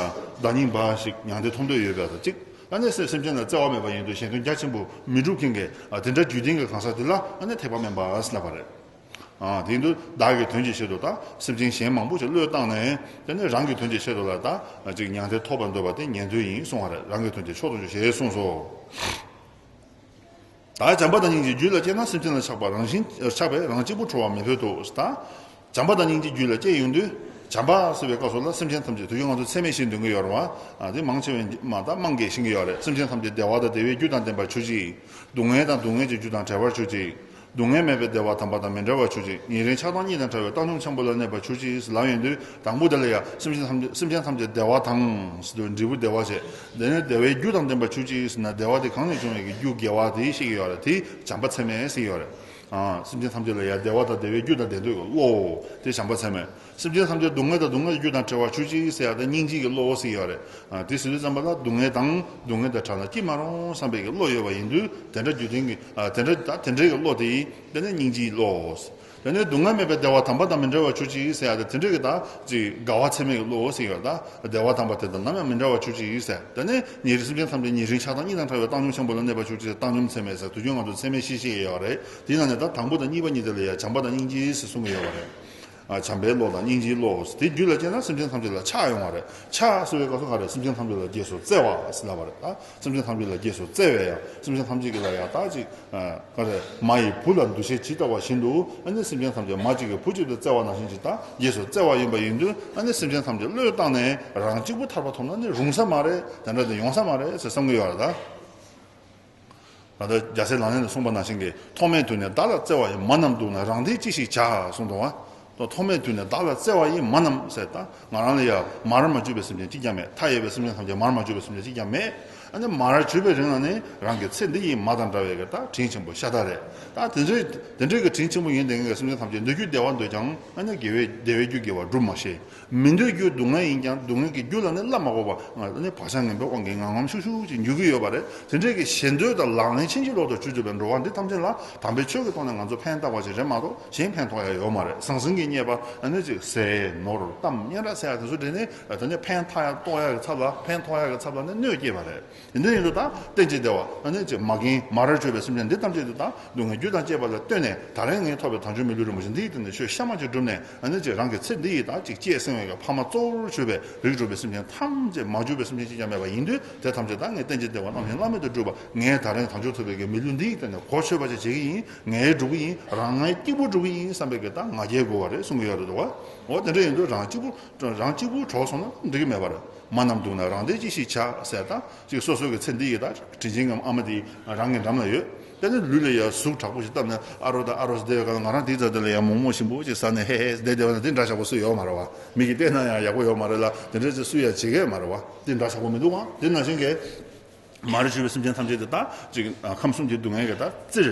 བདག་ཉིད་འབའ་ཞིག་མྱང་འདས་ཐོབ་འདོད་ཡོད་པ་དང་གཅིག་ཨ་ནི་སེམས་ཅན་ལ་བརྩེ་བ་མེད་པ་ཡིན་དུས་གཞན་དོན་རྒྱ་ཆེན་པོ་མི་འགྲུབ་མཁན་གྱི་ཨ་དེ་འདྲ་རྒྱུད་ལྡན་གྱི་གང་ཟག་དེ་ལ་ཨ་ནི་ཐེག་པ་དམན་པ་ཟེར་ལབ་པ་རེད། ཨ་དེ་ཡིན་དུས་བདག་གི་དོན་གྱི་ཆེད་དུ་ད་སེམས་ཅན་གཞན་མང་པོ་ཞིག་བློས་བཏང་ནས། དེ་ནས་རང་གི་དོན་གྱི་ཆེད་དུ་ལ་ད་ཅིག་མྱང་འདས་ཐོབ་པར་འདོད་པ་དེ་ཉན་ཐོས་ཡིན་གསུང་བ་རེད། རང་གི་དོན་གྱི་མཆོག་ཏུ་འགྱུར་ཞེས་གསུངས་སོ། ད་བྱམས་པ་དང་སྙིང་རྗེ་རྒྱུད་ལ་སྐྱེས་ན། སེམས་ཅན་ལ་ཆགས་པ་རང་བཞིན་ཆགས་པས་རང་གཅིག་པུ་ཁྲོ་བ་མི་ཕོད་དོ། ད་བྱམས་པ་དང་སྙིང་རྗེ་རྒྱུད་ལ་སྐྱེས་ཡོང་དུས། བྱམས་པ་ཟེར་བའི་སྐབས་སུ་ལ་སེམས་ཅན་ཐམས་ཅད། དུས་རྒྱུན་ང་ཚོ་ཚད་མེད་བཞི་འདོན་གྱི་ཡོད་རེད་བ། ཨ་དེ་མང་ཆེ་བས་མ་ད་དམངས་ཀྱིས་ཤེས་ཀྱི་ཡོད་རེད། སེམས་ཅན་ཐམས་ཅད་བདེ་བ་དང་བདེ་བའི་རྒྱུ་དང་ལྡན་པར་གྱུར་ཅིག་སྡུག་བསྔལ་དང་སྡུག་བསྔལ་གྱི་རྒྱུ་དང་བྲལ་བར་གྱུར་ཅིག་སྡུག་བསྔལ་མེད་པའི་བདེ་བ་དམ་པ་དང་མི་འབྲལ་བར་གྱུར་ཅིག་ཉེ་རིང་ཆགས་སྡང་གཉིས་དང་བྲལ་བའི་བཏང་སྙོམས་ཆེན་པོ་ལ་གནས་པར་གྱུར་ཅིག་ལབ་ཡོང་དུས། དང་པོ་དེ་ལ་ཡང་སེམས་ཅན་ཐམས་ཅད། སེམས་ཅན་ཐམས་ཅད་བདེ་བ་དང་ཟེར་དུས་འབྲས་བུ་བདེ་བ་བྱས། དེ་ནས་བདེ་བའི་རྒྱུ་དང་ལྡན་པར་གྱུར་ཅིག་ཟེར་ན། བདེ་བ་དེ་གང་ནས་བྱུང་བའི་གི་རྒྱུ་དགེ་བ་དེ་ཤེས་ཀྱི་ཡོད་རེད། དེ་བྱམས་པ་ཚད་མེད་ཟེར་གྱི་ཡོད་རེད། ཨ་སེམས་ཅན་ཐམས་ཅད་ལ་ཡང་བདེ་བ་དང་བདེ་བའི་རྒྱུ་དང་ལྡན་འདོད་ཀྱི་བློ། དེ་བྱམས་པ་ཚད་མེད། སེམས་ཅན་ཐམས་ཅད་སྡུག་བསྔལ་དང་སྡུག་བསྔལ་གྱི་རྒྱུ་དང་བྲལ་བར་གྱུར་ཅིག་ཟེར་ཡ་དེ་སྙིང་རྗེ་གི་བློ་ཟེར་གྱི་ཡོད་རེད། ཨ་དེ་ཟེར་དུས་ཙམ་པ་ལ་སྡུག་བསྔལ་དང་སྡུག་བསྔལ་དང་བྲལ་ན་སྐྱིད་མ་རུང་བསམ་པའི་གི་བློ་ཡོད་པ་ཡིན་དུས། དེ་འདྲ་རྒྱུད་ལྡན་གྱི་ཨ་དེ་འདྲ་ད་དེ་འདྲའི་གི་བློ་དེ་ཡིན། དེ་ནི་སྙིང་རྗེའི་བློ། དེ་ནས་སྡུག་བསྔལ་མེད་པའི་བདེ་བ་དམ་པ་དང་མི་འབྲལ་བར་གྱུར་ཅིག་ཟེར་ཡ་དེ་དེ་འདྲ་གི་ད་ཅིག་དགའ་བ་ཚད་མེད་ཀྱི་བློ་ཟེར་ཡོད་ད། བདེ་བ་དམ་པ་དེ་དང་ནམ་ཡང་མི་འབྲལ་བར་གྱུར་ཅིག་ཟེར། དེ་ནས་ཉེ་རིང་། སེམས་ཅན་ཐམས་ཅད་ཉེ་རིང་ཆགས་སྡང་གཉིས་དང་བྲལ་བའི་བཏང་སྙོམས་ཆེན་པོ་ལ་གནས་པར་གྱུར་ཅིག་བཏང་སྙོམས་ཚད་མེད་ཟེར་དུས་རྒྱུན་ང་ཚོ་ཚད་མེད་བཞི་བཤད་ཀྱི་ཡོད་རེད། དེའི་ནང་ནས་ད་དང་པོ་དང་གཉིས་པ་གཉིས་དེ་ལ་ཡང་བྱམས་པ་དང་སྙིང་རྗེ་ཟེར་གསུང་གི་ཡོད་པ་རེད། བྱམས་པའི་བློ་དང་སྙིང་རྗེའི་བློ། དེ་རྒྱུད་ལ་སྐྱེས་ན་སེམས་ཅན་ཐམས་ཅད་ལ་ཆགས་ཡོང་བ་རེད། ཆགས་ཟེར་བའི་སྐབས་སུ་ག་རེ། སེམས་ཅན་ཐམས་ཅད་ལ་རྗེས་སུ་བརྩེ་བ་ཟེར་ལབ་པ་རེད། ད་སེམས་ཅན་ཐམས་ཅད་ལ་རྗེས་སུ་བརྩེ་བས་ཡང་སེམས་ཅན་ཐམས་ཅད་ཀྱི་ལ་ཡང་ད་ཅིག་ག་རེ། མ་ཡི་བུ་ལ་འདུ་ཤེས་ཇི་ལྟ་བ་བཞིན་དུ། ཨ་ནི་སེམས་ཅན་ཐམས་ཅད་མ་གཅིག་གིས་བུ་གཅིག་ཏུ་བརྩེ་བ་ནང་བཞིན་ཅིག་ད་རྗེས་སུ་བརྩེ་བ་ཡིན་པ་ཡིན་དུས། ཨ་ནི་སེམས་ཅན་ཐམས་ཅད་བློས་བཏང་ནས་རང་གཅིག་པུ་ཐར་པ་ཐོབ་ན་ནི་རུང་ས་མ་རེད། དེ་འདྲ་དེ་ཡོང་ས་མ་རེད་ཟེར་བསམ་གྱི་ཡོད་རེད་ད། ད་ལྟ་རྒྱལ་སྲས་ལག་ལེན་དུ་གསུངས་པ་ནང་བཞིན་གྱི། ཐོག་མེད་དུས་ནས་བདག་ལ་བརྩེ་བ་ཡིས། མ་རྣམས་སྡུག་ན་རང་བདེ་ཅི་ཞིག་བྱ། གསུངས་འདུག་བ། ཐོག་མེད་དུས་ནས་བདག་ལ་བརྩེ་བ་ཡིས། མ་རྣམས་ཟེར་ད་ང་རང་ལ་ཡང་མར་མ་གྱུར་པའི་སེམས་ཅན་གཅིག་ཀྱང་མེད། མཐའ་ཡས་པའི་སེམས་ཅན་ཐམས་ཅད་མར་མ་གྱུར་པའི་སེམས་ཅན་གཅིག་ཀྱང་མེད། ཨ་ནི་མར་གྱུར་པའི་རིང་ལ་ནི་རང་གི་ཚེ་འདི་ཡི་མ་དང་འདྲ་བའི་གི་ད་དྲིན་ཆེན་པོ་ཤ་སྟག་རེད། ད་དེ་འདྲའི་དེ་འདྲའི་གི་དྲིན་ཆེན་པོ་ཡིན་བསྡད་མཁན་གྱི་སེམས་ཅན་ཐམས་ཅད་འདོད་རྒྱུ་བདེ་བ་འདོད་ཀྱང་། ཨ་ནི་དགེ་བའི་བདེ་བའི་རྒྱུ་དགེ་བ་སྒྲུབ་མ་ཤེས། མི་འདོད་རྒྱུ་སྡུག་བསྔལ་ཡིན་ཀྱང་སྡུག་བསྔལ་གྱི་རྒྱུ་ལ་ནི་བསླབ་མ་དགོས་པ། ང་ལ་ནི་བག་ཆགས་ངན་པའི་དབང་གིས་ངང་ངམ་ཤུགས་ཤུགས་ཅིག་འགྱུར་གྱི་ཡོད་པ་རེད། དེ་འདྲའི་གི་ཞེ་འདོད་དང་ལག་ལེན་ཕྱིན་ཅི་ལོག་ཏུ་བྱེད་བཅུག་པའི་འགྲོ་བ་འདི་ཐམས་ཅད་ལ་དམ་པའི་ཆོས་ཀྱི་ཐོག་ནས་ང་ཚོ་ཕན་བཏགས་པ་ཞིག་རེད་མ་གཏོགས། གཞན་ཕན་ཐོགས་ཡ་ཡོད་མ་རེད། ཟང་ཟིང་གི་རྙེད་པ། ཨ་ནི་ཅིག་ཟས་ནོར་གཏམ་སྙན་གྲགས་ཟེར་ཡ་དེ་ཚོ་དེ་ནི་དེ་ནི་ཕན་ཐོགས་ཡ་ཐོགས་ཡ་གི་ཚབ་ལ། ཕན་ཐོགས་ཡ་གི་ཚབ་ལ་ནི་གནོད་སྐྱེལ་བ་རེད། དེ་འདྲ་ཡིན་དུས་ད་གཏན་གྱི་བདེ་བ། ཨ་ནི་ཅིག་མ་རྒན་མར་གྱུར་པའི་སེམས་ཅན་འདི་ཐམས་ཅད་དུ་ད་སྡུག་བསྔལ་རྒྱུ་དང་བཅས་པ་ལ་ལྟོས་ནས། ད་རེས་ངས་ཐོབ་པའི་དལ་འབྱོར་མི་ལུས་རིན་པོ་ཆེ་འདི་ཡི་སྟེང་ནས་ཆོས་གཤའ་མ་ཅིག་བསྒྲུབས་ནས། ཨ་ནི་ཅིག་རང་གི་ཚེ་འདི་ཡི་ད་ཅིག་གཅེས་སྲིང་བའི་གི་ཕ་མ་གཙོ་བོར་གྱུར་པའི་རིགས་དྲུག་པའི་སེམས་ཅན་ཐམས་ཅད། མ་གྱུར་པའི་སེམས་ཅན་གཅིག་ཀྱང་མེད་པ་ཡིན་དུས། དེ་ཐམས་ཅད་ད་ངས་གཏན་གྱི་བདེ་བ་རྣམ་གཡེང་བླ་མེད་དུ་བསྒྲུབས་པ། ངས་ད་རེས་དལ་འབྱོར་ཐོབ་པའི་གི་མི་ལུས་འདི་ཡི་སྟེང་ནས་གོ་ཆོད་པ་ཅིག་བྱེད་ཀྱི་ཡིན། ངས་སྒྲུབ་ཀྱི་ཡིན། རང་ངས་སྐྱིད་པོ་སྒྲུབ་ཀྱི་ཡིན་བསམ་པའི་གི་ད་ང་རྒྱལ་དགོས་པ་རེད་གསུང་གི་ཡོད་རེད་འདུག་བ། འོ་དེ་འདྲ་ཡིན་དུས་རང་གཅིག་པུ་རང་གཅིག་པུ་གྲོགས་སོང་ན་འགྲིག་གི་མེད་པ་རེད། མ་རྣམས་སྡུག་ན་རང་བདེ་ཅི་ཞིག་བྱ་ཟེར། ད་ཅིག་སོ་སོ་གི་ཚེ་འདི་ཡི་ད་དྲིན་ཆེན་གྱི་ཨ་མ་དེ་རང་གི་འགྲམ་ལ་ཡོད། དེ་ནི་ལུས་ལ་ཡང་གཟུགས་དྲག་པོ་ཞིག་བཏབ་ནས། ཨ་རོ་དང་ཨ་རོ་ཟེར་བསྡད་ཡོད་ག་ལ། ང་རང་དེའི་རྩ་དེ་ལ་ཡང་མོག་མོག་ཞིམ་པོ་ཅིག་ཟ་ནས་ཧེ་ཧེ་བསྡད་བསྡད་པ་ན་དེ་འདྲ་ཞག་པོ་སུ་ཡོད་མ་རེད་བ། མི་གིས་བལྟས་ན་ཡང་ཡག་པོ་ཡོད་མ་རེད་ལ། དེ་འདྲ་ཅིག་སུ་ཡང་བྱེད་ཀྱི་ཡོད་མ་རེད་བ། དེ་འདྲ་ཞག་པོ་མི་འདུག་བ། དེ་ནང་བཞིན་གྱི་མར་གྱུར་པའི་སེམས་ཅན་ཐམས་ཅད་དེ་ད་ཅིག་ཁམས་གསུམ་གྱི་སྡུག་བསྔལ་གྱི་ད་བཙིར།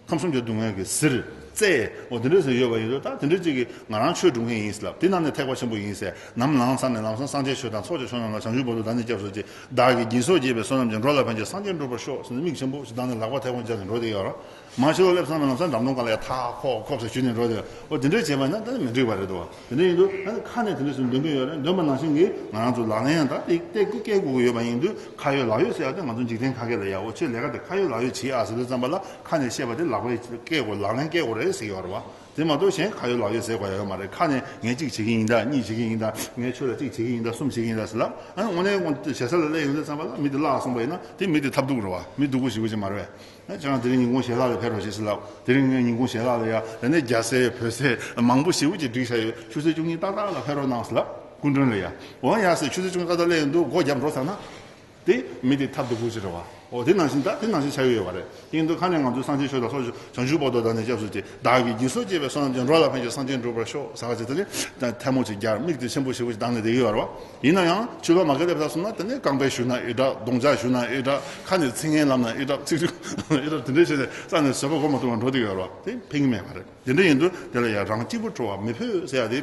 ཁམས་གསུམ་གྱི་སྡུག་བསྔལ་གྱིས་གཟིར། བཙས། འོ་དེ་འདྲ་ཟེར་ཡོད་པ་ཡིན་དུས། ད་དེ་འདྲ་ཅིག་གིས་ང་རང་ཆོས་སྒྲུབ་མཁན་ཡིན་ཟེར་ལབ། དེ་རྣམས་ནི་ཐེག་པ་ཆེན་པོ་ཡིན་ཟེར། ནམ་ལངས་ཚར་ནས་ལམ་སང་སངས་རྒྱས་ཆོས་དང་ཚོགས་ཀྱི་མཆོག་རྣམས་ལ། བྱང་ཆུབ་བར་དུ་བདག་ནི་སྐྱབས་སུ་མཆི། བདག་གིས་སྦྱིན་སོགས་བགྱིས་པའི་བསོད་ནམས་ཀྱིས། འགྲོ་ལ་ཕན་ཕྱིར་སངས་རྒྱས་འགྲུབ་པར་ཤོག་ཟེར་ནས་མིག་ཆེན་པོ་ཞིག་བཏང་ནས་ལག་པ་ཐལ་མོ་སྦྱར་ནས་འགྲོ་བསྡད་ཡོད་རེད། མར་ཕྱི་ལོགས་སླེབས་ཚར་ནས་ལམ་སང་འགྲམ་གདོང་སྒང་ལ་ཡ་ཐག་ཁོག་ཁོག་ཟེར་གྱིས་ནས་འགྲོ་བསྡད་ཡོད། འོ་དེ་འདྲ་བྱས་པ་ཡིན་ན་ད་ནི་མི་འགྲིག་པ་རེད་དོ། དེ་འདྲ་ཡིན་དུས་ད་ནི་ཁ་ནས་དེ་འདྲ་ཞིག་འདོན་གྱི་ཡོད་རེད། འདོན་པ་ནང་བཞིན་གྱིས་ང་རང་ཚོ་ལག་ལེན་ཡང་ད་དེ་དེ་སྐད་དགོས་ཀྱི་ཡོད་པ་ཡིན་དུས། ཁ་ཡོད་ལག་ཡོད་ཟེར་ཡ་དེ་ང་ཚོ་འཇིག་རྟེན་ཁ་སྐད་ལ་ཡ། འོ་ཁྱོད་ལས་ཀ་དེ་ཁ་ཡོད་ལག་ཡོད་བྱེད་ཨ་ཟེར་དུས་ཙམ་པ་ལ། ཁ་ནས་བཤད་པ་དེ་ལག་པས་སྐད་དགོས། ལག་ལེན་སྐད་དགོས་རེད་ཟེར་གྱི་ཡོད་རེད་བ། དེ་མ་གཏོགས་གཞན་ཁ་ཡོད་ལག་ཡོད་ཟེར་དགོས་ཡ་ཡོད་མ་རེད། ཁ་ནས་ངས་གཅིག་བྱེད་ཀྱི་ཡིན་ད། གཉིས་བྱེད་ཀྱི་ཡིན་ད། ངས་ཁྱོད་ལ་གཅིག་བྱེད་ཀྱི་ཡིན་ད། གསུམ་བྱེད་ཀྱི་ཡིན་ད་ཟེར་ལབ། ཨ་ནི་དངོས་གནས་དངོས་དེ་ཞེ་ས་ལ་སླེབས་ཡོང་དུས་ཙམ་པ་ལ་མི་དེ་བརླག་སོང་པ་ཡིན་ན། དེ་མི་དེ་ཐབས་སྡུག་རེད་བ། མི་སྡུག་པོ་ཞེ་པོ་ཅིག་མ་རེད་བས། ཨ་ཁྱེད་རང་དེ་རིང་ཉིན་གུང་ཞལ་ལག་ལ་ཕེབས་རོགས་བྱེད་ཟེར་ལབ། དེ་རིང་ངས་ཉིན་གུང་ཞལ་ལག་ལ་ཡ་ད་ནི་རྒྱ་སེར་བོད་སེར་མང་པོ་ཞེ་པོ་ཅིག་བསྒྲིགས་བཞག་ཡོད། ཆུ་ཚོད་བཅུ་གཉིས་ཏག་ཏག་ལ་ཕེབས་རོགས་གནང་ཟེར་ལབ། སྐུ་མགྲོན་ལ་ཡ། འོ་ཡ་ཟེར། ཆུ་ཚོད་བཅུ་གཉིས་ཏག་ཏག་སླེབས་ཡོང་དུས་སྒོ་བརྒྱབ་འགྲོ་ཚར་ན། དེ་མི་དེ་ཐབས་སྡུག་པོ་ཅིག་རེད་བ། འོ་དེ་ནང་བཞིན་ད་དེ་ནང་བཞིན་ཆགས་ཡོད་ཡོད་པ་རེད། དེ་ཡིན་དུས་ཁ་ནས་ང་ཚོས་སངས་རྒྱས་ཆོས་དང་ཚོགས་ཀྱི་མཆོག། བྱང་ཆུབ་བར་དུ་བདག་ནི་སྐྱབས་སུ་མཆི། བདག་གིས་སྦྱིན་སོགས་བགྱིས་པའི་བསོད་ནམས་ཀྱིས། འགྲོ་ལ་ཕན་ཕྱིར་སངས་རྒྱས་འགྲུབ་པར་ཤོག་ཟེར་ག་ཅིག་དེ་ནི་ཐལ་མོ་ཅིག་སྦྱར། མིག་དེ་ཆེན་པོ་ཞེ་པོ་ཅིག་བཏང་ནས་བསྡད་ཀྱི་ཡོད་རེད་བ། ཡིན་ན་ཡང་ཕྱི་ལོགས་མ་གི་སླེབས་ཚར་སོང་ན། དེ་ནས་རྐང་པས་གཞུ་ན་ཨེ་དྲག། གདོང་ལྕག་གཞུ་ན་ཨེ་དྲག། ཁ་ནས་ཚིག་ངན་ལབ་ན་ཨེ་དྲག། ཚིག་ཚིག་ཨེ་དྲག། དེ་འདྲ་བྱས་ནས་རྩ་ནས་བཟོད་པ་སྒོམ་མ་ཐུབ་པར་འགྲོ་བསྡད་ཀྱི་ཡོད་རེད་བ། དེ་ཕན་གྱི་མེད་པ་རེད། དེ་འདྲ་ཡིན་དུས་དེ་ལ་ཡ་རང་གཅིག་པུ་ཁྲོ་བ་མི་ཕོད་ཟེར་ཡ་དེ།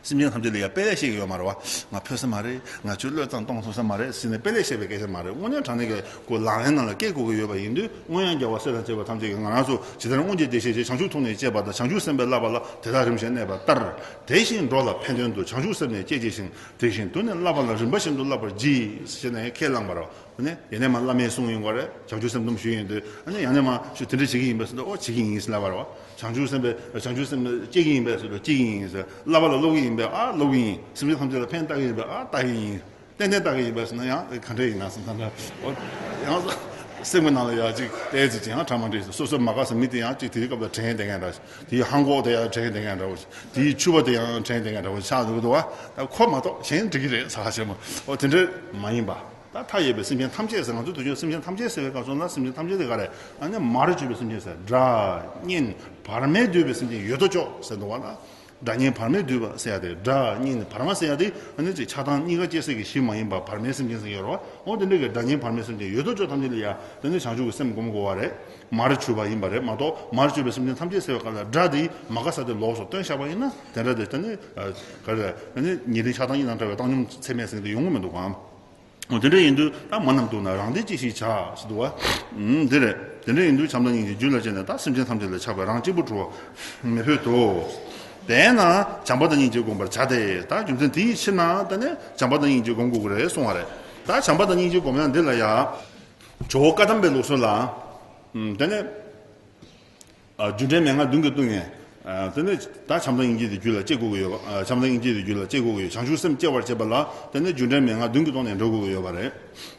སེམས་ཅན་ཐམས་ཅད་ལ་ཡ་དཔེ་ལས་བཤད་ཀྱི་ཡོད་མ་རེད་བ། ང་ཕོད་ས་མ་རེད། ང་ཁྱོད་བློས་བཏང་གཏོང་ཐུབ་ས་མ་རེད་ཟེར་ནས་དཔེ་ལས་བཤད་པའི་སྐད་ཆ་མ་རེད། དངོས་གནས་དྲང་གནས་ཀྱི་ཁོ་ལག་ལེན་ནང་ལ་བཀལ་དགོས་ཀྱི་ཡོད་པ་ཡིན་དུས། སྔོན་ཡང་རྒྱལ་བ་སྲས་དང་བཅས་པ་ཐམས་ཅད་ཀྱིས་ང་རང་ཚོ་ཇི་ལྟར་སྔོན་གྱི་བདེ་གཤེགས་ཆེ་བྱང་ཆུབ་ཐུགས་ནི་བསྐྱེད་པ་དང་། བྱང་ཆུབ་སེམས་དཔའི་བསླབ་པ་ལ་དེ་དག་རིམ་བཞིན་གནས་པ་ལྟར། དེ་བཞིན་འགྲོ་ལ་ཕན་དོན་དུ། བྱང་ཆུབ་སེམས་ནི་བསྐྱེད་བགྱི་ཞིང་། དེ་བཞིན་དུ་ནི་བསླབ་པ་ལ་རིམ་པ་བཞིན་དུ་བསླབ་པར་བགྱི། ཞེས་ནས་ཁས་བླངས་པ་རེད། ཨ་ནི་ཡང་ན་མ་བླ་མའི་གསུང་ཡིན་དགོས་རེད། བྱང་ཆུབ་སེམས་སྡོམ་ཞུས་ཡིན་དུས། ཨ་ནི་ཡང་ན་མ་ཞུ་དེ་འདྲ་བྱེད་ཀྱི་ཡིན་པས་ཟེར་དུས། ཨོ་བྱེད་ཀྱི་ཡིན་ཟེར་ལབ་པ་རེད་བ། བྱང་ཆུབ་སེམས་དཔའི་བྱང་ཆུབ་སེམས་སྐྱེ་གི་ཡིན་པས་ཟེར་དུས། སྐྱེ་གི་ཡིན་ཟེར། བསླབ་པ་ལ་སློབ་ཀྱི་ཡིན་པས། ཨ་སློབ་ཀྱི་ཡིན། སེམས་ཅན་ཐམས་ཅད་ལ་ཕན་བཏགས་ཀྱི་ཡིན་པས། ཨ་བཏགས་ཀྱི་ཡིན། ཏན་ཏན་བཏགས་ཀྱི་ཡིན་པས་ཟེར་ན་ཡང་ག་འདྲ་ཡིན་ན་ཟེར། ད་ལྟ་ཨོ་ཡང་སེམས་ཀྱི་ནང་ལ་ཡང་ཅིག་ཏོག་ཙམ་ཅིག་ཡང་ཁྲ་མ་འགྲིག་ཟེར། སོ་སོའི་མ་དགའ་ས་མི་དེ་ཡང་ཅིག་དེའི་སྐབས་ལ་དྲན་བསྡད་མཁན་འདྲ། དེའི་ཧང་གོ་དེ་ཡང་དྲན་བསྡད་མཁན་འདྲ་བོ། དེའི་ཕྱུ་པ་དེ་ཡང་དྲན་བསྡད་མཁན་འདྲ་བོ་ཆགས་འདུག་འདུག་བ། ད་ཁོ་མ་གཏོགས་གཞན་འགྲིག་གི་རེད་ཟེར་བ་ཞིག་མ། ཨོ་དེ་འདྲ་མ་ཡིན་པ། ད་མཐའ་ཡས་པའི་སེམས་ཅན་ཐམས་ཅད་ཟེར། ང་ཚོ་དུས་རྒྱུན་སེམས་ཅན་ཐམས་ཅད་ཟེར་བའི་སྐབས་སུ་ན། སེམས་ཅན་ཐམས་ཅད་དེ་ག་རེ། ཨ་ནི་མར་གྱུར་པའི་སེམས་ཅན་ཟེར། དགྲ་གཉེན་བར་མས་བསྡུས་པའི་སེམས་ཅན་ཡོད་དོ་ཅོག་ཟེར་འདུག་བ་ན། དགྲ་གཉེན་བར་མས་བསྡུས་པ་ཟེར་ཡ་དེ། དགྲ་གཉེན་བར་མ་ཟེར་ཡ་དེ་ཨ་ནི་ཅིག་ཆགས་སྡང་གཉིས་ཀ་སྐྱེ་སའི་གི་གཞི་མ་ཡིན་པ་བར་མའི་སེམས་ཅན་ཟེར་ཡོད་རེད་བ། འོ་དེ་འདྲ་གི་དགྲ་གཉེན་བར་མའི་སེམས་ཅན་ཡོད་དོ་ཅོག་ཐམས་ཅད་ལ་ཡ་དེ་ནི་བྱང་ཆུབ་ཀྱི་སེམས་སྒོམ་དགོས་བ་རེད། མར་གྱུར་པ་ཡིན་པ་རེད་མ་གཏོགས། མར་གྱུར་པའི་སེམས་ཅན་ཐམས་ཅད་ཟེར་བའི་སྐབས་ལ་དགྲ་དེ་མ་དགའ་ས་དེ་ལོགས་སུ་བཏོན་བཞག་པ་ཡིན་ན། དེ་འདྲ་དེ་དེ་ནི་ག་རེ་རེད། དེ་ནི་ཉེ་རིང་ཆགས་སྡང་གཉིས་དང་བྲལ་བའི་བཏང་སྙོམས་ཚད་མེད་ཟེར་དེ་ཡོང་གི་མི་འདུག་གམ། འོ་དེ་འདྲ་ཡིན་དུས་ད་མ་རྣམས་སྡུག་ན་རང་བདེ་ཅི་ཞིག་བྱ་ཟེར་འདུག་བ། ཨུམ་འདི་རེད། དེ་འདྲ་ཡིན་དུས་བྱམས་དང་སྙིང་རྗེ་རྒྱུད་ལ་སྐྱེས་ནས། ད་སེམས་ཅན་ཐམས་ཅད་ལ་ཆགས་པའི་རང་གཅིག་པུ་ཁྲོ་བ་མི་ཕོད་དོ། དེས་ན་བྱམས་པ་དང་སྙིང་རྗེ་བསྒོམ་པར་བྱ་སྟེ། ད་རྒྱུ་མཚན་དེའི་ཕྱིར་ན་ད་ནི་བྱམས་པ་དང་སྙིང་རྗེ་བསྒོམ་དགོས་ཀྱི་རེད་གསུང་བ་རེད། ད་བྱམས་པ་དང་སྙིང་རྗེ་བསྒོམ་ཡ་འདི་ལ་ཡ། ཇོ་བོ་བཀའ་གདམས་པའི་ལུགས་སྲོལ་ལ། ཨུམ་དེ་ནི། ཨ་རྒྱུ་འབྲས་མན་ངག་བདུན་གྱིས་བསྟུན་ནས། ཨ། དེ་ནས་ད་བྱམས་དང་སྙིང་རྗེ་དེ་རྒྱུད་ལ་སྐྱེ་དགོས་ཀྱི་ཡོད་པ། ཨ། བྱམས་དང་སྙིང་རྗེ་དེ་རྒྱུད་ལ་སྐྱེ་དགོས་ཀྱི་ཡོད། བྱང་ཆུབ་སེམས་སྐྱེ་བར་བྱེད་པ་ལ་དེ་ནས་རྒྱུ་འབྲས་མན་ངག་བདུན་གྱི་ཐོག་ནས་འགྲོ་དགོས་ཀྱི་ཡོད་པ་རེད།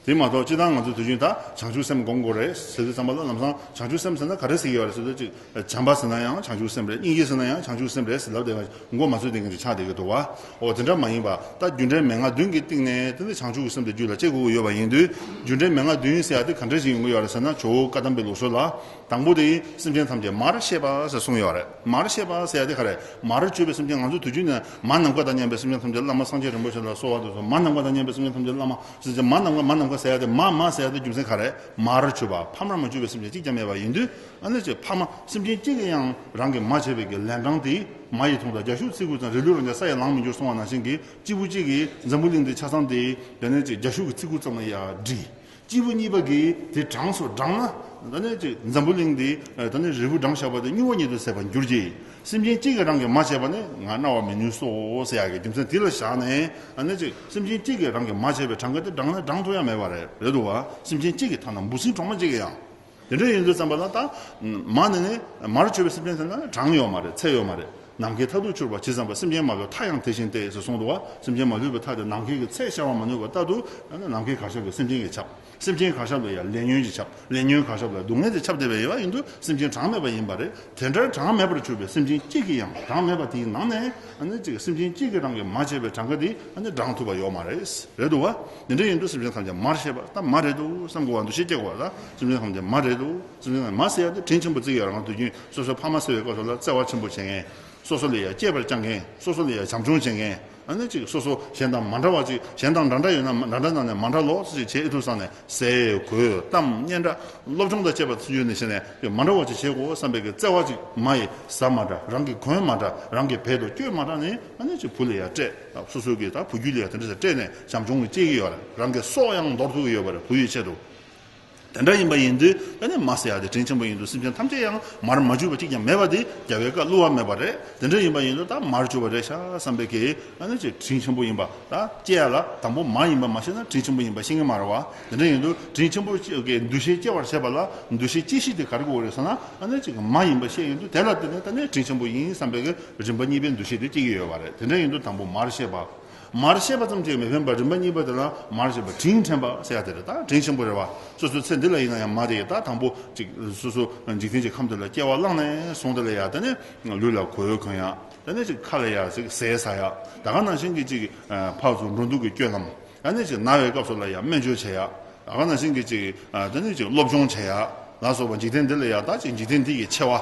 དེ་མ་གཏོགས་སྤྱིར་བཏང་ང་ཚོ་དུས་རྒྱུན་ད་བྱང་ཆུབ་སེམས་སྒོམ་དགོས་རེད་ཟེར་དུས་ཙམ་པ་ལ། ལམ་སང་བྱང་ཆུབ་སེམས་ཟེར་ན་ག་རེ་ཟེར་གྱི་ཡོད་རེད་ཟེར་དུས། ཅིག་བྱམས་པ་ཟེར་ན་ཡང་བྱང་ཆུབ་སེམས་རེད། སྙིང་རྗེ་ཟེར་ན་ཡང་བྱང་ཆུབ་སེམས་རེད་ཟེར་ལབ་བསྡད་པ་མགོ་མ་ཚོས་བསྡད་མཁན་ཅིག་ཆགས་བསྡད་ཀྱི་འདུག་བ། འོ་དེ་འདྲ་མ་ཡིན་པ། ད་རྒྱུ་འབྲས་མན་ངག་བདུན་གྱི་སྟེང་ནས་དེ་ནས་བྱང་ཆུབ་ཀྱི་སེམས་དེ་རྒྱུད་ལ་སྐྱེ་དགོས་ཀྱི་ཡོད་པ་ཡིན་དུས། རྒྱུ་འབྲས་མན་ངག་བདུན་ཟེར་ཡ་དེ་ག་འདྲ་ཞིག་ཡོང་གི་ཡོད་རེད་ཟེར་ན། ཇོ་བོ་བཀའ་གདམས་པའི་ལུགས་སྲོལ་ལ། དང་པོ་དེ་སེམས་ཅན་ཐམས་ཅད་མར་ཤེས་པ་ཟེར་གསུངས་ཡོད་རེད། མར་ཤེས་པ་ཟེར་ཡ་དེ་ག་རེ། མར་གྱུར་པའི་སེམས་ཅན། ང་ཚོ་དུས་རྒྱུན་ནས་མ་ནམ་མཁའ་དང་མཉམ་པའི་སེམས་ཅན་ཐམས་ཅད་བླ་མ། སངས་རྒྱས་རིན་པོ་ཆེ་ལ་གསོལ་བ་འདེབས་སོ། མ་ནམ་མཁའ་དང་མཉམ་པའི་སེམས་ཅན་ཐམས་ཅད་བླ་མ་ཟེར་ཏེ། མ་ནམ་མཁའ་དང་མཉམ་པ་ཟེར་ཡ་དེ། མ་མ་ཟེར་ཡ་དེ་རྒྱུ་མཚན་ག་རེ། མར་གྱུར་པ། ཕ་མར་མ་གྱུར་པའི་སེམས་ཅན་གཅིག་ཀྱང་མེད་པ་ཡིན་དུས། ཨ་ནི་ཅིག་ཕ་མ་སེམས་ཅན་གཅིག་གིས་ཡང་རང་གིས་མ་བྱས་པའི་གི་ལན་གྲངས་དེ། མ་ཡིས་ཐོངས་དང་རྒྱ་ཤུག་ཚིག་ཁུག་ཙམ། རི་ལུ་རང་རྒྱལ་ས་ཡིས་ལངས་མི་འགྱུར་གསུངས་པ་ནང་བཞིན་གྱི། སྐྱེས་བུ་གཅིག་གིས་འཛམ་བུ་གླིང་འདི་ཆ་ཚང་དེ་དེ་ནས་ཅིག་རྒྱ་ཤུག་གི་ཚིག་ཁུག་ཙམ་ལ་ཡ་བསྒྲིལ། སྐྱེས་བུ་གཉིས་པ་གིས་དེ་དྲངས་སོ། དྲངས་ན་ད་ནི་ཅིག་འཛམ་བུ་གླིང་འདི་ད་ནི་རིལ་བུ་བགྲང་བཞག་པ་དེ་སྨྱུག་བ་ཉིད་དུ་ཟད་པར་འགྱུར་གྱི། སེམས་ཅན་གཅིག་གིས་རང་གིས་མ་བྱས་པ་ནི་ང་རྣ་བར་མི་ནུས་སོ་ཟེར་ཡག་གི་རྒྱུ་མཚན་དེ་ལ་བཞག་ནས། ཨ་ནི་ཅིག་སེམས་ཅན་གཅིག་གིས་རང་གིས་མ་བྱས་པའི་གྲངས་ཀ་དེ་བགྲངས་ན་བགྲང་ཐུབ་ཡ་མེད་པ་རེད། རེད་འདུག་བ། སེམས་ཅན་གཅིག་གིས། ཐ་ན་འབུ་སྲིན་གྲོག་མ་གཅིག་གིས་ཡང་། དེ་འདྲ་ཡིན་དུས་ཙམ་པ་ལ། ད་མ་ནི་ནི་མར་གྱུར་པའི་སེམས་ཅན་ཟེར་ན་གྲངས་ཡོད་མ་རེད། ཚད་ཡོད་མ་རེད། ནམ་མཁའི་མཐའ་ཐུག་གྱུར་པ་ཇི་ཙམ་པ། སེམས་ཅན་མ་ལུས་མཐའ་ཡང་དེ་བཞིན་ཏེ་ཟེར་གསུངས་འདུག་བ། སེམས་ཅན་མ་ལུས་པའི་མཐའ་དེ་ནམ་མཁའི་གི་ཚད་བཤད་པ་མ་ནུས་པ་ལྟར་དུ། ཨ་ནི་ནམ་མཁའི་གར་ཞབས་ཀྱིས་སེམས་ཅན་གྱིས་ཁྱབ། སེམས་ཅན་གར་ཞབས་ལ་ཡང་ལས་ཉོན་གྱིས་ཁྱབ། ལས་ཉོན་གར་ཞབས་ལ་སྡུག་བསྔལ་གྱིས་ཁྱབ་བསྡད་པ་ཡིན་པ་ཡིན་དུས། སེམས་ཅན་གྲངས་མེད་པ་ཡིན་པ་རེད། དེ་འདྲར་གྲངས་མེད་པར་གྱུར་པའི་སེམས་ཅན་གཅིག་གིས་ཡང་། གྲངས་མེད་པ་དེའི་ནང་ནས། ཨ་ནི་ཅིག་སེམས་ཅན་གཅིག་གིས་རང་གིས་མ་བྱས་པའི་གྲངས་ཀ་དེ་ཨ་ནི་བགྲང་ཐུབ་པ་ཡོད་མ་རེད། རེད་འདུག་བ། དེ་འདྲ་ཡིན་དུས་སེམས་ཅན་ཐམས་ཅད་མར་ཤེས་པ། ད་མ་རེད་འདུག་བསམ་དགོས་པ། འདུ་ཤེས་སྐྱེ་དགོས་པ། ད་སེམས་ཅན་ཐམས་ཅད་མ་རེད་འདུག་སེམས་ཅན་ཐམས་ཅད་མ་ཟེར་ཡ་དེ་དྲིན་ཆེན་པོ་བརྩི་ཡ། རང་དུས་རྒྱུན་སོ་སོའི་ཕ་མ་ཟེར་བའི་སྐབས་སུ་ལ་བརྩེ་བ་ཆེན་པོ་བྱེད་མཁན། སོ་སོ་ལ་ཡ་གཅེས་པར་བཅངས་མཁན། སོ་སོ་ལ་ཡ་བྱམས་སྐྱོང་བྱེད་མཁན། ཨ་ནི་ཅིག་སོ་སོ་གཞན་དང་མ་འདྲ་བ་ཅིག་གཞན་དང་འདྲ་འདྲ་ཡོད་ན་འདྲ་འདྲ་ནང་ནས་མ་འདྲ་ལོགས་སུ་ཅིག་བྱེད་ཨེ་ཐུབ་བསམ་ནས། ཟས་གོས་གཏམ་སྙན་གྲགས་སློབ་སྦྱོང་དང་བཅས་པ་ཚུན་ཆད་ནས་བྱས་ནས་མ་འདྲ་བ་ཅིག་བྱེད་དགོས་བསམ་པའི་གི་བརྩེ་བ་ཅིག་མ་ཡི་ཟ་མ་འདྲ། རང་གི་གོན་མ་འདྲ། རང་གི་བལ་དུ་བསྐྱོད་མ་འདྲ་ནས། ཨ་ནི་ཅིག་བུ་ལ་ཡ་སྤྲད། སོ་སོའི་གི་ད་བུ་རྒྱུད་ལ་ཡ་དེ་འདྲ་ཟེར་སྤྲད་ནས་བྱམས་སྐྱོང་གི་བྱེད་ཀྱི་ཡོད་རེད། རང་གི་སྲོག་ཡང་འདོར་ཐུབ་ཀྱི་ཡོད་པ་རེད། བུ་ཡི་ཆེད་དུ། དེ་འདྲ་ཡིན་པ་ཡིན་དུས། ཨ་ནི་མ་ཟེར་ཡ་དེ་དྲིན་ཆེན་པོ་ཡིན་དུས། སེམས་ཅན་ཐམས་ཅད་ཡང་མར་མ་གྱུར་པ་གཅིག་ཀྱང་མེད་པ་དེ་རྒྱལ་བའི་བཀའ་བསླུ་བ་མེད་པ་རེད། དེ་འདྲ་ཡིན་པ་ཡིན་དུས། ད་མར་གྱུར་པ་རེད་ཤག་བསམ་པའི་གི། ཨ་ནི་ཅིག་དྲིན་ཆེན་པོ་ཡིན་པ། ད་སྐྱེ་ཡ་ལ་དང་པོ་མ་ཡིན་པ་མ་ཤེས་ན་དྲིན་ཆེན་པོ་ཡིན་པ་ཤེས་ཀྱི་མ་རེད་བ། དེ་འདྲ་ཡིན་དུས་དྲིན་ཆེན་པོ་གི་འདུ་ཤེས་སྐྱེ་བར་བྱེད་པ་ལ། འདུ་ཤེས་སྐྱེ་གཞི་དེ་ག་རེ་དགོས་རེད་ཟེར་ན། ཨ་ནི་ཅིག་མ་ཡིན་པ་ཤེས་ཡོང་དུས། དེ་ལ་བརྟེན་ནས་ད་ནི་དྲིན་ཆེན་པོ་ཡིན་བསམ་པའི་གི་རིམ་པ་གཉིས་པའི་འདུ་ཤེས་དེ་སྐྱེ་གི་ཡོད་པ་རེད། དེ་འདྲ་ཡིན་དུས་དང་པོ་མར་ཤེས་པ། མར་ཤེས་པ་ཙམ་གྱིས་མི་ཕན་པར་རིམ་པ་གཉིས་པ་དེ་ལ་མར་ཤེས་པ། དྲིན་དྲན་པ་ཟེར་ཡ་དེ་རེད། ད་དྲིན་ཆེན་པོ་རེད་བ། སོ་སོའི་ཚེ་འདི་ལ་ཡིན་ན་ཡང་མ་དེ་ཡི། ད་དང་པོ་ཅིག་སོ་སོ་འཇིག་རྟེན་གྱི་ཁམས་འདི་ལ་སྐྱེ་བ་བླངས་ནས་བཟུང་། དེ་ལ་ཡ་ད་ནི་ལུས་ལ་གོས་གོན་ཡ། ད་ནི་ཅིག་ཁ་ལ་ཡ་ཅིག་ཟས་ཟ་ཡ། ད་ག་ནང་བཞིན་གྱི་ཅིག་ཕར་ཚུར་འགྲོ་འདུག་གི་སྤྱོད་ལམ། ད་ནི་ཅིག་ན་བའི་སྐབས་སུ་ལ་ཡ་སྨན་བཅོས་བྱེད་ཡ། ད་ག་ནང་བཞིན་གྱི་ཅིག་ད་ནི་ཅིག་སློབ་སྦྱོང་བྱེད་ཡ་ལ་སོགས་པ། འཇིག་རྟེན་འདི་ལ་ཡ། ད་ཅིག་འཇིག་རྟེན་འདི་ཡི་ཆེ་བ་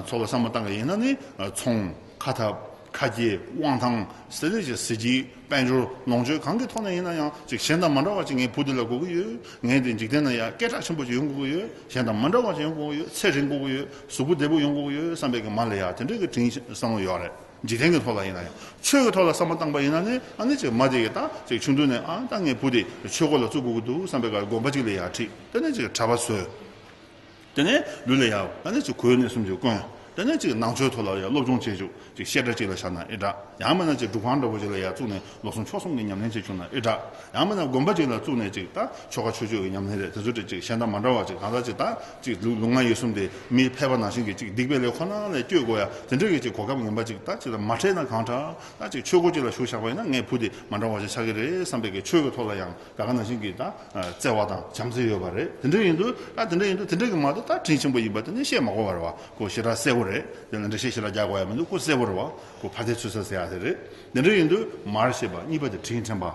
ཚོ་ལ་བསམ་བློ་བཏང་གི་ཡིན་ན་ནི། ཚོང་། ཁ་ཐབས། ཁ་སྐྱེལ། དབང་ཐང་། ཟེར་ནས་ཅིག་གཟི་བརྗིད། དཔལ་འབྱོར། ལོངས་སྤྱོད་གང་གི་ཐོག་ནས་ཡིན་ན་ཡང་། ཅིག་གཞན་དང་མ་འདྲ་བ་ཅིག་ངའི་བུ་འདི་ལ་དགོས་ཀྱི་ཡོད། ངའི་འདི་འཇིག་རྟེན་ན་ཡང་སྐད་གྲགས་ཆེན་པོ་ཅིག་ཡོང་དགོས་ཀྱི་ཡོད། གཞན་དང་མ་འདྲ་བ་ཅིག་ཡོང་དགོས་ཀྱི་ཡོད། ཚེ་རིང་དགོས་ཀྱི་ཡོད། གཟུགས་པོ་བདེ་པོ་ཡོང་དགོས་ཀྱི་ཡོད་བསམ་པའི་གི་མ་ལ་ཡ་དེ་འདྲའི་གི་དྲིན་བསམ་བློ་ཡོད་རེད། འཇིག་རྟེན་གྱི་ཐོག་ལ་ཡིན་ན་ཡང་། ཆོས་ཀྱི་ཐོག་ལ་བསམ་བློ་བཏང་པ་ཡིན་ན་ནི། ཨ་ནི་ཅིག་མ་དེ་གི་ད་ཅིག་ཆུང་དུས་ནས། ཨ། ད་ངའི་བུ་དེ་ཆོས་སྒོ་ལ་བཙུགས་དགོས་ཀྱི་འདུག་བསམ་པའི་གི་དགོན་པ་ཅིག་ལ་ཡ་ཁྲིད། དེ་ནས་ཅིག་གྲྭ་པ་བཟོས། དེ་ནས་ལུས་ལ་ཡ་ཨ་ནི་ཅིག་གོས་ནས་སུམ་ཅུ་གོན། དེ་ནས་ཅིག་ནང་ཆོས་ཐོག་ལ་ཡ་སློབ་སྦྱོང་བྱེད་བཅུག། ཅིག་བཤད་གྲྭ་ཅིག་ལ་བཞག་ན་ཨེ་དྲག། ཡང་མིན་ན་ཅིག་སྒྲུབ་ཁང་འདྲ་པོ་ཅིག་ལ་ཡ་བཙུགས་ནས་ལོ་གསུམ་ཕྱོགས་གསུམ་གྱི་ཉམས་ལེན་བྱེད་བཅུག་ན་ཨེ་དྲག། ཡང་མིན་ན་དགོན་པ་ཅིག་ལ་བཙུགས་ནས་ཅིག་ད་ཆོ་ག་ཆོས་སྤྱོད་ཀྱི་ཉམས་ལེན་རེད། དེ་ཚོ་དེ་ཅིག་གཞན་དང་མ་འདྲ་བ་ཅིག། གང་ལྟར་ཅིག་ད་ཅིག་ལུས་ལུས་ངག་ཡིད་གསུམ་དེ་མི་ཕལ་པ་ནང་བཞིན་གྱི་ཅིག་སྡིག་པའི་ལས་ཁོ་ན་ལ་བསྐྱོད་དགོས་ཡ། དེ་འདྲ་གི་ཅིག་གོ་སྐབས་ངན་པ་ཅིག་ད་ཅིག་ལ་མ་འཕྲད་ན། གང་དྲག་ད་ཅིག་ཆོས་སྒོ་ཅིག་ལ་ཞུགས་བཞག་པ་ཡིན་ན་ངའི་བུ་དེ་མ་འདྲ་བ་ཅིག་ཆགས་ཀྱི་རེད་བསམ་པའི་གི་ཆོས་ཀྱི་ཐོག་ལ་ཡང་ད་ག་ནང་བཞིན་གྱི་ད་བརྩེ་བ་དང་བྱམས་བརྩེ་ཡོད་པ་རེད། དེ་འདྲ་ཡིན་དུས། ད་དེ་འདྲ་ཡིན་དུས་དེ་འདྲ་གི་མ་གཏོགས་ད་དྲིན་ཆེན་པོ་ཡིན་པ་དེ་ནི་བཤད་མ་དགོས་པ་རེད་བ། ཁོ་ཞེ་དྲག་གསལ་པོ་རེད། དེ་ལ་འགྲེལ་བཤད་ཞེ་དྲག་རྒྱག་དགོས་ཡ་མི་འདུག། ཁོ་གསལ་པོ་རེད་བ། ཁོ་ཕ་དེ་ཚུད་ས་ཟེར་ཡ་དེ་རེད། དེ་འདྲ་ཡིན་དུས་མར་ཤེས་པ། གཉིས་པ་དེ་དྲིན་དྲན་པ།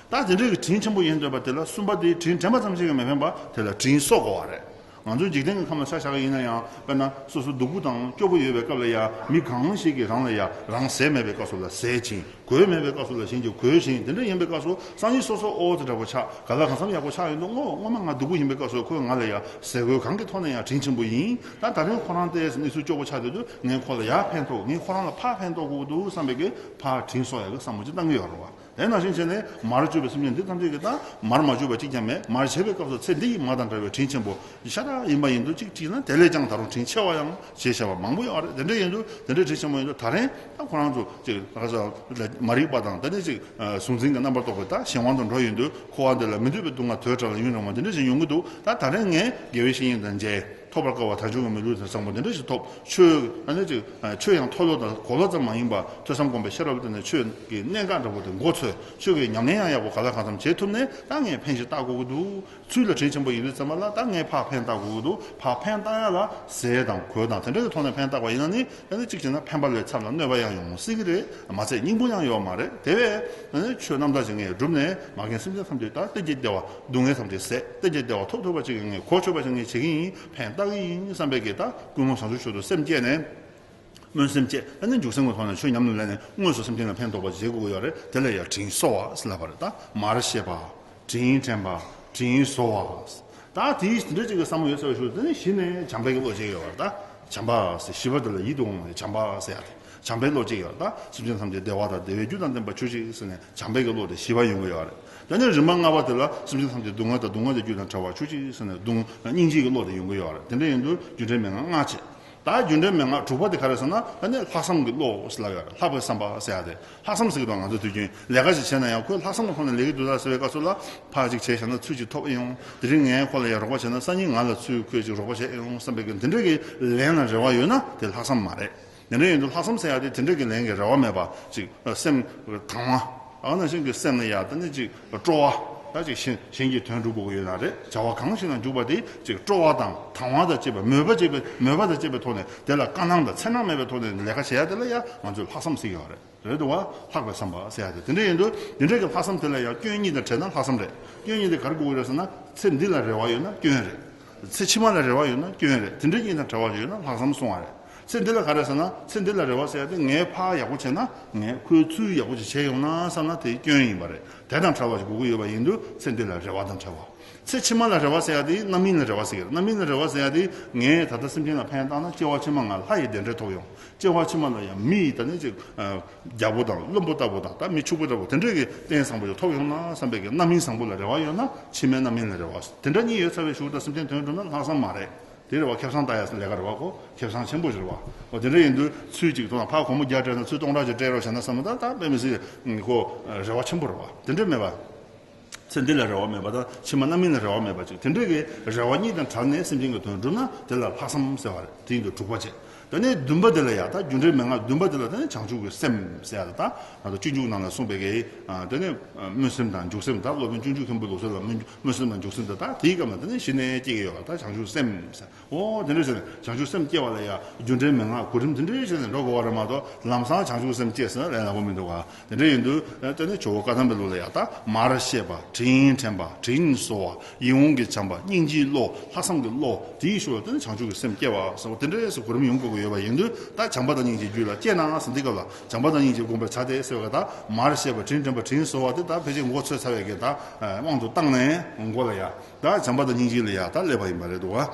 ད་དེ་འདྲ་གི་དྲིན་ཆེན་པོ་ཡིན་འདོད་པ་དེ་ལ། གསུམ་པ་དེ་དྲིན་དྲན་པ་ཙམ་ཞིག་གིས་མི་ཕན་པ། དེ་ལ་དྲིན་གཟོ་དགོས་པ་རེད། ང་ཚོ་འཇིག་རྟེན་གྱི་ཁམས་ལ་ཆ་བཞག་པ་ཡིན་ན་ཡང་། དཔེར་ན་སོ་སོ་སྡུག་པོ་དང་སྐྱོ་པོ་ཡོད་པའི་སྐབས་ལ་ཡ། མི་གང་ཞིག་གིས་རང་ལ་ཡ། རང་ཟས་མེད་པའི་སྐབས་སུ་ལ་ཟས་བྱིན། གོས་མེད་པའི་སྐབས་སུ་ལ་གཞན་གྱིས་གོས་བྱིན། དེ་འདྲ་ཡིན་པའི་སྐབས་སུ་སང་ཉིན་སོ་སོ་ཨོ་ཙི་འདྲ་པོ་ཆགས། ག་ལ་གང་འཚམ་ཡག་པོ་ཆགས་ཡོང་དུས། སྔོན། སྔོན་མ་ང་སྡུག་པོ་ཡིན་པའི་སྐབས་སུ་ཁོས་ང་ལ་ཡ་ཟས་གོས་གང་གི་ཐོག་ནས་ཡང་དྲིན་ཆེན་པོ་ཡིན། ད་ད་རིང་ཁོ་རང་དེ་གནས་ཚུལ་སྐྱོ་པོ་ཆགས་བསྡད་དུས། ངས་ཁོ་ལ་ཡར་ཕན་ཐོགས། ངས་ཁོ་རང་ལ་ཕར་ཕན་ཐོགས་དགོས་འདུག་བསམ་པའི་གི་ཕར་དྲིན་གཟོ་ཡ་གི་བསམ་བློ་ཅིག་བཏང་གི་ཡོད་རེད་བ། དེ་ནང་བཞིན་བྱས་ནས་མར་གྱུར་པའི་སེམས་ཅན་འདི་ཐམས་ཅད་ཀྱིས། ད་མར་མ་གྱུར་པ་གཅིག་ཀྱང་མེད། མར་བྱས་པའི་སྐབས་སུ་ཚེ་འདི་ཡི་མ་དང་བྲལ་བའི་དྲིན་ཆེན་པོ་ཤ་སྟག་ཡིན་པ་ཡིན་དུས། གཅིག་བྲིས་ན་དེ་ལས་ཀྱང་ད་རུང་དྲིན་ཆེ་བ་ཡང་ཞེས་བྱ་བ་མང་པོ་ཡོད་རེད། དེ་འདྲ་ཡིན་དུས། དེ་འདྲའི་དྲིན་ཆེན་པོ་ཡིན་དུས། ད་རིང་ད་ཁོ་རང་ཚོ་ཅིག་ག་ས་མ་རིག་པ་དང་། དེ་ནས་ཅིག་གཟུང་འཛིན་གྱི་རྣམ་པར་རྟོག་པའི་ད་གཞན་དབང་དུ་འགྲོ་ཡོང་དུས། འཁོར་བ་འདི་ལ་མི་འདོད་པའི་སྡུག་བསྔལ་དོས་དྲག་ལ་ཡུན་རིང་བ་འདི་འདྲ་ཞིག་ཡོང་གི་འདུག། ད་ད་རིང་ངས་དགེ་བའི་བཤེས་གཉེན་དང་མཇལ། ཐོབ་པར་དཀའ་བ་དལ་འབྱོར་གྱི་མི་ལུས་དང་བཟང་པོ་འདི་འདྲ་ཞིག་ཐོབ། ཆོས་ཨ་ནི་ཅིག་ཆོས་ཡང་མཐོལ་ལོ་དང་གོ་ལོ་ཙམ་མ་ཡིན་པ་ཐོས་བསམ་སྒོམ་པའི་ཤེས་རབ་དེ་ནས་ཆོས་ཀྱི་གནད་འགག་འདྲ་པོ་དེ་མགོ་ཚོས། ཆོས་ཀྱི་ཉམས་ལེན་ཡང་ཡག་པོ་ག་ལ་གང་འཚམ་བྱེད་ཐུབ་ནས་ད་ངས་ཕན་ཞིག་བཏགས་དགོས་ཀྱི་འདུག་ཚུལ་ལ་དྲིན་ཆེན་པོ་ཡིན་དུས་ཙམ་པ་ལ་ད་ངས་ཕར་ཕན་བཏགས་དགོས་ཀྱི་འདུག་ཕར་ཕན་བཏགས་ཡ་ལ་ཟས་དང་གོས་དང་དེ་འདྲ་གི་ཐོག་ནས་ཕན་བཏགས་པ་ཡིན་ན་ནི་ཨ་ནི་གཅིག་བྱས་ན་ཕན་པ་ལས་ཚབ་ལ་གནོད་པ་ཡང་ཡོང་སྲིད་ཀྱི་རེད། མ་ཚད་སྙིང་པོ་ཡང་ཡོད་མ་རེད། དེ་བས་ཨ་ནི་ཆོས་རྣམ་དག་ཅིག་ངས་བསྒྲུབས་ནས་མ་རྒན་སེམས་ཅན་ཐམས་ཅད་ད་གཏན་གྱི་བདེ་བ་སྡུག་བསྔལ་ཐམས་ཅད་ཟད་གཏན་གྱི་བདེ་བ་ཐོབ་ཐུབ་པ་ཅིག་ངས་གོ་ཆོད་པ་ཞིག་ངས་བྱེད་ཀྱི་ཡིན། ཕན་བཏགས་ཀྱི་ཡིན་བསམ་པའི་གི་ད་ཀུན་སློང་བྱང་ཆུབ་མཆོག་ཏུ་སེམས་བསྐྱེད་ནས། སྨོན་སེམས་བསྐྱེད། ཨ་ནི་འཇུག་སེམས་ཀྱི་ཐོག་ནས་ཆོས་ཉམས་ལེན་ནས་དངོས་སུ་སེམས་ཅན་ལ་ཕན་ཐོགས་པ་བྱེད་དགོས་ཀྱི་ཡོད་རེད། དེ་ལ་ཡང་དྲིན་གཟོ་བ་ཟེར་ལབ་པ་རེད། ད་མར་བཤད་པ། དྲིན་དྲན་པ། དྲིན་གཟོ་བ། ད་དེའི་འདྲ་ཅིག་གི་བསམ་བློ་ཡོད་ཚར་བའི་གཞུག་དེ་ནི་གཞི་ནས་བྱམས་པའི་བློ་ཅིག་ཡོད་པ་རེད། ད་བྱམས་པ་ཟེར་ཞི་བ་དེ་ལ་ཡིད་དུ་འོང་བའི་བྱམས་པ་ཟེར་ཡ་དེ་བྱམས་པའི་བློ་ཅིག་ཡོད་རེད། ད་སེམས་ཅན་ཐམས་ཅད་བདེ་བ་དང་བདེ་བའི་རྒྱུ་དང་ལྡན་པ་བྱུང་ཅིག་ཟེར་ནས་བྱམས་པའི་བློ་དེ་ཞི་བ་ཡོང་གི་ཡོད་རེད། དེ་ནས་རིམ་པ་ལྔ་པ་དེ་ལ་སེམས་ཅན་ཐམས་ཅད་སྡུག་བསྔལ་དང་སྡུག་བསྔལ་གྱི་རྒྱུ་དང་བྲལ་བ་བྱུང་ཅིག་ཟེར་ནས་སྡུག་སྙིང་རྗེ་གི་བློ་དེ་ཡོང་གི་ཡོད་རེད། དེ་འདྲ་ཡིན་དུས་རྒྱུ་འབྲས་མན་ངག་ལྔ་བྱས། ད་རྒྱུ་འབྲས་མན་ངག་དྲུག་པ་དེ་ག་རེ་ཟེར་ན་ཨ་ནི་ལྷག་བསམ་གྱི་བློ་ཟེར་ལབ་ཡོད་རེད། ལྷག་པའི་བསམ་པ་ཟེར་ཡ་དེ། ལྷག་བསམ་ཟེར་གྱི་འདུག་ང་ཚོ་དུས་རྒྱུན་ལས་ཀ་ཞིག་བྱས་ན་ཡང་ཁོས་ལྷག་བསམ་གྱི་ཐོག་ནས་ལས་ཀྱི་འདུག་ད་ཟེར་བའི་སྐབས་སུ་ལ་ཕར་ཅིག་བྱས་བཞག་ན་ཚུར་ཅིག་ཐོབ་ཨེ་ཡོང་། དེ་རིང་ངས་ཁོ་ལ་ཡང་རོགས་པ་བྱས་ན་སང་ཉིན་ང་ལ་ཚུར་ཁོས་ཅིག་རོགས་པ་བྱེད་ཨེ་ཡོང་བསམ་པའི་གི་འདི་འདྲ་གི་ལན་ལ་རེ་བ་ཡོད་ན་དེ་ལྷག་བསམ་མ་རེད། དེ་འདྲ་ཡིན་དུས་ལྷག་བསམ་ཟེར་ཡ་དེ་དེ་འདྲ་གི་ལན་གྱི་རེ་བ་མེད་པ་ཅིག་སེམས་དང་བ། ཨ་ནི་གཞན་གྱི་སེམས་ལ་ཡ་ད་ནི་ཅིག་སྤྲོ་བ། ད་ཅིག་གཞན་གཞན་གྱི་དོན་སྒྲུབ་དགོས་ཀྱི་ཡོད་ན་རེད། བྱ་བ་གང་ཞིག་ན་འཇུག་པ་དེ་ཅིག་སྤྲོ་བ་དང་དང་བ་དང་བཅས་པའི་མོས་པ་བཅས་པའི་མོས་པ་དང་བཅས་པའི་ཐོག་ནས་དེ་ལ་དཀའ་སྣང་དང་འཚེར་སྣང་མེད་པའི་ཐོག་ནས་ལས་ཀ་བྱེད་ཡ་དེ་ལ་ཡ་ང་ཚོས་ལྷག་བསམ་ཟེར་གྱི་ཡོད་རེད། རེད་འདུག་བ། ལྷག་པའི་བསམ་པ་ཟེར་ཡ་དེ་དེ་འདྲ་ཡིན་དུས་དེ་འདྲ་གི་ལྷག་བསམ་དེ་ལ་ཡ་སྐྱོན་གཉིས་དང་བྲལ་ན་ལྷག་བསམ་རེད། སྐྱོན་གཉིས་དེ་ག་རེ་དགོས་ཀྱི་རེད་ཟེར་ན་ཚེ་འདི་ལ་རེ་བ་ཡོད་ན་སྐྱོན་རེད། ཚེ་ཕྱི་མ་ལ་རེ་བ་ཡོད་ན་སྐྱོན་རེད། དེ་འདྲ་གཉིས་དང་བྲལ་བ་ཡོད་ན་ལྷག་བསམ་གསུང་བ་རེད། ཚེ་འདི་ལ་ག་རེ་ཟེར་ན་ཚེ་འདི་ལ་རེ་བ་ཟེར་ཡ་དེ་ངས་ཕར་ཡག་པོ་བྱས་ན་ངས་ཁོའི་ཚུལ་ཡག་པོ་ཅིག་བྱས་ཡོང་ན་བསམ་ན་དེ་སྐྱོན་ཡིན་པ་རེད། དེ་དང་བྲལ་བ་ཞིག་དགོས་ཀྱི་ཡོད་པ་ཡིན་དུས་ཚེ་འདི་ལ་རེ་བ་དང་བྲལ་བ། ཚེ་ཕྱི་མ་ལ་རེ་བ་ཟེར་ཡ་དེ་རྣམ་སྨིན་ལ་རེ་བ་ཟེར་གི་རེད། རྣམ་སྨིན་ལ་རེ་བ་ཟེར་ཡ་དེ་ངས་ད་ལྟ་སེམས་ཅན་ལ་ཕན་བཏགས་ན་སྐྱེ་བ་ཕྱི་མ་ང་ལྷ་ཡི་བདེ་འབྲས་ཐོབ་ཡོང་། སྐྱེ་བ་ཕྱི་མ་ལ་ཡང་མི་ཡི་ད་ནི་ཅིག་རྒྱལ་པོ་དང་བློན་པོ་ལྟ་བུ་དང་ད་མི་ཕྱུག་པོ་ལྟ་བུ་དེ་འདྲས་ཀྱི་རྟེན་བཟང་པོ་ཞིག་ཐོབ་ཡོང་ན་བསམ་པའི་གི་རྣམ་སྨིན་བཟང་པོ་ལ་རེ་བ་ཡོད་ན་ཕྱི་མའི་རྣམ་སྨིན་ལ་རེ་བ། དེ་འདྲ་གཉིས་ཡོད་ཚར་བའི་གཞུག་ད་སེམས་ཅན་དོན་སྒྲུབ་ན་ལྷག་བསམ་མ་རེད། དེ་རེད་བ། ཁེ་བཟང་ལྟ་ཡ་ལས་ཀ་རེད་བ་ཁོ། ཁེ་བཟང་ཆེན་པོ་ཞིག་རེད་བ། འོ་དེ་འདྲ་ཡིན་དུས་ཚུལ་གཅིག་ཐོག་ན་ཕར་སྒོར་མོ་བརྒྱ་སྤྲད་ན་ཚུར་སྟོང་ཕྲག་ཅིག་སྤྲད་རོགས་བྱས་ན་བསམ་ན་ད་ད་དཔེ་མི་སྲིད་ཁོ་རེ་བ་ཆེན་པོ་རེད་བ། དེ་འདྲ་མེད་པ། ཚེ་འདི་ལ་རེ་བ་མེད་པ་དང་ཕྱི་མ་རྣམ་སྨིན་ལ་རེ་བ་མེད་པ་ཅིག་དེ་འདྲ་གི་རེ་བ་གཉིས་དང་བྲལ་ནས་སེམས་ཅན་གྱི་དོན་བསྒྲུབ་ན་དེ་ལ་ལྷག་བསམ་ཟེར་བ་རེད། དེ་ཡིན་དུས་དྲུག་པ་བྱས། དེ་ནས་བདུན་པ་དེ་ལ་ཡ་ད་རྒྱུ་འབྲས་མན་ངག་བདུན་པ་དེ་ལ་དེ་ནས་བྱང་ཆུབ་ཀྱི་སེམས་ཟེར་ཡ་ད་ད་ང་ཚོ་སྤྱོད་འཇུག་ནང་ལ་གསུངས་པའི་གི་དེ་ནས་སྨོན་སེམས་དང་འཇུག་སེམས་ད་སློབ་དཔོན་སྤྱོད་འཇུག་མཁན་པོའི་ལུགས་སྲོལ་ལ་སྨོན་སྨོན་སེམས་དང་འཇུག་སེམས་ད་ད་དེའི་སྐབས་ལ་དེ་ནས་གཞི་ནས་སྐྱེ་གི་ཡོད་པ་ད་བྱང་ཆུབ་སེམས་ཟེར། འོ་དེ་འདྲ་བྱས་ནས་བྱང་ཆུབ་སེམས་སྐྱེ་བ་ལ་ཡང་རྒྱུ་འབྲས་མན་ངག་གོ་རིམ་དེ་འདྲ་བྱས་ནས་འགྲོ་དགོས་པ་རེད་མ་གཏོགས་ལམ་སང་བྱང་ཆུབ་སེམས་སྐྱེས་ཟེར་ན་ལས་སླ་པོ་མི་འདུག་ག་དེ་འདྲ་ཡིན་དུས་དེ་ནི་ཇོ་བོ་བཀའ་གདམས་པའི་ལུགས་ལ་ཡང་ད་མར་བཤད་པ། དྲིན་དྲན་པ། དྲིན་གཟོ་བ། ཡིད་འོང་གི་བྱམས་པ། སྙིང་རྗེའི་བློ། ལྷག་བསམ་གྱི་བློ། དེའི་ཤུལ་ལ་དེ་ནི་བྱང་ཆུབ་ཀྱི་སེམས་སྐྱེ་བ་ཟེར་བ་དེ་འདྲའི་སུ་གོ་རིམ་ཡོང་དགོས་ཀྱི་ཡོད་པ་ཡིན་དུས་ད་བྱམས་པ་དང་སྙིང་རྗེ་རྒྱུད་ལ་སྐྱེས་ན་ཟེར་འདི་སྐབས་ལ་བྱམས་པ་དང་སྙིང་རྗེ་བསྒོམ་པར་བྱ་སྟེ་ཟེར་བ་ད་མར་བཤད་པ། དྲིན་དྲན་པ། དྲིན་གཟོ་བ་དེ་ད་ཕལ་ཆེར་མགོ་ཚོས་ཚར་བའི་གི་ད་དབང་དུ་བཏང་ནས་མགོ་ལ་ཡ་ད་བྱམས་པ་དང་སྙིང་རྗེ་ལ་ཡ་ད་སླེབས་པ་ཡིན་པ་རེད་འདུག་བ།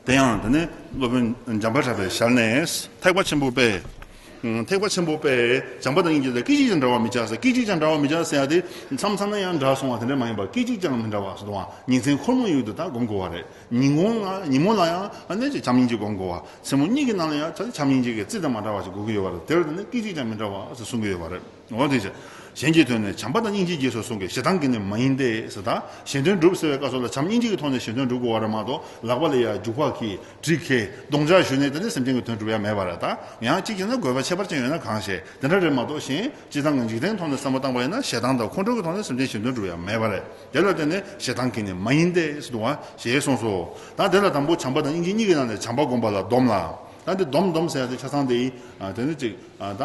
དེ་ཡང་དེ་ནས་སློབ་དཔོན་འཇམ་དཔལ་གྲགས་པའི་ཞལ་ནས་ཐེག་པ་ཆེན་པོ་པས། ཐེག་པ་ཆེན་པོ་པས་བྱམས་པ་དང་སྙིང་རྗེ་ལ་སྐད་ཅིག་ཀྱང་འབྲལ་བར་མི་བྱ་ཟེར། སྐད་ཅིག་ཀྱང་འབྲལ་བར་མི་བྱ་ཟེར་ཡ་དེ་མཚམས་མཚམས་ན་ཡང་འདྲ་སོང་བ་དེ་འདྲ་མ་ཡིན་པར་སྐད་ཅིག་ཀྱང་མི་འབྲལ་བ་ཟེར་དུས་ཉིན་མཚན་འཁོར་མོ་ཡུལ་དུ་ད་སྒོམ་དགོས་པ་རེད། ཉིན་གུང་ལ་ཉིན་མོ་ལ་ཡང་ཨ་ནེ་ཅིག་བྱམས་སྙིང་རྗེ་སྒོམ་དགོས་པ། མཚན་མོ་གཉིད་ཀྱི་ནང་ལ་ཡང་ད་བྱམས་སྙིང་རྗེ་གི་རྩི་དང་མ་འདྲ་བ་ཞིག་དགོས་ཀྱི་ཡོད་པ་རེད། དེར་བརྟེན་ནས་སྐད་ཅིག་ཀྱང་མི་འབྲལ་བ་ཟེར་གསུང་གི་ཡོད་པ་རེད། འོ་དེ་ཕྱིར། གཞན་གྱི་དོན་ནི་བྱམས་པ་དང་སྙིང་རྗེའི་རྗེས་སུ་བཟུང་གི། ཞེ་སྡང་གིས་ནི་མ་ཡིན་ཏེ་ཟེར། ད་གཞན་དོན་སྒྲུབ་ཟེར་བའི་སྐབས་སུ་ལ་བྱམས་སྙིང་རྗེ་གི་ཐོག་ནས་གཞན་དོན་སྒྲུབ་དགོས་པ་རེད་མ་གཏོགས་ལག་པ་ལ་ཡ་རྒྱུག་པ་གིས་གྲི་ཁེ་རྡུང་རྒྱག་ཞུས་ནས་དེ་ནས་སེམས་ཅན་གྱི་དོན་སྒྲུབ་ཡ་མེད་པ་རེད། ད་ཡང་གཅིག་བྱས་ན་དགོས་པ་ཁྱད་པར་ཅན་ཡོད་ན་གང་ཞེས་དེ་འདྲ་རེད་མ་གཏོགས་གཞན་སྤྱིར་བཏང་གི་འཇིག་རྟེན་ཐོག་ནས་བསམ་བློ་བཏང་པ་ཡིན་ན་ཞེ་སྡང་དང་ཁོང་ཁྲོ་གི་ཐོག་ནས་སེམས་ཅན་གཞན་དོན་སྒྲུབ་ཡ་མེད་པ་རེད། དེ་ལ་བརྟེན་ནས་ཞེ་སྡང་གིས་ནི་མ་ཡིན་ཏེ་ཟེར་འདུག་བ་ཞེས་གསུངས་སོ། ད་དེ་ལ་དང་པོ་བྱམས་པ་དང་སྙིང་རྗེ་གཉིས་ཀྱི་ནང་ནས་བྱམས་པ་བསྒོམ་པ་ལ་སྡོམ་ལ། ད་འདི་སྡོམ་སྡོམ་ཟེར་ཡ་དེ་ཆ་ཚང་དེ་ཡིན། དེ་ནི་ཅིག་ད།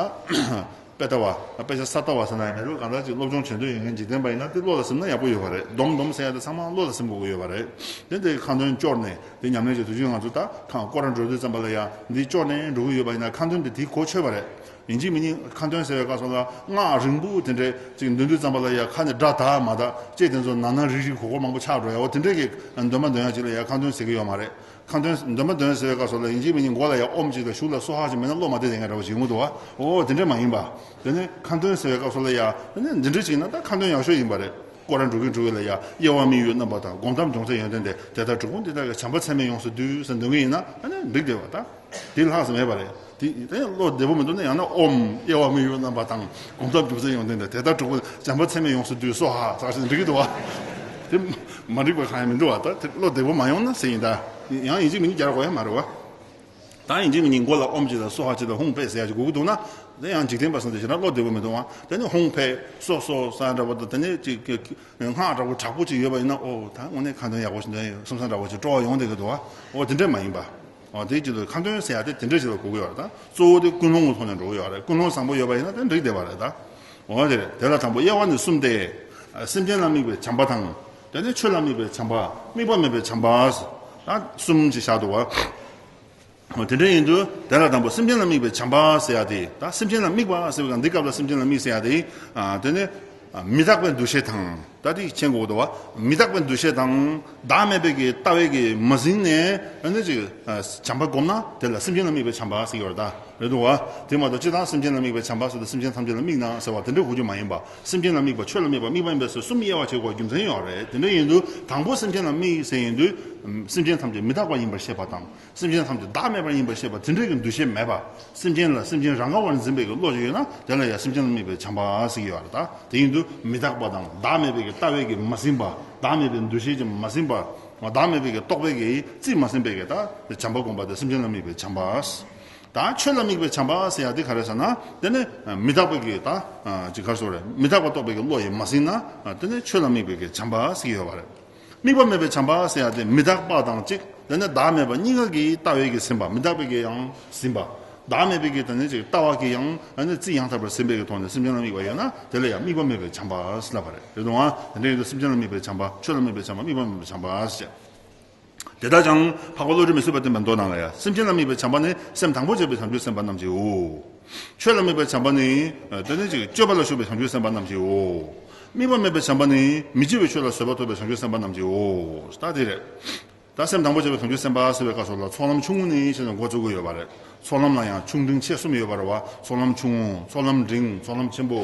དཔེ་ལྟ་བ། དཔེ་ཆ་ས་ལྟ་བ་ཟེར་ན་ཡང་མི་རུང་། གང་ལྟར་ཅིག་སློབ་སྦྱོང་བྱེད་འདོད་ཡོད་མཁན་འཇིག་རྟེན་པ་ཡིན་ན་དེ་བློ་ལ་སིམ་ན་ཡག་པོ་ཡོད་པ་རེད། སྡོམ་སྡོམ་ཟེར་ཡ་དེ་ཚང་མ་བློ་ལ་སིམ་དགོས་ཀྱི་ཡོད་པ་རེད། དེ་འདི་ཁ་འདོན་སྐྱོར་ནས་དེ་ཉམས་ལེན་བྱེད་དུས་ཅིག་ང་ཚོ་ད་ཁང་སྐོར་ར་འགྲོ་དུས་ཙམ་པ་ལ་ཡ་འདི་སྐྱོར་ནས་འགྲོ་གི་ཡོད་པ་ཡིན་ན་ཁ་འདོན་དེ་དེའི་གོ་ཆོད་པ་རེད། ཡིན་གཅིག་མིན་གཉིས་ཁ་འདོན་ཟེར་བའི་སྐབས་སུ་ལ་སྔགས་རིང་པོ་དེ་འདྲས་ཅིག་འདོན་དུས་ཙམ་པ་ལ་ཡ་ཁ་ནས་སྒྲ་དག་མ་དག་ཅེས་དེ་ཚོ་ན་ན་རིག་རིག་གོ་གོ་མང་པོ་ཆགས་འགྲོ་ཡ། འོ་དེ་འདྲས་ཀྱི་འདོན་པ་འདོན་ཡ་ཅིག་ལ་ཡ་ཁ་འདོན་ཟེར་གི་ཡོད་མ་རེད། ཁ་འདོན་འདོན་པ་འདོན་ཟེར་བའི་སྐབས་སུ་ལ་ཡིན་གཅིག་མིན་གཉིས་མགོ་ལ་ཡ་ཨོཾ་ཅིག་དང་གཞུག་ལ་སྭཱ་ཧཱ་ཅིག་མེད་ན་བློ་མ་བདེ་བསྡད་མཁན་འདྲ་བོ་ཞིག་ཡོང་གི་འདུག་བ། འོ་དེ་འདྲ་མ་ཡིན་པ། དེ་ནས་ཁ་འདོན་ཟེར་བའི་སྐབས་སུ་ལ་ཡ་དེ་ནས་འདི་འདྲ་ཅིག་ཡིན་ན་ད་ཁ་འདོན་ཡག་ཤོས་ཡིན་པ་རེད། སྐོར་ར་འགྲོ་གིན་འགྲོ་གིན་ལ་ཡ་དབྱེ་བ་དམིགས་ཡུལ་རྣམ་པ་དང་སྒོམ་ཐབས་འབྱུང་རྩལ་ཡོན་ཏན་ལྡན། དེ་ལྟར་དྲུག་པོ་འདི་དག་གི་བྱམས་པ་ཚད་མེད་ཡོངས་སུ་བསྡུས་ཟེར་འདོན་གི་ཡིན་ན་ཨ་ནི་འགྲིག་བསྡད་པ། ད་དེ་ལྷག་ཙམ་མེད་པ་རེད། དེ་ད་ཡང་བློ་བདེ་པོ་མི་འདུག་ན་ཡང་ན་ཨོཾ་དབྱེ་བ་དམིགས་ཡུལ་རྣམ་པ་དང་སྒོམ་ཐབས་འབྱུང་རྩལ་ཡོན་ཏན་ལྡན། དེ་ལྟར་དྲུག་པོ་བྱམས་པ་ཚད་མེད་ཡོངས་སུ་བསྡུས་སྭཱ་ཧཱ་ཟེར་ཞིག་འགྲིག་གི་འདུག་བ། དེ་མ་འགྲིག་པ་གང་ཡང་མི་འདུག་བ། ད་དེ་བློ་བདེ་པོ་མ་ཡོང་ན་ཟེར་ཡིན་ད། ཡང་ཡིན་གཅིག་མིན་གཅིག་རྒྱག་དགོས་ཡ་མ་རེད་བ། ད་ཡིན་གཅིག་མིན་གཉིས་མགོ་ལ་ཨོཾ་གཅིག་དང་སྭཱ་ཧཱ་གཅིག་དང་ཧཱུྃ་ཕཊ་ཟེར་ཡ་གཅིག་དགོས་ཀྱི་འདུག་ན། དེ་ཡང་འཇིག་རྟེན་པ་བཟུང་སྟེ་ཞེ་དྲག་བློ་བདེ་པོ་མི་འདུག་བ། དེ་ནི་ཧཱུྃ་ཕཊ་སྭཱ་ཧཱ་འདྲ་པོ་དང་། དེ་ནི་ཅིག་སྔགས་འདྲ་པོ་དྲག་པོ་ཅིག་ཡོད་པ་ཡིན་ན། ཨོ་ད་དངོས་གནས་ཁ་འདོན་ཡག་པོ་ཞིག་འདོན་ཡོད་བསམ་བསམ་འདྲ་པོ་ཅིག་སྤྲོ་བ་ཡོང་བསྡད་ཀྱི་འདུག་བ། ཨོ་དེ་འདྲས་མ་ཡིན་པ། ཨོ་དེ་ཅིག་ལ་ཁ་འདོན་ཟེར་ཡ་དེ་དེ་འདྲས་ཅིག་ལ་གོ་གི་ཡོད་རེད། ད་གཙོ་བོ་དེ་ཀུན་སློང་གི་ཐོག་ནས་འགྲོ་གི་ཡོད་རེད། ཀུན་སློང་བཟང་པོ་ཡོད་པ་ཡིན་ན་དེ་འགྲིག་བསྡད་པ་རེད་ད། འོ་དེ་རེད། དེ་ལ་དང་པོ་དབྱེ་བ་ནི་གསུམ་སྟེ། སེམས་ཅན་ལ་དམིགས་པའི་བྱམས་པ་དང་། དེ་ནས་ཆོས་ལ་དམིགས་པའི་བྱམས་པ། དམིགས་པ་མེད་པའི་བྱམས་པ། ད་གསུམ་ཅིག་བཞག་འདུག་བ། འོ་དེ་འདྲ་ཡིན་དུས་དེ་ལ་དང་པོ་སེམས་ཅན་ལ་དམིགས་པའི་བྱམས་པ་ཟེར་ཡ་དེ། ད་སེམས་ཅན་ལ་དམིགས་པ་ཟེར་བའི་སྒང་འདི་སྐབས་ལ་སེམས་ཅན་ལ་དམིགས་ཟེར་ཡ་དེ། ཨ་དེ་ནས་ཨ་མི་རྟག་པའི་འདུ་ཤེས་དང་། ད་དེ་མཁྱེན་དགོས་འདུག་བ། མི་རྟག་པའི་འདུ་ཤེས་དང་བདག་མེད་པའི་གི་ལྟ་བའི་གི་མ་ཟིན་ནས། ཨ་ནི་ཅིག་ཨ་བྱམས་པ་སྒོམ་ན་དེ་ལ་སེམས་ཅན་ལ་དམིགས་པའི་བྱམས་པ་ཟེར་གྱི་ཡོད་རེད་ད། རེད་འདུག་བ། དེ་མ་གཏོགས་སྤྱིར་བཏང་སེམས་ཅན་ལ་དམིགས་པའི་བྱམས་པ་ཟེར་དུས་སེམས་ཅན་ཐམས་ཅད་ལ་དམིགས་ན་ཟེར་བ་དེ་འདྲ་གོ་རྒྱུ་མ་ཡིན་པ། སེམས་ཅན་ལ་དམིགས་པ། ཆོས་ལ་དམིགས་པ། དམིགས་པ་མེད་པ་ཟེར་གསུམ་དབྱེ་བ་ཕྱེ་དགོས་རྒྱུ་མཚན་ཡོད་རེད། དེ་འདྲ་ཡིན་དུས་དང་པོ་སེམས་ཅན་ལ་དམིགས་ཟེར་ཡིན་དུས། སེམས་ཅན་ཐམས་ཅད་མི་རྟག་པ་ཡིན་པར་ཤེས་པ་དང་། སེམས་ཅན་ཐམས་ཅད་བདག་མེད་པར་ཡིན་པར་ཤེས་པ་དེ་འདྲའི་གི་འདུ་ཤེས་མེད་པ། སེམས་ཅན་ལ་སེམས་ཅན་རང་ག་བར་འཛིན་པའི་གི་བློ་ཅིག་ཡོད་ན་དེ་ལ་ཡང་སེམས་ཅན་ལ་དམིགས་པའི་བྱམས་པ་ཟེར་གྱི་ཡོད་རེད་ད། དེ་ཡིན་དུས་མི་རྟག་པ་དང་བདག་མེད་པའི་གི་ལྟ་བའི་གི་མ་ཟིན་པ། བདག་མེད་པའི་འདུ་ཤེས་ཀྱིས་མ་ཟིན་པ། བདག་མེད་པའི་གི་རྟོག་པའི་གི་རྩིས་མ་ཟིན་པའི་གི་ད་བྱམས་པ་སྒོམ་པ་དེ་སེམས་ཅན་ལ་དམིགས་པའི་བྱམས་པ། ད་ཆོས་ལ་དམིགས་པའི་བྱམས་པ་ཟེར་ཡ་དེ་ག་རེ་ཟེར་ན། དེ་ནི་མི་རྟག་པའི་གི་ད་ཅིག་ག་རེ་ཟེར་རེད། མི་རྟག་པ་རྟོགས་པའི་གི་བློ་ཡིས་མ་ཟིན་ན། དེ་ནི་ཆོས་ལ་དམིགས་པའི་གི་བྱམས་པ་ཟེར་གྱི་ཡོད་པ་རེད། དམིགས་པ་མེད་པའི་བྱམས་པ་ཟེར་ཡ་དེ་མི་རྟག་པ་དང་གཅིག་དེ་ནས་བདག་མེད་པ་གཉིས་ཀ་གིས་ལྟ་བའི་གི་ཟིན་པ། མི་རྟག་པའི་གི་ཡང་ཟིན་པ། བདག་མེད་པའི་གི་དེ་ནས་ཅིག་ལྟ་བ་གི་ཡང་ཨ་ནི་རྩིས་ཡང་དག་པར་ཟིན་པའི་གི་ཐོག་ནས་སེམས་ཅན་ལ་དམིགས་པ་ཡོད་ན་དེ་ལ་ཡང་དམིགས་པ་མེད་པའི་བྱམས་པ་ཟེར་ལབ་པ་རེད། རེད་འདུག་ཨ། དེ་འདྲ་ཡིན་དུས་སེམས་ཅན་ལ་དམིགས་པའི་བྱམས་པ། ཆོས་ལ་དམིགས་པའི་བྱམས་པ། དམིགས་པ་མེད་པའི་བྱམས་པ་ཟེར། དེ་ལྟར་ཀྱང་འཕགས་པ་བློ་གྲོས་མི་ཟད་པ་སྟོན་པའི་མདོ་ནང་ལ་ཡང་། སེམས་ཅན་ལ་དམིགས་པའི་བྱམས་པ་ནི་སེམས་དང་པོར་བྱེད་པའི་བྱང་ཆུབ་སེམས་དཔའ་རྣམས་ཀྱིའོ། ཆོས་ལ་དམིགས་པའི་བྱམས་པ་ནི་དེ་ནི་ཅིག་སྤྱོད་པ་ལ་ཞུགས་པའི་བྱང་ཆུབ་སེམས་དཔའ་རྣམས་ཀྱིའོ། དམིགས་པ་མེད་པའི་བྱམས་པ་ནི་མི་འཇིགས་པའི་ཆོས་ལ་བཟོད་པ་ཐོབ་པའི་བྱང་ཆུབ་སེམས་དཔའ་རྣམས་ཀྱིའོ། ད་དེ་རེད། ད་སེམས་དང་པོར་བྱེད་པའི་བྱང་ཆུབ་སེམས་དཔའ་ཟེར་བའི་སྐབས་སུ་ལ་ཚོགས་ལམ་ཆུང་ངུ་ནས་བྱས་ནས་འགོ་བཙུགས་ཀྱི་ཡོད་པ་རེད། ཚོགས་ལམ་ལ་ཡང་ཆུང་འབྲིང་ཆེ་གསུམ་ཡོད་པ་རེད་བ། ཚོགས་ལམ་ཆུང་ངུ། ཚོགས་ལམ་འབྲིང་། ཚོགས་ལམ་ཆེན་པོ།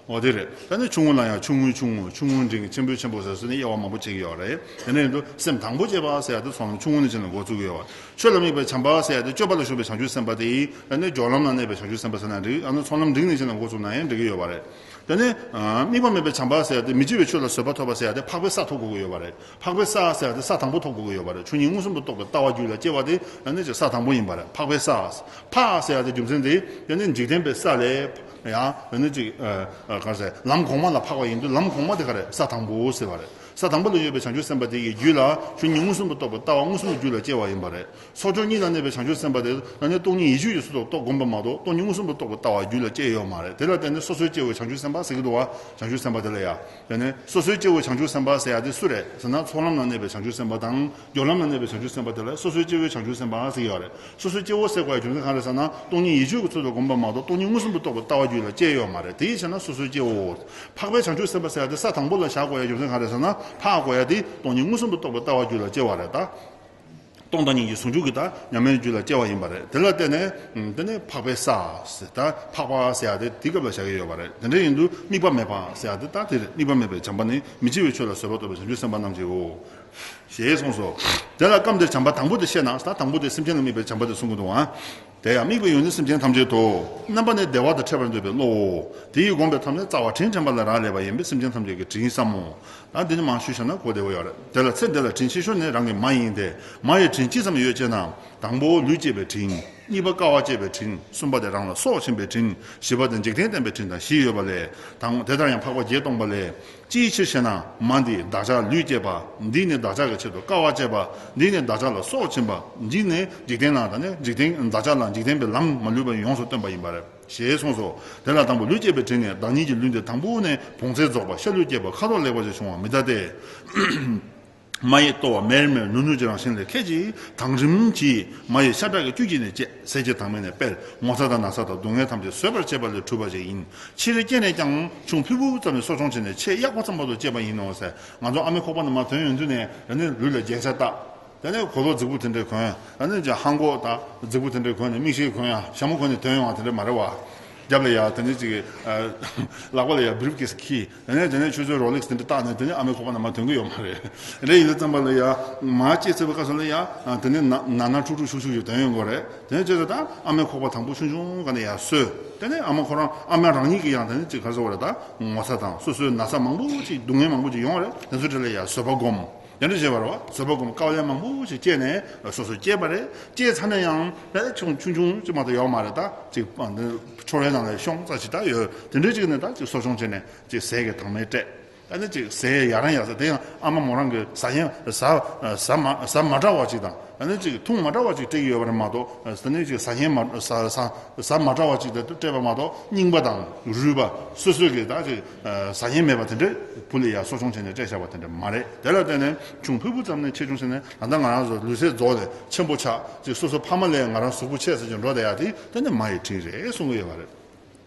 འོ་དེ་རེད། ད་ནི་ཆུང་ངུ་ལ་ཡང་ཆུང་ངུའི་ཆུང་ངུ། ཆུང་ངུ་འབྲིང་། ཆེན་པོའི་ཆེན་པོ་ཟེར་ཟེར་ནས་དབྱེ་བ་མང་པོ་ཕྱེ་གི་ཡོད་རེད། དེ་ནས་ཡིན་དུས་སེམས་དང་པོ་བྱེད་པ་ཟེར་ཡ་དེ་ཚོགས་ལམ་ཆུང་ངུ་ནས་བྱས་ནས་འགོ་བཙུགས་ཀྱི་ཡོད་པ། ཆོས་ལ་དམིགས་པའི་བྱམས་པ་ཟེར་ཡ་དེ་སྤྱོད་པ་ལ་ཞུགས་པའི་བྱང་ཆུབ་སེམས་དཔའ་དེ། ད་ནི་སྦྱོར་ལམ་ལ་གནས་པའི་བྱང་ཆུབ་སེམས་དཔའ་ཟེར་ན་འགྲིག་ཨ་ནི་ཚོགས་ལམ་འབྲིང་ནས་བྱས་ནས་འགོ་བཙུགས་ན་ཡང་འགྲིག་གི་ཡོད་པ་རེད། དེ་ནས་ཨ་དམིགས་པ་མེད་པའི་བྱམས་པ་ཟེར་ཡ་དེ་མི་འཇིགས་པའི་ཆོས་ལ་བཟོད་པ་ཐོབ་པ་ཟེར་ཡ་དེ་འཕགས་པའི་ས་ཐོབ་དགོས་ཀྱི་ཡོད་པ་རེད། འཕགས་པའི་ས་ཟེར་ཡ་དེ་ས་དང་པོ་ཐོབ་དགོས་ཀྱི་ཡོད་པ་རེད། ཆོས་ཉིད་མངོན་སུམ་དུ་རྟོགས་པའི་ཐབས་ལ་སྐྱེ་བ་དེ་ཨ་ནི་ཅིག་ས་དང་པོ་ཡིན་པ་རེད། འཕགས་པའི་ས། འཕགས་ཟེར་ཡ་དེ་རྒྱུ་མཚན་དེ་དེ་ནི་འཇིག་རྟེན་པའི་ས་ལས་ཡང་ཨ་ནི་ཅིག་ཨ་ཨ་ག་རེ་ཟེར། ལམ་གོང་མ་ལ་འཕགས་པ་ཡིན་དུས་ལམ་གོང་མ་དེ་ག་རེ། ས་དང་པོ་ཟེར་བ་རེད། ས་དང་པོ་ལ་ཡོད་པའི་བྱང་ཆུབ་སེམས་དཔའ་དེ་ཡི་རྒྱུད་ལ་ཆོས་ཉིད་མངོན་སུམ་དུ་རྟོགས་པའི་ལྟ་བ་མངོན་སུམ་གྱི་རྒྱུད་ལ་སྐྱེ་བ་ཡིན་པ་རེད། ཚོགས་སྦྱོར་གཉིས་ལ་གནས་པའི་བྱང་ཆུབ་སེམས་དཔའ་དེ་ད་ནི་སྟོང་ཉིད་ཡིད་དཔྱོད་ཀྱི་ཚུལ་དུ་རྟོགས་སྒོམ་པ་མ་གཏོགས་སྟོང་ཉིད་མངོན་སུམ་དུ་རྟོགས་པའི་ལྟ་བ་རྒྱུད་ལ་སྐྱེ་ཡོད་མ་རེད། དེ་ལ་བརྟེན་ནས་སོ་སོའི་སྐྱེ་བོའི་བྱང་ཆུབ་སེམས་དཔའ་ཟེར་གྱི་འདུག་བ། བྱང་ཆུབ་སེམས་དཔའ་དེ་ལ་ཡ། དེ་ནས་སོ་སོའི་སྐྱེ་བོའི་བྱང་ཆུབ་སེམས་དཔའ་ཟེར་ཡ་དེ་སུ་རེད་ཟེར་ན། ཚོགས་ལམ་ལ་གནས་པའི་བྱང་ཆུབ་སེམས་དཔའ་དང་། སྦྱོར་ལམ་ལ་གནས་པའི་བྱང་ཆུབ་སེམས་དཔའ་དེ་ལ་སོ་སོའི་སྐྱེ་བོའི་བྱང་ཆུབ་སེམས་དཔའ་ཟེར་གྱི་ཡོད་རེད། སོ་སོའི་སྐྱེ་བོ་ཟེར་དགོས་ཡ་རྒྱུ་མཚན་གང་རེད་ཟེར་ན། སྟོང་ཉིད་ཡིད་དཔྱོད་ཀྱི་ཚུལ་དུ་སྒོམ་པ་མ་གཏོགས་སྟོང་ཉིད་མངོན་སུམ་དུ་རྟོགས་པའི་ལྟ་བ་རྒྱུད་ལ་སྐྱེ་ཡོད་མ་རེད། དེ་ཡིན་ཕྱིར་ན་སོ་སོའི་སྐྱེ་བོ། འཕགས་པའི་བྱང་ཆུབ་སེམས་དཔའ་ཟེར་ཡ་དེ་ས་དང་པོ་ལ་བཞག་དགོས་ཡ་རྒྱུ་མཚན་གང་རེད་ཟེར་ན། འཕགས་དགོས་ཡ་དེ་སྟོང་ཉིད་མངོན་སུམ་དུ་རྟོགས་པའི་ལྟ་བ་རྒྱུད་ལ་སྐྱེ་བ་རེད་ད། སྟོང་དང་ཉིད་ཀྱི་ཟུང་འཇུག་གི་ད་ཉམས་ལེན་རྒྱུད་ལ་སྐྱེ་བ་ཡིན་པ་རེད། དེ་ལ་བརྟེན་ནས་དེ་ནས་འཕགས་པའི་ས་ཟེར། ད་འཕགས་པ་ཟེར་ཡ་དེ་དེའི་སྐབས་ལ་བཞག་གི་ཡོད་པ་རེད། དེ་འདྲ་ཡིན་དུས་དམིགས་པ་མེད་པ་ཟེར་ཡ་དེ་ད་དེ་རེད། དམིགས་པ་མེད་པའི་བྱམས་པ་ནི་མི་འཇིགས་པའི་ཆོས་ལ་བཟོད་པ་ཐོབ་པའི་བྱང་ཆུབ་སེམས་དཔའ་རྣམས་ཀྱིའོ། ཞེས་གསུངས་སོ། དེ་ལ་སྐབས་འདིར་བྱམས་པ་དང་པོ་དེ་བཤད་ན། ད་དང་པོ་དེ་སེམས་ཅན་ལ་དམིགས་པའི་བྱམས་པ་དེ་གསུང་གི་འདུག་ཨང་། དེ་ཡང་དམིགས་པའི་ཡུལ་ནི་སེམས་ཅན་ཐམས་ཅད་དོ། རྣམ་པ་ནི་བདེ་བ་དང་ཕྲད་པར་འདོད་པའི་བློའོ། དེ་ཡི་སྒོམ་པའི་ཐབས་ནི་རྩ་བ་དྲིན་དྲན་པ་ལས་རག་ལས་པ་ཡིན་པས་སེམས་ཅན་ཐམས་ཅད་ཀྱི་དྲིན་བསམ་མོ། ད་འདི་ནི་མང་ཤོས་བཤད་ན་གོ་བདེ་བོ་ཡོད་རེད། དེ་ལ་ཚེ་འདི་ལ་དྲིན་ཆེ་ཤོས་ནི་རང་གི་མ་ཡིན་ཏེ། མ་ཡི་དྲིན་ཅི་ཙམ་ཡོད་ཅེ་ན། དང་པོ་ལུས་བསྐྱེད་པའི་དྲིན། གཉིས་པ་དཀའ་བ་སྤྱད་པའི་དྲིན། གསུམ་པ་དེ་རང་ལ་སྲོག་བྱིན་པའི་དྲིན། བཞི་པ་དེ་འཇིག་རྟེན་བསྟན་པའི་དྲིན་དང་བཞི་ཡོད་པ་ལས། དང་དེ་ལྟར་ཡང་འཕགས་པ་བརྒྱད་སྟོང་པ་ལས། ཅིའི་ཕྱིར་ཞེ་ན། མ་འདིས་བདག་ཅག་ལུས་བསྐྱེད་པ། འདིས་ནི་བདག་ཅག་གི་ཆེད་དུ་དཀའ་བ་སྤྱད་པ། འདིས་ནི་བདག་ཅག་ལ་སྲོག་བྱིན་པ། འདིས་ནི་འཇིག་རྟེན་ལ་ད་ནི་འཇིག་རྟེན་བདག་ཅག་ལ་འཇིག་རྟེན་པའི་ལམ་མ་ལུས་པ་ཡོངས་སུ་སྟོན་པ་ཡིན་པ་རེད། ཞེས་གསུངས་སོ། དེ་ལ་དང་པོ་ལུས་བསྐྱེད་པའི་དྲིན་ནི། བདག་ཉིད་ཀྱི་ལུས་འདི་དང་པོ་ནས་བོངས་ཚད་རྫོགས་པ་ཤ་ལུས་བསྐྱེད་པ་ཁ་དོག་ལེགས་པ་ཞིག་བྱུང་བ་མི་གདའ་སྟེ། མ་ཡི་ལྟོ་བ་མེར་མེར་ནུར་ནུར་གྱི་རང་བཞིན་ལས་ཁད་ཀྱིས་དྭངས་རིམ་གྱིས་མ་ཡི་ཤ་ཁྲག་གི་བཅུད་ཀྱིས་ནི་བསྐྱེད། ཟས་ཀྱི་དྭངས་མས་ནི་སྤེལ། ངོ་ཚ་དང་ན་ཚ་དང་སྡུག་བསྔལ་ཐམས་ཅད་བཟོད་པར་བྱེད་པ་ལས་གྲུབ་པ་ཞིག་ཡིན། ཕྱི་རོལ་སྐྱེས་ནས་ཀྱང་ཆུང་ཕུད་ཕུད་ཙམ་ནས་གསོ་སྐྱོང་བྱས་ནས་ཆེས་ཡག་པ་ཙམ་བར་དུ་སྐྱེས་པ་ཡིན་ནོ་ཟེར། ང་ཚོ་ཨ་མའི་ཁོག་པ་ནས་མར་ཐོན་ཡོང་དུས་ནས་ཨ་ནི་ལུས་ལ་རྒྱན་ཆ་བཏགས། དེ་ནས་གོས་ལོག་རྫིག་པོ་དེ་འདྲ་གོན། ཨ་ནི་ལྷམ་གོག་དང་རྫིག་པོ་དེ་འདྲ་གོན་ནས་མིག་ཤེལ་གོན་ཡ། ཞྭ་མོ་གོན་ནས་ཐོན་ཡོང་བ་དེ་འདྲ་མ་རེད་བ། རྒྱབ་ལ་ཡ་དེ་ནས་ཅིག་ལག་པ་ལ་ཡ་བི་རིབ་ཀེ་སི་འཁྱེར། དེ་ནས་དེ་ནས་ཆུ་ཚོད་རོ་ལེག་སི་དེ་འདྲ་བཏགས་ནས་དེ་ནས་ཨ་མའི་ཁོག་པ་ནས་མར་ཐོན་གི་ཡོད་མ་རེད། དེ་འདྲ་ཡིན་དུས་ཙམ་པ་ལ་ཡ་མར་སྐྱེས་ཚར་བའི་སྐབས་སུ་ལ་ཡ་དེ་ནས་ན་ན་ན་ཁྲུག་ཁྲུག་ཤུག་ཤུག་ཅིག་ཐོན་ཡོང་གི་རེད། དེ་ནས་བྱས་ཙང་ད་ཨ་མའི་ཁོག་པ་དང་པོ་ཆུང་ཆུང་སྒང་ནས་ཡ་གསོས། དེ་ནས་ཨ་མ་ཁོ་རང་ཨ་མ་རང་ཉིད་ཀྱིས་ཡང་དེ་ནས་ཅིག་ག་རེ་ཟེར་དགོས་རེད། ད་ངོ་ཚ་དང་སོ་སོའི་ན་ཚ་མང་པོ་ཅིག་སྡུག་བསྔལ་མང་པོ་ཅིག་ཡོང་བ་རེད། དེ་ཚོའི་གྲས་ལ་ཡ་བཟོད་པ་སྒོམ། དེ་འདྲ་བྱས་པ་རེད་བ། བཟོད་པ་སྒོམ་དཀའ་ལས་མང་པོ་ཞིག་སྤྱད་ནས་སོ་སོ་སྐྱེས་པ་རེད། སྐྱེས་ཚར་ནས་ཡང་ད་ཆུང་ཆུང་ཆུང་ཅིག་མ་གཏོགས་ཡོད་མ་རེད། ད་ཅིག་འཕྲོ་བའི་ནང་ལ་ཤོང་ཙམ་ཞིག་ད་ཡོད། དེ་འདྲའི་ཅིག་ནས་ད་ཅིག་གསོ་སྐྱོང་བྱས་ནས་ཅིག་ཟས་ཀྱི་དྭངས་མ་སྤྲད། ད་ནི་ཅིག་ཟས་ཡ་རང་ཡག་ས་དེ་ཡང་ཨ་མ་མོ་རང་གི་ཟ་ཡང་ཟ་ཟ་མ་ཟ་མ་འདྲ་བ་ཅིག་དང་། ད་ནི་ཅིག་འཐུང་མ་འདྲ་བ་ཅིག་སྤྲད་ཀྱི་ཡོད་པ་རེད་མ་གཏོགས། ད་ནི་ཅིག་ཟ་ཡང་མ་ཟ་ཟ་ཟ་མ་འདྲ་བ་ཅིག་ད་སྤྲད་པ་མ་གཏོགས། རྙིང་པ་དང་རུལ་པ་སོ་སོ་གི་ད་ཅིག་ཟ་ཡང་མེད་པ་དེ་འདྲ་བུ་ལ་ཡ་གསོ་སྐྱོང་བྱས་ནས་སྤྲད་བཞག་པ་དེ་འདྲ་མ་རེད། དེ་ལ་བརྟེན་ནས་ཆུང་ཕྲ་བུ་ཙམ་ནས་ཆེ་ཆུང་ཟེར་ནས། ད་ལྟ་ང་རང་ཚོ་ལུས་ཚད་རྫོགས་ནས་ཆེན་པོ་ཆགས་ཅིག་སོ་སོ་ཕ་མ་ལས་ང་རང་གཟུགས་པོ་ཆེ་ཟེར་གྱི་འགྲོ་བསྡད་ཡ་དེ་དེ་ནི་མ་ཡི་དྲིན་རེད་གསུང་གི་ཡོད་པ་རེད།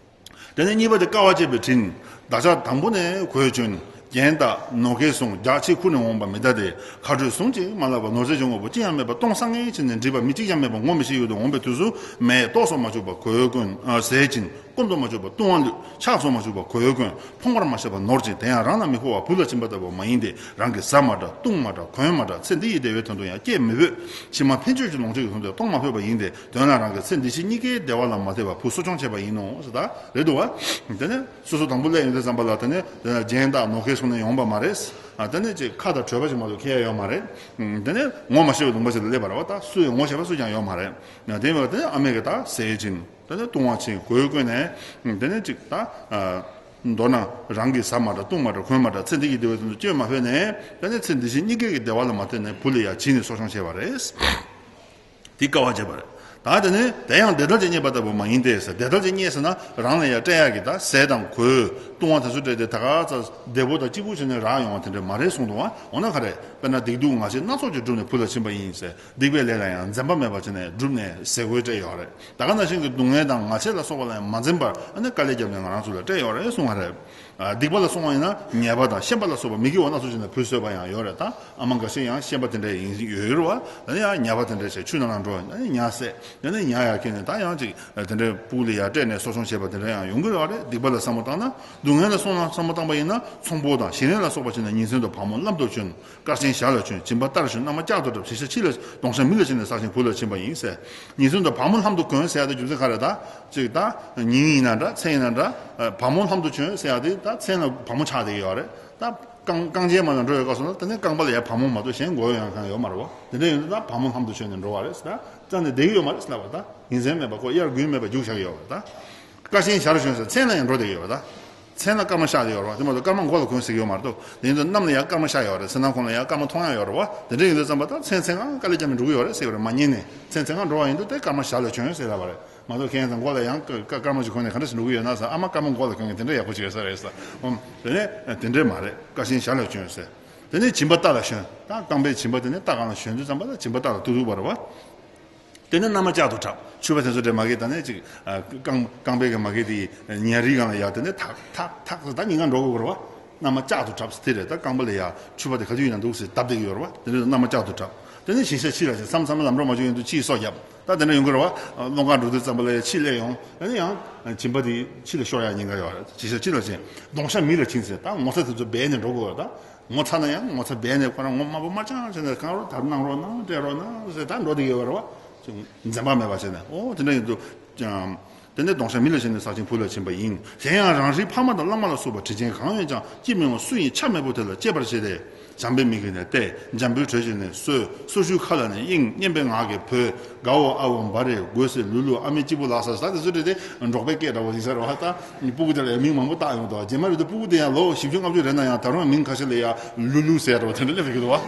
དེ་ནས་གཉིས་པ་དེ་དཀའ་བ་སྤྱད་པའི་དྲིན། བདག་ཅག་དང་པོ་ནས་གོས་གྱོན། རྒྱན་བཏགས་ནོར་སྐལ་བསྲུང་། རྒྱགས་ཕྱེ་ཁུར་ནས་འོངས་པ་མི་གདའ་སྟེ། ཁ་དྲོད་ཟུང་གཅིག་མ་ལགས་པར་ནོར་རྫས་ཀྱི་དངོས་པོ་ཅི་ཡང་མེད་པར་སྟོང་སང་ངེ་བྱས་ནས་འདྲིས་པ་མི་གཅིག་ཀྱང་མེད་པར་ངོ་མི་ཤེས་ཡུལ་དུ་འོངས་པའི་དུས་སུ། མེ་ཏོག་སོགས་མ་བྱུག་པར་གོས་གོན་ཟས་སྦྱིན། སྐོམ་དུ་མ་བྱུག་པར་བཏུང་བ་བླུད། ཕྱག་སོགས་མ་བྱུག་པར་གོས་གོན། ཕོངས་པར་མ་བྱས་པར་ནོར་སྦྱིན། དེ་ཡང་རང་ལ་མི་མཁོ་བ་བུ་ལ་སྦྱིན་པ་ལྟ་བུ་མ་ཡིན་ཏེ། རང་གིས་ཟ་མ་འདྲ་བཏུང་མ་འདྲ་གོན་མ་འདྲ་ཚེ་འདི་ཡི་བདེ་བའི་དོན་དུ་ཡང་སྐྱེད་མི་ཕོད། ཕྱི་མ་ཕན་ཆོད་ཀྱི་ལོངས་སྤྱོད་ཀྱི་དོན་དུ་གཏོང་མ་ཕོད་པ་ཡིན་ཏེ། དོན་ལ་རང་གི་ཚེ་འདི་ཕྱི་གཉིས་ཀའི་བདེ་བ་ལ་མ་ལྟོས་པར་བུ་གསོ་སྐྱོང་བྱས་པ་ཡིན་ནོ་ཟེར། ད་རེད་འདུག་བ། དེ་ནས་སོ་སོ་དང་པོ་སླེབས་ཡོང་དུས་ཙམ་པ་ལ་དེ་ནས་རྒྱན་དང་ནོར་སྐལ་སོགས་ནས་ཡོང་བ་མ་རེད། ཨ། དེ་ནས་ཅིག་ཁ་དང་གྲོད་པ་ཞིག་མ་གཏོགས་ཁེལ་ཡ་ཡོད་མ་རེད། ཨ། དེ་ནས་ངོ་མ་ཤེས་པའི་ལུང་པ་ཞིག་ལ་སླེབས་པ་རེད་བ། ད་སུས་ངོ་ཤེས་པ་སུ་ཀྱང་ཡོད་མ་རེད། ཨ། དེ་ཡིན་པ་དེ་ནས་ཨ་མས་ཀྱིས་ད་ཟས་སྦྱིན། དེ་ནས་བཏུང་བ་བྱིན། གོས་གོན་ནས། ཨ། དེ་ནས་ཅིག་ད། ཨ། མདོར་ན་རང་གིས་ཟ་མ་འདྲ་བཏུང་མ་འདྲ་གོན་མ་འདྲ་ཚེ་འདི་ཡི་བདེ་བའི་དོན་དུ་སྐྱེད་མ་ཕོད་ནས། དེ་ནས་ཚེ་འདི་ཕྱི་གཉིས་ཀའི་བདེ་བ་ལ་མ་ལྟོས་ནས་བུ་ལ་ཡ་བྱིན་ནས་གསོ་སྐྱོང་བྱས་པ་རེད། དེ་དཀའ་བ་སྤྱད་པ་རེད། ད་དེ་ནས་དེ་ཡང་བདེ་ཐབས་ཀྱིས་རྙེད་པ་ལྟ་བུ་མ་ཡིན་ཏེ་ཟེར། བདེ་ཐབས་ཀྱིས་རྙེད་ཟེར་ན་རང་ལ་ཡ་སྤྲད་ཡག་གི་ད་ཟས་དང་གོས་བཏུང་བ་དེ་ཚོ་སྤྲད་དེ་ད་ག་ཚ་བདེ་པོ་དང་སྐྱིད་པོ་བྱས་ནས་རག་ཡོང་བ་དེ་འདྲ་མ་རེད་གསུངས་འདུག་བ། འོ་ན་ག་རེ། དཔེར་ན་སྡིག་སྡུག་ངག་བཅད་སྣ་ཚོགས་ཀྱིས་བསྒྲུབས་ནས་བུ་ལ་བྱིན་པ་ཡིན་ཟེར། སྡིག་པའི་ལས་ལ་ཡང་འཛེམ་པ་མེད་པར་བྱས་ནས་བསྒྲུབས་ནས་ཟས་གོས་སྤྲད་ཡོད་རེད། ད་ག་ནང་བཞིན་གྱི་སྡུག་བསྔལ་དང་ངལ་བྱས་ལ་སོགས་པ་ལ་ཡང་མ་འཛེམས་པར་ཨ་ནི་དཀའ་ལས་བརྒྱབ་ནས་ང་རང་ཚོ་ལ་སྤྲད་ཡོད་རེད་གསུངས་པ་རེད། ཨ། སྡིག་པ་ལ་སོང་བ་ཡིན་ན་ཉེས་པ་དང་ཤན་པ་ལ་སོགས་པ་མི་དགེ་བ་སྣ་ཚོགས་བྱས་ནས་བུ་གསོས་པ་ཡང་ཡོད་རེད། ད་ཨ་མ་འགའ་ཤས་ཡང་ཤན་པ་དེ་འདྲ་ཡིན་ཡོད་རེད་བ། ད་ནི་ཡང་ཉ་པ་དེ་འདྲ་བྱས་ཆུ་ནང་ལ་འགྲོ། ད་ནི་ཉ་བསད། ད་ནི་ཉ་ཡར་ཁྱེར་ནས་ད་ཡང་ཅིག་དེ་འདྲའི་སྤུ་གུ་ལ་ཡར་སྤྲད་ནས་གསོ་སྐྱོང་བྱས་པ་དེ་འདྲ་ཡང་ཡོང་གི་རེད་བ། རེད། སྡིག་པ་ལ་བསམ་བློ་བཏང་ན། སྡུག་བསྔལ་ལ་སོང་ན་བསམ་བློ་བཏང་པ་ཡིན་ན་ཚོང་པོ་དང་ཞིང་ལས་ལ་སོགས་པ་བྱས་ནས་ཉིན་མཚན་དུ་བག་མོ་ལྷམ་དུ་གྱོན། དཀར་ཆེན་ཞྭ་ལ་གྱོན། སྦྱིན་པ་རྟར་གྱོན། མནའ་མ་ལྕག་ཏུ་བྲབ། བྱི་ཤ་ཁྱི་ལ། གདོང་ཤ་མི་ལ་བྱིན་ནས་གསར་ཆེན་བུ་ལ་བྱིན་པ་ཡིན་ཟེར། ཉིན་མཚན་དུ་བག་མོ་ལྷམ་དུ་གྱོན་ཟེར་ཡ་དེ་རྒྱུ་མཚན་ག་རེ། ད་ཅིག་ད་ཉིན་ཡིན་ན་འདྲ་མཚན་ཡིན་ན་འདྲ། བག་མོ་ལྷམ་དུ་གྱོན་ཟེར་ཡ་དེ་ད་མཚན་ལ་བག་མོ་ཆགས་བསྡད་ཡོད་རེད། ད་རྐང་རྐང་རྗེན་མ་ལ་འགྲོ་ཡོད་སྐབས་སུ་ན་དེ་ནས་རྐང་པ་ལ་ཡ་བག་མོ་མ་གཏོགས་གཞན་མགོ་ཡང་གང་ཡོད་མ་རེད་བ། དེ་འདྲ་ཡོད་ན་ད་བག་མོ་ལྷམ་དུ་གྱོན་ནས་འགྲོ་བ་རེད་ཟེར། ད་རྩ་ནས་བསྡད་ཀྱི་ཡོད་མ་རེད་ཟེར་ལབ་པ། ད་ཉིན་མཚན་མེད་པ་ཁོ་དབྱར་དགུན་མེད་པ་རྒྱུགས་བཞག་གི་ཡོད་པ། ད་དཀའ་ཆེན་ཞར་གྱོན་ཟེར་མཚན་ལ་ཡང་འགྲོ་བསྡད་ཀྱི་ཡོད་པ། ད་མཚན་ལ་སྐར་མ་ཤར་བསྡད་ཡོད་རེད་བ། དེ་མ་གཏོགས་སྐར་མ་མགོ་ལ་གྱོན་ཟེར་གྱི་ཡོད་མ་རེད་དོ། དེ་ཡིན་དུས་གནམ་ལ་ཡང་སྐར་མ་ཤར་ཡོད་རེད། ཟེར་ན་ཁོང་ལ་ཡང་སྐར་མ་མཐོང་ཡ་ཡོད་རེད་བ། དེ་འདྲ་ཡིན་དུས་ཙམ་པ་ད་མཚན་མཚན་གང་དཀའ་ལས་བརྒྱབ་ནས་འགྲོ་གི་ཡོད་རེད་ཟེར་གྱི་རེད། མ་ཉན་ནས་མཚན་མཚན་གང་འགྲོ་བ་ཡིན་དུས་དེ་སྐར་མ་ཞལ་ལ་གྱོན་ཟེར་ལབ་པ་རེད། མ་གཏོགས་ཁྱེད་ཚང་མགོ་ལ་ཡང་སྐར་སྐར་མ་ཞིག་གོན་ནས་ག་འདྲ་ཞིག་འགྲོ་གི་ཡོད་ན་ཟེར། ཨ་མ་སྐར་མ་མགོ་ལ་གོན་མཁན་དེ་འདྲ་ཡག་པོ་ཅིག་ཡོད་ས་རེད་ཟེར། ཨོ། དེ་ནས་དེ་འདྲས་མ་རེད། དཀའ་ཆེན་ཞལ་ལ་གྱོན་ཟེར། དེ་ནས་སྦྱིན་པ་རྟ་ལ་ཞོན། ད་རྐང་པའི་སྦྱིན་པ་དེ་ནས་རྟ་སྒང་ལ་ཞོན་དུས་ཙམ་པ་ལ་སྦྱིན་པ་རྟ་ལ་ཐུག་ཐུག་པ་རེད་བ། དེ་ནས་མནའ་མ་ལྕག་ཏུ་བྲབ། ཕྱུ་པ་དེ་ཚོ་འདྲས་མ་གི་ད་ནས་ཅིག་ཨ། རྐང་རྐང་པའི་གི་མ་གི་དེ་ཉ་རིའི་སྒང་ལ་ཡར་དེ་ནས་ཐག་ཐག་ཐག་ཟེར་ད་ཉིན་གང་འགྲོ་དགོས་ཀྱི་རེད་བ། མནའ་མ་ལྕག་ཏུ་བྲབ་ཟེར་དེ་རེད། ད་རྐང་པ་ལ་ཡར་ཕྱུ་པ་དེ་ག་དུས་ཡིན་ན་འདུག་ཟེར་བརྡབ་བསྡད་ཀྱི་ཡོད་རེད་བ། དེ་ནས་མནའ་མ་ལྕག་ཏུ་བྲབ། དེ་ནས་ཞིང་ཤ་ཁྱི་ལ་ཞོན། མཚམས་མཚམས་ལམ་འགྲོ་མ་བྱུང་ཡོང་དུས་ཁྱིའི་སོ་བརྒྱབ། ད་དེ་འདྲ་ཡོང་གི་རེད་བ། སློང་གར་འགྲོ་དུས་ཙམ་པ་ལ་ཡ་ཁྱི་སླེབས་ཡོང་། ཨ་ནི་ཡང་སྦྱིན་པ་དེ་ཁྱི་ལ་ཤོར་ཡག་ཉེན་ཁ་ཡོད་རེད། ཞིང་ཤ་ཁྱི་ལ་ཞོན། གདོང་ཤ་མི་ལ་བྱིན་ཟེར། ད་ངོ་ཚ་དེ་ཚོ་སྦས་ནས་འགྲོ་དགོས་རེད། ད་ངོ་ཚ་ན་ཡང་ངོ་ཚ་སྦས་ནས་ཁོ་རང་ངོ་དམར་པོ་དམར་རྐྱང་བྱས་ནས་གང་རུང་ད་གནང་རོགས་གནང་། སྤྲད་རོགས་གནང་ཟེར་ད་འགྲོ་བསྡད་ཡོད་རེད་བ། འཛེམ་བག་མེད་པ་བྱས་ནས། ཨོ་དེ་འདྲ་ཡིན་དུས་ཀྱང་། དེ་ནས་གདོང་ཤ་མི་ལ་བྱིན་ནས་གསར་ཆེན་བུ་ལ་བྱིན་པ་ཡིན། གཞན་ཡང་རང་རེའི་ཕ་མ་དང་བླ་མ་ལ་སོགས་པ་དྲིན་ཅན་གང་ཡོད་ཀྱང་། སྐྱིད་མི་འོང་སུ་ཡིན་ཆ་མེད་པོ་དེ་ལ་གཅེས་པར་བྱས་ཏེ། བྱམས་པའི་མིག་གིས་ནི་བལྟས། འཇམ་པོའི་དྲོད་ཀྱིས་ནི་གསོས། སོར་བཅུའི་ཁ་ལ་ནི་གཡེང་། སྙན་པའི་ངག་གིས་བོས། དགའ་བོ་ཨ་བོ་འབའ་རེ་དགོད་སེ་ལུ་ལུ་ཨ་མའི་སྐྱིད་པོ་ལགས་སོ། ད་དེ་ཚོ་རེད་དེ་འབྲོག་པའི་སྐད་འདྲ་བོ་ཡིན་ས་རེད་བ། ད་སྤུ་གུ་དེ་ལ་མིང་མང་པོ་བཏགས་ཡོང་དོ། རྗེས་མ་རེད་དུས་སྤུ་གུ་དེ་ཡང་ལོ་བཞི་བཅུ་ལྔ་བཅུ་རེད་ན་ཡང་ད་རུང་མིང་ཁ་ཤས་ལ་ཡང་ལུ་ལུ་ཟེར་འདྲ་བོ་དེ་འདྲ་སླེབས་ཀྱི་འདུག་བ།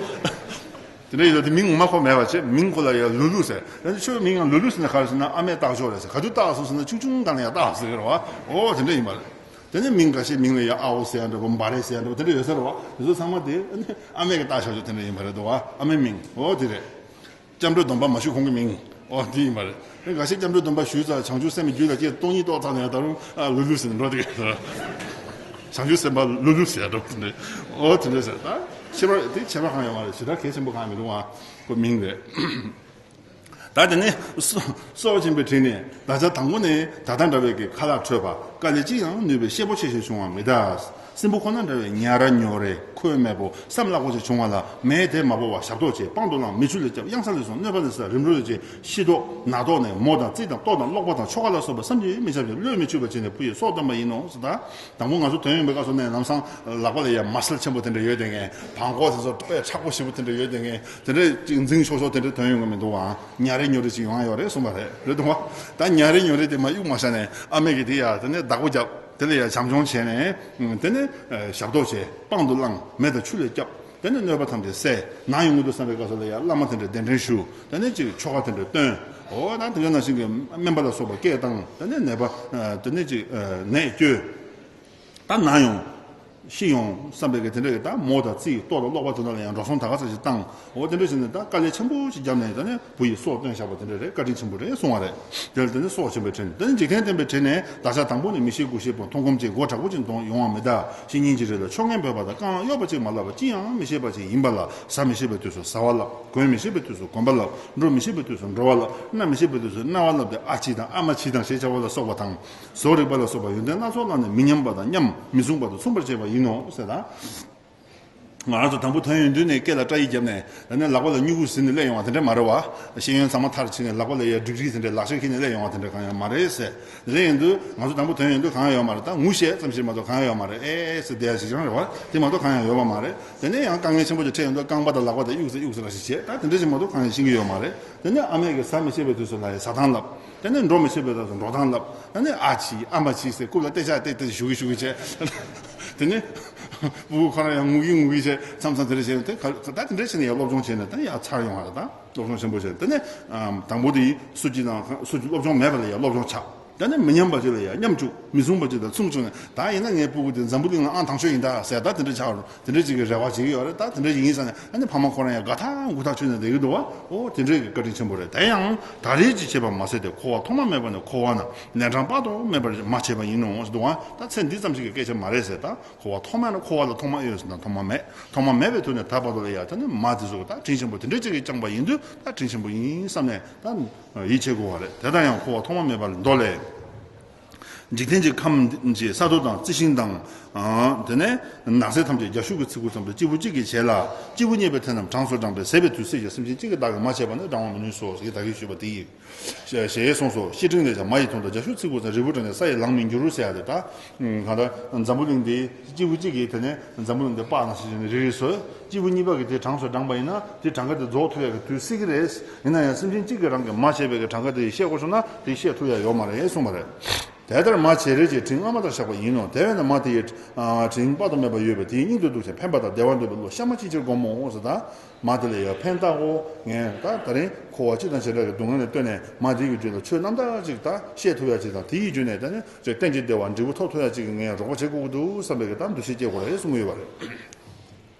དེ་འདྲ་ཡིན་ཙང་དེ་མིང་ངོ་མ་གོ་མེད་པ་བྱས། མིང་ཁོ་ལ་ཡང་ལུ་ལུ་ཟེར། ཡང་ཁྱོད་མིང་ཡང་ལུ་ལུ་ཟེར་ན་ག་རེ་ཟེར་ན། ཨ་མས་བཏགས་ཆོག་རེད་ཟེར། ག་དུས་བཏགས་སོང་ཟེར་ན་ཆུང་ཆུང་སྒང་ལ་ཡང་བཏགས་ཟེར་གི་རེད་བ། ཨོ་དེ་འདྲ་ཡིན་པ་རེད། དེ་ནས་མིང་འགའ་ཤས་མིང་ལ་ཡང་ཨ་བོ་ཟེར་ཡ་འདྲ་པོ་འབའ་རེ་ཟེར་ཡ་འདྲ་པོ་དེ་འདྲ་ཡོད་ས་རེད་བ། དེ་ཚོ་ཚང་མ་དེ་ཨ་མས་ཀྱི་བཏགས་ཆོག་ཆོག་དེ་འདྲ་ཡིན་པ་རེད་འདུག་བ། ཨ་མའི་མིང་ཨོ་དེ་རེད། སྐྱབས་འགྲོའི་སྡོམ་པ་མ་ཞུས་གོང་གི་མིང་ཨོ་དེ་ཡིན་པ་རེད། དེ་འགའ་ཤས་སྐྱབས་འགྲོའི་སྡོམ་པ་ཞུས་ཙང་བྱང་ཆུབ་སེམས་ཀྱི་རྒྱུད་ལ་སྐྱེས་སྟོང་ཉིད་རྟོགས་ཚར་ནས་ད་རུང་ཨ་ལུ་ལུ་ཟེར་ནས་འགྲོ་དེ་ག་རེད། བྱང་ཆུབ་སེམས་དཔའ་ལུ་ལུ་ཟེར་ཡ་འདྲ་པོ་དེ་འདྲ་ཨོ་དེ་འདྲ་ཟེར། ད་ཁྱད་པར་དེ་ཁྱད་པར་གང་ཡོད་མ་རེད། ཞེ་དྲག་གལ་ཆེན་པོ་གང་མི་འདུག་ཨ། ཁོ་མིང་རེད། ད་དེ་ནས་སྲོག་སྲོག་ཆེན་པོའི་དྲིན་ནི། བདག་ཅག་དང་པོ་ནས་ད་ལྟ་འདྲ་བའི་གི་ཁ་ལག་འཕྲོད་པ། དཀའ་ལས་ཅི་ཡང་ནུས་པའི་གཤེད་པོ་ཆེ་ཞིག་བྱུང་བ་མི་གདའ། སྲིན་པོ་ཁོ་ན་འདྲ་བའི་ཉ་ར་ཉོ་རེ་ཁོལ་མེད་པོ་བསམ་བརླག་པོ་ཅིག་བྱུང་བ་ལ། མེ་དེ་མ་བོར་བར་ཞབས་ཏོག་བྱེད། སྤང་དུ་བླངས། མེ་ཆུ་ལས་བསྐྱབས། གཡང་ས་ལས་སོང་། གནོད་པ་ལས་སེལ། རིམ་གྲོ་ལས་བྱེད། ཤི་ལྟོགས་ན་ལྟོགས་ནས་མོ་དང་རྩིས་དང་ལྟོ་དང་ཀློག་པ་དང་ཆོ་ག་ལ་སོགས་པ་བསམ་གྱིས་མི་ཁྱབ་ཅིང་བློས་མི་ཆུད་པ་བྱས་ནས་བུ་ཡི་སྲོག་བཏོན་པ་ཡིན་ནོ་ཟེར། ད་དང་པོ་ང་ཚོ་དོན་ཡོད་པའི་སྐབས་སུ་ནས་ལམ་སང་ལག་པ་ལ་ཡ་མ་སེལ་ཆེན་པོ་དེ་འདྲ་ཡོད་དེ་ངས། བྲང་ཁོག་དེ་ཚོ་དཔེ་མཁྲེགས་པོ་ཞེ་པོ་དེ་འདྲ་ཡོད་དེ་ངས། དེ་འདྲ་ཅིག་འཛིང་ཤོག་ཤོག་དེ་འདྲ་དོན་ཡོང་གི་མི་འདུག་ཨ། ཉ་རེ་ཉོ་རེ་ཅིག་ཡོང་ཡ་ཡོད་རེད་གསུངས་པ་རེད། རེད་འདུག་བ། ད་ཉ་རེ་ཉོ་རེ་དེ་མ་གཡུག་མ་བཞག་ནས་ཨ་མས་ཀྱིས་དེ་ཡ་དེ་ནས་བདག་པོ་བརྒྱབ། དེ་ལ་ཡ་བྱམས་སྐྱོང་བྱས་ནས་དེ་ནས་ཞབས་ཏོག་བྱས། སྤང་དུ་བླངས། མེ་དང་ཆུ་ལས་བསྐྱབས། དེ་ནས་གནོད་པ་ཐམས་ཅད་བསལ། ན་ཡོང་གི་འདུག་བསམ་པའི་སྐབས་སུ་ལ་ཡ་བླ་མ་དེ་འདྲ་གདན་འདྲེན་ཞུ། དེ་ནས་ཅིག་ཆོ་ག་དེ་འདྲ་བཏོན། འོ་ད་དེ་ག་ནང་བཞིན་གྱི་སྨན་པ་ལ་སོགས་པ་སྐད་བཏང་། དེ་ནས་ནད་པ་དེ་ནས་ཅིག་ནད་བཅོས། ད་ན་ཡོང་། ཤི་ཡོང་བསམ་པའི་གི་དེ་འདྲ་གི་ད་མོ་དང་རྩིས་ལྟོ་དང་ཀློག་པ་དེ་ཚོ་ལ་ཡང་འགྲོ་སོང་ད་ག་ཚོད་ཅིག་བཏང་། འོ་དེ་འདྲ་བྱས་ནས་ད་དཀའ་ལས་ཆེན་པོ་ཞིག་བརྒྱབ་ནས་ད་ནི་བུ་ཡི་སྲོག་བཏོན་བཞག་པ་དེ་འདྲ་རེད། བཀའ་དྲིན་ཆེན་པོ་རེད་གསུང་བ་རེད། དེ་ལ་དེ་ནི་སྲོག་ཆེན་པོའི་དྲིན། དེ་ནི་འཇིག་རྟེན་བསྟན་པའི་དྲིན་ནི། བདག་ཅག་དང་པོ་ནས་མི་ཤེས་དགུ་ཤེས་པོ། མཐོང་སྒོམ་གྱི་སྒོ་དྲག་པོ་ཅན་དུ་ཡོང་བ་མི་གདའ། བཤེས་གཉེན་གྱི་རིགས་ལ་ཆོས་ངན་བོས་པ་དང་རྐང་ལག་གཡོ་བ་ཅིག་མ་བསླབ་པ་ཅི་ཡང་མི་ཤེས་པ་ཅིག་ཡིན་པ་ལ། ཟ་མི་ཤེས་པའི་དུས་སུ་ཟ་བ་བསླབ། གོན་མི་ཤེས་པའི་དུས་སུ་གོན་པ་བསླབ། འགྲོ་མི་ཤེས་པའི་དུས་སུ་འགྲོ་བ་བསླབ། སྣ་མི་ཤེས་པའི་དུས་སུ་སྣ་བ་བསླབ་སྟེ། ཨ་ཕྱི་དང་ཨ་མ་ཕྱི་དང་ཞེས་བྱ་བ་ལ་སོགས་པ་དང་། བཟོ་རིག་པ་ལ་སོགས་པ་ཡོན་ཏན་སྣ་ཚོགས་བསླབས་ནས་མི་ཉམས་པ་དང་ཉམས་མི་བཟུང་བར་དུ་མཚུངས་པར་བྱས་པ་ཡིན་ནོ་ཟེར་ད། ང་རང་ཚོ་དང་པོ་དོན་ཡོད་དུས་ནས་སྐེ་ལ་སྐྲ་ཡིས་བརྒྱབ་ནས། ད་ནི་ལག་པ་ལ་སྨྱུ་གུ་ཟིན་ནས་སླེབས་ཡོང་བ་དེ་འདྲ་མ་རེད་བ། ཤེས་ཡོན་ཚང་མ་མཐར་ཕྱིན་ནས་ལག་པ་ལ་ཡ་ཌིག་རི་དེ་འདྲ་ལག་ཤེས་འཁྱེར་ནས་སླེབས་ཡོང་བ་དེ་འདྲ་གང་ཡང་མ་རེད་ཟེར། དེ་འདྲ་ཡིན་དུས་ང་ཚོ་དང་པོ་དོན་ཡོད་དུས་གང་ཡང་ཡོད་མ་རེད། ད་ངུ་ཤེས་ཙམ་ཞིག་མ་གཏོགས་གང་ཡང་ཡོད་མ་རེད། ཨེ་ཨེ་ཟེར་བསྡད་ཡ་ཞིག་རང་རེད་བ། དེ་མ་གཏོགས་གང་ཡང་ཡོད་པ་མ་རེད། དེ་ནས་ཡང་དཀའ་ངལ་ཆེན་པོ་ཅིག་འཕྲད་ཡོང་དུས་རྐང་པ་དང་ལག་པ་དང་གཡུག་ཟེར་གཡུག་ཟེར་ལ་ཞིག་བྱས། ད་དེ་འདྲ་ཞིག་མ་གཏོགས་གང་ཡང་ཤེས་ཀྱི་ཡོད་མ་རེད། དེ་ནས་ཨ་མས་ཀྱིས་ཟ་མི་ཤེས་པའི་དུས་སུ་ལ་ཡང་ཟ་ཐང་བསླབས། དེ་ནས་འགྲོ་མི་ཤེས་པའི་དུས་སུ་འགྲོ་ཐང་བསླབས། དེ་ནས་ཨ་ཕྱི་ཨ་མ་ཕྱི་ཟེར་རྐུབ་ལ་ཏེ་ཤ་ཏེ་ཏེ་ཞུ་གི་ཞུ་གི་བྱས། དེ་ནས་སྤུ་གུ་ཁོ་རང་ཡང་ངུ་གི་ངུ་གི་བྱས། མཚམས་མཚམས་དེ་འདྲ་བྱས་ནས་དེ་ག་ད་དེ་འདྲ་བྱས་ནས་ཡང་སློབ་སྦྱོང་བྱས་ནས་དེ་ནས་ཡང་ཚར་ཡོང་བ་རེད། ད་སློབ་སྦྱོང་ཆེན་པོ་བྱས། དེ་ནས་དང་པོ་དེ་སུ་གཅིག་དང་སུ་གཅིག་སློབ་སྦྱོང་མེད་པ་ལ་ཡང་སློབ་སྦྱོང་ཆགས། ད་ནི་མི་ཉམས་པ་ཅིག་ལ་ཡང་ཉམས་བཅུག་མི་བཟུང་བ་ཅིག་ལ་མཚུངས་བཅུག་ནས། ད་ཡིན་ན་ངའི་སྤུ་གུ་དེ་འཛམ་བུ་གླིང་ལ་ཨང་དང་ཤོས་ཡིན་ད་ཟེར། ད་དེ་འདྲ་ཆགས་རུང་དེ་འདྲ་ཅིག་གི་རེ་བ་བྱེད་ཀྱི་ཡོད་རེད། ད་དེ་འདྲ་ཡིན་ཟེར་ནས་ཨ་ནི་ཕ་མ་ཁོ་རང་ཡང་དགའ་ཐག་མགུ་ཐག་ཆོད་ནས་བསྡད་ཀྱི་འདུག་བ། ཨོ་དེ་འདྲའི་གི་བཀའ་དྲིན་ཆེན་པོ་རེད། དེ་ཡང་ད་རེས་ཅིག་བྱས་པ་མ་ཟད་དེ། འཁོར་བ་ཐོག་མ་མེད་པ་ནས་འཁོར་བ་ན་ལན་གྲངས་དཔག་ཏུ་མེད་པར་མ་བྱས་པ་ཡིན་ནོ་ཟེར་འདུག་བ། ད་ཚེ་འདི་ཙམ་ཞིག་གི་སྐད་ཆ་མ་རེད་ཟེར། ད་འཁོར་བ་ཐོག་མ་ན་འཁོར་བ་ལ་ཐོག་མ་ཡོད་ཟེར་ན་ཐོག་མ་མེད། ཐོག་མ་མེད་པའི་དུས་ནས་ད་བར་དུ་ལ་ཡང་ད་ནི་མ་དེ་ཚོ་ད་དྲིན་ཆེན་པོ་དེ་འདྲ་ཅིག་གིས་བསྐྱངས་པ་ཡིན་དུས་ད་དྲིན་ཆེན་པོ་ཡིན་བསམ་ནས་ད་ཡིད་ཆེས་དགོས་པ་རེད། དེ་ལྟར་ཡང་འཁོར་བ་ཐོག་མ་མེད་པ་ལ་མདོ་ལས། འཇིག་རྟེན་གྱི་ཁམས་ཀྱི་ས་རྡོ་དང་རྩི་ཤིང་དང་། དེ་ནས་ནགས་ཚལ་ཐམས་ཅད་རྒྱ་ཤུག་གི་ཚི་གུ་ཙམ་དུ་སྐྱེས་བུ་གཅིག་གིས་བྱས་ལ། སྐྱེས་བུ་གཉིས་པའི་མཐུ་རྣམས་གྲངས་སུ་བགྲངས་པས་ཟད་པའི་དུས་སྲིད་ཀྱི་སེམས་ཅན་གཅིག་གིས་བདག་གིས་མ་བྱས་པ་ནི་བགྲང་བར་མི་ནུས་སོ་ཞེས་བདག་གིས་ཞུས་པ་དེ་ཡིས། ཞེས་གསུངས་སོ། བཤེས་སྤྲིང་ལས་ཀྱང་མ་ཡི་དོན་དུ་རྒྱ་ཤུག་ཚི་གུ་ཙམ་རིལ་བུར་བགྲངས་ནས་ས་ཡི་ལང་མི་འགྱུར་ཟེར་ཡ་དེ་ད། གང་ལྟར་འཛམ་བུ་གླིང་འདི་སྐྱེས་བུ་གཅིག་གིས་དེ་ནས་འཛམ་བུ་གླིང་འདི་སྤགས་ནང་བཞིན་བྱས་ནས་རིལ་རིལ་བཟོས། སྐྱེས་བུ་གཉིས་པ་གིས་དེ་གྲངས་སུ་བགྲངས་པ་ཡིན་ན་དེ་གྲངས་ཀ་དེ་རྫོགས་ཐུབ་ཡ་གི་དུས་སྲིད་ཀྱི་རེད། ཡིན་ན་ཡང་སེམས་ཅན་གཅིག་གིས་རང་གིས་མ་བྱས་པའི་གི་གྲངས་ཀ་དེ་བཤད་དགོས་སོང་ན་དེ་བཤད་ཐུབ་ཡ་ཡོད་མ་རེད་གསུངས་པ་རེད། དེ་ལྟར་མ་བྱས་རིལ་གྱི་དྲིན་སྔ་མ་ལྟར་བཞག་པ་ཡིན་ནོ། དེ་བས་ན་མ་དེ་ཡི་དྲིན་དཔག་ཏུ་མེད་པ་ཡོད་པས་དེའི་སྙིང་དུ་སྡུག་ཅིང་ཕན་པ་དང་བདེ་བ་འདོད་པའི་བློ་གཤའ་མ་ཅིའི་ཕྱིར་བསྒོམ་མོ་ཟེར། ད་མ་དེ་ལ་ཡང་ཕན་བཏགས་གོ། ངས་ད་ད་རིང་འཁོར་བ་སྤྱི་དང་བྱེ་བྲག་གི་སྡུག་བསྔལ་ལས་བཏོན་ནས་མ་དེ་གི་རྒྱུད་ལ་ཆོས་རྣམ་དག་ཅིག་ད་བཤད་ཐུབ་ཡ་ཅིག་དང་དེ་ཡི་རྒྱུད་ནས་ད་ནི་ཅིག་གཏན་གྱི་བདེ་བ་འབྲས་བུ་ཐོབ་ཐུབ་ཡ་ཅིག་གི་ངས་རོགས་པ་བྱེད་དགོས་ཀྱི་འདུག་བསམ་པའི་གི་ད་འདུ་ཤེས་སྐྱེ་དགོས་རེད་གསུང་གི་ཡོད་པ་རེད།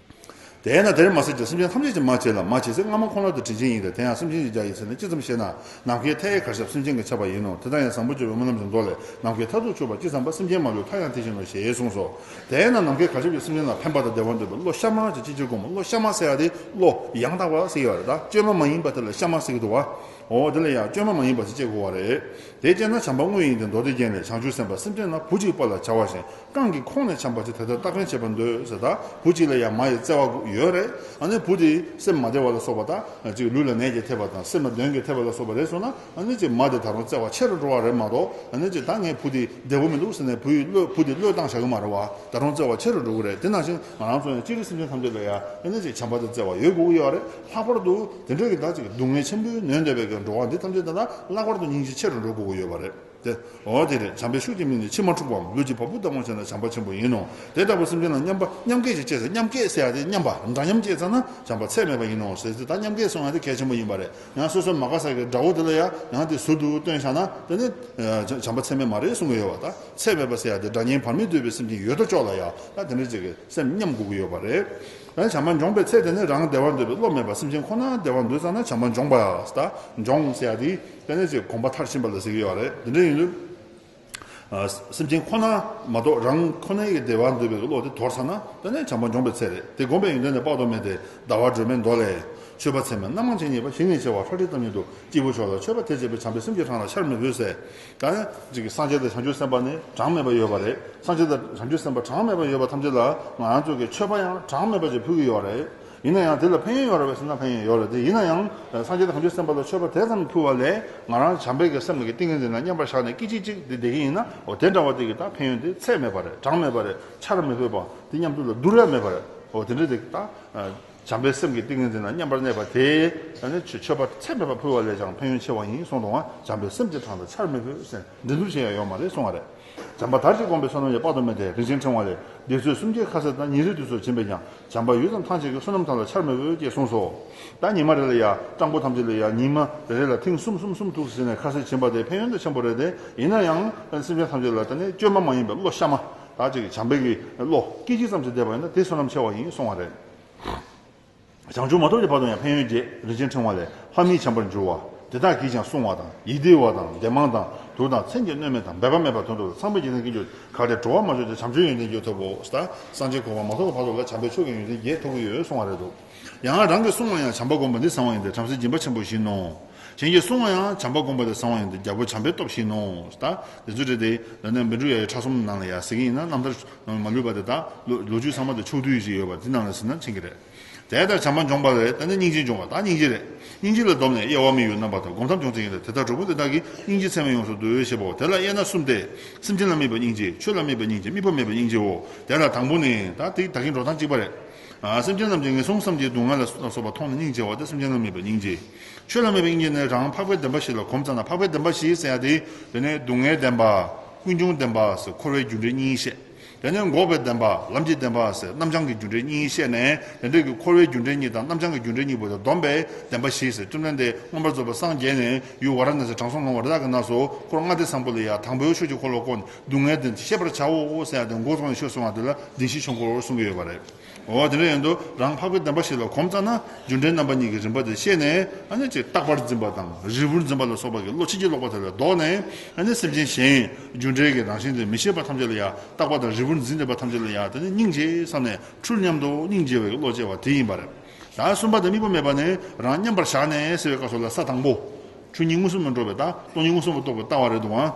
དེས་ན་དེར་མ་ཟད་ཀྱི་སེམས་ཅན་ཐམས་ཅད་ཀྱིས་མ་བྱས་ལ། མ་བྱས་ཚེ་སྔ་མ་ཁོ་ན་དུ་དྲིན་ཆེན་ཡིན་ཏེ། དེ་ཡང་སེམས་ཅན་གྱི་རྒྱ་ཡིས་ཟིན་ན་ཅི་ཙམ་ཤེས་ན། ནམ་མཁའི་མཐའ་ཡས་གར་ཞབས་སེམས་ཅན་གྱིས་ཁྱབ་པ་ཡིན་ནོ། དེ་དག་ཡང་བཟང་པོ་སྤྱོད་པའི་སྨོན་ལམ་གྱི་མདོ་ལས། ནམ་མཁའི་མཐར་ཐུག་ཆུད་པ་ཅི་བསམ་པ། སེམས་ཅན་མ་ལུས་མཐའ་ཡང་དེ་བཞིན་ནོ་ཞེས་གསུངས་སོ། དེས་ན་ནམ་མཁའི་གར་ཞབས་ཀྱིས་སེམས་ཅན་ལ་ཕན་པ་དང་བདེ་བ་འདོད་པའི་བློ་གཤའ་མ་ཅིག་ཅིའི་ཕྱིར་བསྒོམ་མོ། བློ་གཤའ་མ་ཟེར་ཡ་དེ་བློ་ཡང་དག་པ་ཟེར་ཡ་རེད། ད་བཅོས་མ་མ་ཡིན་པ་དེ་ལ་གཤའ་མ་ཟེར་གྱི་འདུག་བ། འོ་དེ་ལ་ཡང་བཅོས་མ་མ་ཡིན་པ་ཞིག་བྱེད་དགོས་པ་རེད། དེ་སྐྱེས་ན་བྱམས་པ་དངོས་ཡིན་ཏེ། མདོ་སྡེ་རྒྱན་ལས། བྱང་ཆུབ་སེམས་དཔའ་སེམས་ཅན་ལ། བུ་གཅིག་པ་ལ་བྱ་བ་བཞིན། རྐང་གི་ཁོང་ནས་བྱམས་པ་ཅིག་དེ་ལྟར་རྟག་འཕེལ་བྱེད་པར་འདོད་ཟེར། ད་བུ་གཅིག་ལ་ཡང་མ་ཡི་བརྩེ་བ་ཡོད་རེད། ཨ་ནི་བུ་དེ་སེམས་མ་བདེ་བ་ལ་སོགས་པ་དང་། ཅིག་ལུས་ལ་ནད་ཀྱིས་ཐེབས་པ་དང་། སེམས་ལ་གདོན་གྱིས་ཐེབས་པ་ལ་སོགས་པ་རེད་སོང་ན། ཨ་ནི་ཅིག་མ་དེ་ད་རུང་བརྩེ་བ་ཆེ་རུ་འགྲོ་བ་རེད་མ་གཏོགས། ཨ་ནི་ཅིག་ད་ངའི་བུ་དེ་བདེ་པོ་མི་འདུག་ཟེར་ནས་བུ་ཡི་བློས་བུ་དེ་བློས་བཏང་བཞག་གི་མ་རེད་བ། ད་རུང་བརྩེ་བ་ཆེ་རུ་འགྲོ་གི་རེད། དེ་ནང་བཞིན་ང་རང་ཚོ་ཡང་སྤྱིར་སེམས་ཅན་ཐམས་ཅད་ལ་ཡང་ཨ་ནི་ཅིག་བྱམས་པ་དང་བརྩེ་བ་ཡོད་དགོས་ཀྱི་ཡོད་རེད། ལྷག་པར་དུ་དེ་འདྲ་གི་ད་ཅིག་སྡུག་བསྔལ་ཆེན་པོའི་ནད་འདོད་པའི་གི་འགྲོ་བ་འདི་ཐམས་ཅད་ད་ལྷག་པར་དུ་སྙིང་རྗེ་ཆེ་རུ་འགྲོ་དགོས་ཀྱི་ཡོད་པ་རེད། དེ་འོ་དེ་རེད། བྱམས་པའི་ཤུགས་ཀྱིས་མི་ནུབ་མཆི་མ་འཁྲུགས་པའམ། ལུས་ཀྱི་བ་སྤུ་ལྟ་བུར་བྱས་ན་བྱམས་པ་ཆེན་པོ་ཡིན་ནོ། དེ་ལྟ་བུ་སེམས་ཅན་ལ་མཉམ་པ་མཉམ་སྐྱེད་ཅིག་སྐྱེས་ཚེ། མཉམ་སྐྱེད་ཟེར་ཡ་དེ་མཉམ་པ་འདྲ་མཉམ་སྐྱེས་ཚར་ན་བྱམས་པ་ཚད་མེད་པ་ཡིན་ནོ་ཟེར་ཚེ། ད་མཉམ་སྐྱེས་གསུང་ཡ་དེ་གལ་ཆེན་པོ་ཡིན་པ་རེད། ཡང་སོ་སོའི་མ་དགའ་ས་གི་དགྲ་བོ་དེ་ལ་ཡ་ཡང་དེ་ཟུར་དུ་བཏོན་བཞག་ན་དེ་ནི་བྱམས་པ་ཚད་མེད་མ་རེད་གསུང་གི་ཡོད་པ། ད་ཚད་མེད་པ་ཟེར་ཡ་དེ་དགྲ་གཉེན་བར་མའི་འདོད་པའི་སེམས་ཅན་ཡོད་དོ་ཅོག་ལ་ཡ་ད་དེ་འདྲ་ཅིག་གི་སེམས་མཉམ་དགོས་ཀྱི་ཡོད་པ་རེད། ད་བྱམས་པ་འབྱོངས་པའི་ཚད་དེ་ནི་རང་བདེ་བ་འདོད་པའི་བློ་མེད་པར་སེམས་ཅན་ཁོ་ན་བདེ་བ་འདོད་ཙམ་ན་བྱམས་པ་འབྱོངས་པ་ཡ། ད་འབྱོངས་ཟེར་ཡ་དེ་དེ་ནི་ཅིག་གོམ་པ་མཐར་ཕྱིན་པ་ལ་ཟེར་གྱི་ཡོད་རེད། དེ་འདྲ་ཡིན་དུས། ཨ། སེམས་ཅན་ཁོ་ན་མ་གཏོགས་རང་ཁོ་ནའི་གི་བདེ་བ་འདོད་པའི་བློ་དེ་དོར་ཚར་ན་ད་ནི་བྱམས་པ་འབྱོངས་པའི་ཚད་རེད། དེ་བསྒོམས་པའི་ཡོན་ཏན་དེ་དཔག་ཏུ་མེད་དེ། ཟླ་བ་སྒྲོན་མེའི་མདོ་ལས། མཆོད་པ་ཚད་མེད་རྣམ་མང་ཇི་སྙེད་པ། ཞིང་ནས་ཆེ་བ་ཁྲག་ཁྲིག་ཙམ་ཉིད་དུ། སྐྱེས་བུ་མཆོག་ལ་མཆོད་པ་དེ་བྱས་པས། བྱམས་པས་སེམས་ཀྱི་གྲངས་ལ་ཆར་མི་ཕོད་ཟེར། ད་ནི་ཅིག་སངས་རྒྱས་དང་བྱང་ཆུབ་སེམས་དཔའ་ནི་གྲངས་མེད་པ་ཡོད་པ་རེད། སངས་རྒྱས་དང་བྱང་ཆུབ་སེམས་དཔའ་གྲངས་མེད་པ་ཡོད་པ་ཐམས་ཅད་ལ་ང་རང་ཚོ་གི་མཆོད་པ་ཡང་གྲངས་མེད་པ་ཅིག་ཕུལ་གྱི་ཡོད་རེད། ཡིན་ན་ཡང་དེ་ལ་ཕན་ཡོན་ཡོད་རེད་པས་ཟེར་ན་ཕན་ཡོན་ཡོད་རེད་དེ། ཡིན་ན་ཡང་སངས་རྒྱས་དང་བྱང་ཆུབ་སེམས་དཔའ་ལ་མཆོད་པ་དེ་ཙམ་ཕུལ་བ་ལས་ང་རང་བྱམས་པའི་གི་སེམས་ཀྱི་ཏིང་ངེ་འཛིན་ལ་མཉམ་པར་བཞག་ནས་སྐད་ཅིག་གཅིག་དེ་བསྡད་ཀྱི་ཡིན་ན། འོ་དེ་འདྲ་བ་དེ་གི་ད་ཕན་ཡོན་དེ་ཚད་མེད་པ་རེད། གྲངས་མེད་པ་རེད། ཆར་མི་ཕོད་པ་དེ་མཉམ་དུ་ལ་བསྡུར་ཡ་མེད་པ་རེད། འོ་དེ་འདྲ་དེ་ད་བྱམས་པའི་སེམས་ཀྱི་ཏིང་ངེ་འཛིན་ལ་མཉམ་པར་གནས་པ་དེ་ད་ནི་མཆོད་པ་ཚད་མེད་པ་ཕུལ་བ་ལས་ཀྱང་ཕན་ཡོན་ཆེ་བ་ཡིན་གསུངས་འདུག་བ། བྱམས་པའི་སེམས་ཀྱི་གྲངས་ལ་ཆར་མི་ཕོད་ཟེར་འགྲན་བསྡུར་བྱེད་ཡ་ཡོད་མ་རེད་གསུངས་པ་རེད། བྱམས་པ་དར་ཅིག་བསྒོམས་པས་བསོད་ནམས་ཡོད། དཔག་ཏུ་མེད་དེ། རིན་ཆེན་ཕྲེང་བ་ལས། སྡེ་སྲོད་སུམ་བརྒྱའི་ཁ་ཟས་དང་། ཉིན་རེ་དུས་སུ་བྱིན་པས་ཀྱང་། བྱམས་པ་ཡུད་ཙམ་ཐང་ཅིག་གིས། བསོད་ནམས་དག་ལ་ཆར་མི་ཕོད་ཅེས་གསུངས་སོ། ད་ཉི་མ་རེ་ལ་ཡ་སྤྲང་པོ་ཐམས་ཅད་ལ་ཡ་ཉི་མ་རེ་རེ་ལ་ཐེངས་གསུམ་གསུམ་གསུམ་ཐུགས་སུ་བྱིན་ནས་ཁ་ཟས་བྱིན་པ་དེ་ཕན་ཡོན་དེ་ཆེན་པོ་རེད་དེ། ཡིན་ན་ཡང་སེམས་ཅན་ཐམས་ཅད་ལ་ད་ནི་བཅོས་མ་མ་ཡིན་པའི་བློ་གཤའ་མ། ད་ཅིག་བྱམས་པའི་གི་བློ་སྐད་ཅིག་ཙམ་ཞིག་བསྡད་པ་ཡིན་ན་དེ་བསོད་ནམས་ཆེ་བ་ཡིན་གསུང་བ་རེད། བྱང་ཆུབ་མ་ཐོབ་ཀྱི་བར་དུ་ཡང་ཕན་ཡོན་བརྒྱད། རིན་ཆེན་ཕྲེང་བ་ལས། ལྷ་མིའི་བྱམས་པར་འགྱུར་བ། དེ་དག་གིས་ཀྱང་བསྲུང་བ་དང་། ཡིད་བདེ་བ་དང་། བདེ་མང་དང་། དུག་དང་མཚོན་གྱིས་གནོད་མེད་དང་། འབད་པ་མེད་པར་དོན་རྟོགས་པ་དང་། ཚངས་པའི་འཇིག་རྟེན་སྐྱེ་འགྱུར། གལ་ཏེ་འགྲོ་བ་མ་ཆོག་ཅིང་། བྱམས་ཆོས་ཡོན་ཏན་རྒྱུ་ཐོབ་བོ། ད་སངས་རྒྱས་གོ་འཕང་མ་ཐོབ་བར་དུ་ལ་བྱམས་པའི་ཆོས་ཀྱི་ཡོན་ཏན་བརྒྱད་ཐོབ་ཀྱི་ཡོད་གསུང་བ་རེད་འདུག་ཡང་རང་གིས་བསྲུང་བ་ཡང་བྱམས་པ་བསྒོམ་པ་འདི་བཟང་བ་ཡིན་ཏེ། བྲམ་ཟེའི་སྦྱིན་པ་ཆེན་པོ་བཞིན་ནོ། གཞན་གྱིས་བསྲུང་བ་ཡང་བྱམས་པ་བསྒོམ་པ་འདི་བཟང་བ་ཡིན་ཏེ། རྒྱལ་པོའི་བྱམས་པའི་སྟོབས་བཞིན་ནོ། ད་དེ་ཚོ་རེད་དེ། ད་ནི་བཻ་ཌཱུརྱ་ཡི་ཕྲ་ཚོམ་ནང་ལ་ཡ་ཟེར་གྱི་ཡིན་ན། རྣམ་ཐར་མ་ལུས་པ་དེ་དག་ལོ་ལོ་རྒྱུས་ཚང་མ་དེ་ཕྱོགས་བསྡུས་ཤིག་ཡོད་པ་དེ་ནང་ལ་ཟིན་ན་མཁྱེན་གྱི་རེད། དེ་ལྟར་བྱམས་པ་འབྱོངས་པ་ལས། ད་ནི་སྙིང་རྗེ་འབྱོངས་པ། ད་སྙིང་རྗེ་རེད། སྙིང་རྗེ་ལ་བསྡོམས་ནས་དབྱེ་བ་མི་ཡོད་རྣམ་པ་དང་། སྒོམ་ཐབས་སྦྱོང་ཚུལ་ཡིན་ལ། དེ་ལྟར་གྲོགས་པོ་དེ་དག་གིས། སྙིང་རྗེ་ཚད་མེད་ཡོངས་སུ་འདུལ་ཞེས་པའོ། དེ་ལ་དབྱེ་ན་གསུམ་སྟེ། སེམས་ཅན་ལ་དམིགས་པའི་སྙིང་རྗེ། ཆོས་ལ་དམིགས་པའི་སྙིང་རྗེ། དམིགས་པ་མེད་པའི་སྙིང་རྗེའོ། དེ་ལ་དང་པོ་ནི། ད་དེ་ད་གིན་འགྲོ་སྟངས་གཅིག་པ་རེད། ཨ། སེམས་ཅན་རྣམས་ཀྱི་ངན་སོང་གསུམ་གྱི་སྡུག་བསྔལ་ལ་སོགས་པ་མཐོང་ནས་སྙིང་རྗེ་བ་དེ་སེམས་ཅན་ལ་དམིགས་པའི་སྙིང་རྗེ། ཆོས་ལ་དམིགས་པའི་སྙིང་རྗེ་ནི། རང་འཕགས་པའི་བདེན་པ་བཞི་ལ་གོམས་ཙམ་ན། འཕགས་པའི་བདེན་པ་བཞི་ཟེར་ཡ་དེ། དེ་ནི་སྡུག་བསྔལ་བདེན་པ། ཀུན་འབྱུང་བདེན་པ་ཟེར་འཁོར་བའི་རྒྱུ་འབྲས་གཉིས་བཤད། དེ་ནས་འགོག་པའི་བདེན་པ། ལམ་གྱི་བདེན་པ་ཟེར་རྣམ་བྱང་གི་རྒྱུ་འབྲས་གཉིས་བཤད་ནས། དེ་འདྲའི་གི་འཁོར་བའི་རྒྱུ་འབྲས་གཉིས་དང་རྣམ་བྱང་གི་རྒྱུ་འབྲས་གཉིས་པོ་དེ་བསྡོམས་པས་བདེན་པ་བཞི་ཟེར། བཅོམ་ལྡན་འདས་མངོན་པར་རྫོགས་པར་སངས་རྒྱས་ནས་ཡུལ་ཝཱ་ར་ཎཱ་སིར་དྲང་སྲོང་ལྷུང་བ་རི་དྭགས་ཀྱི་ནགས་སུ་འཁོར་ལྔ་སྡེ་བཟང་པོ་ལ་ཡ་དང་པོའི་ཆོས་ཀྱི་འཁོར་ལོ་བསྐོར་ནས། སྡུག་བསྔལ་བདེན་ཤེས་པར་བྱའོ་ཟེར་ཡ་དེ་འགོ་བཙུགས་ནས་ཆོས་གསུང་བ་དེ་ལ་བདེན་བཞིའི་ཆོས་འཁོར་གསུང་གི་ཡོད་པ་རེད། འོ་དེ་འདྲ་ཡིན་དུས་རང་འཕགས་པའི་བདེན་པ་བཞི་ལ་གོམས་ཙམ་ན། རྒྱུ་འབྲས་རྣམ་པ་གཉིས་ཀྱི་རིམ་པ་དེ་ཤེས་ནས། ཨ་ནི་ཅིག་རྟག་པར་འཛིན་པ་དང་རིལ་བུར་འཛིན་པ་ལ་སོགས་པ་གི་བློ་ཕྱིན་ཅི་ལོག་པ་དེ་ལས་ལྡོག་ནས། ཨ་ནི་སེམས་ཅན་གཞན་རྒྱུ་འབྲས་ཀྱི་རང་བཞིན་དེ་མི་ཤེས་པ་ཐམས་ཅད་ལ་ཡང་རྟག་པ་དང་རིལ་བུར་འཛིན་བསྡད་པ་ཐམས་ཅད་ལ་ཡང་དེ་ནི་སྙིང་རྗེ་བསམ་ནས་འཁྲུལ་སྙམ་དུ་སྙིང་རྗེ་བའི་བློ་སྐྱེ་བ་དེ་ཡིན་པ་རེད། ད་གསུམ་པ་དེ་དམིགས་པ་མེད་པ་ནི། རང་མཉམ་པར་བཞག་ནས་ཟེར་བའི་སྐབས་སུ་ལ་ས་དང་པོ། ཆོས་ཉིད་མངོན་སུམ་དུ་འགྲོ་བའི་ད་སྟོང་ཉིད་མངོན་སུམ་དུ་རྟོགས་པའི་ལྟ་བ་རེད་འདུག་ཨང་།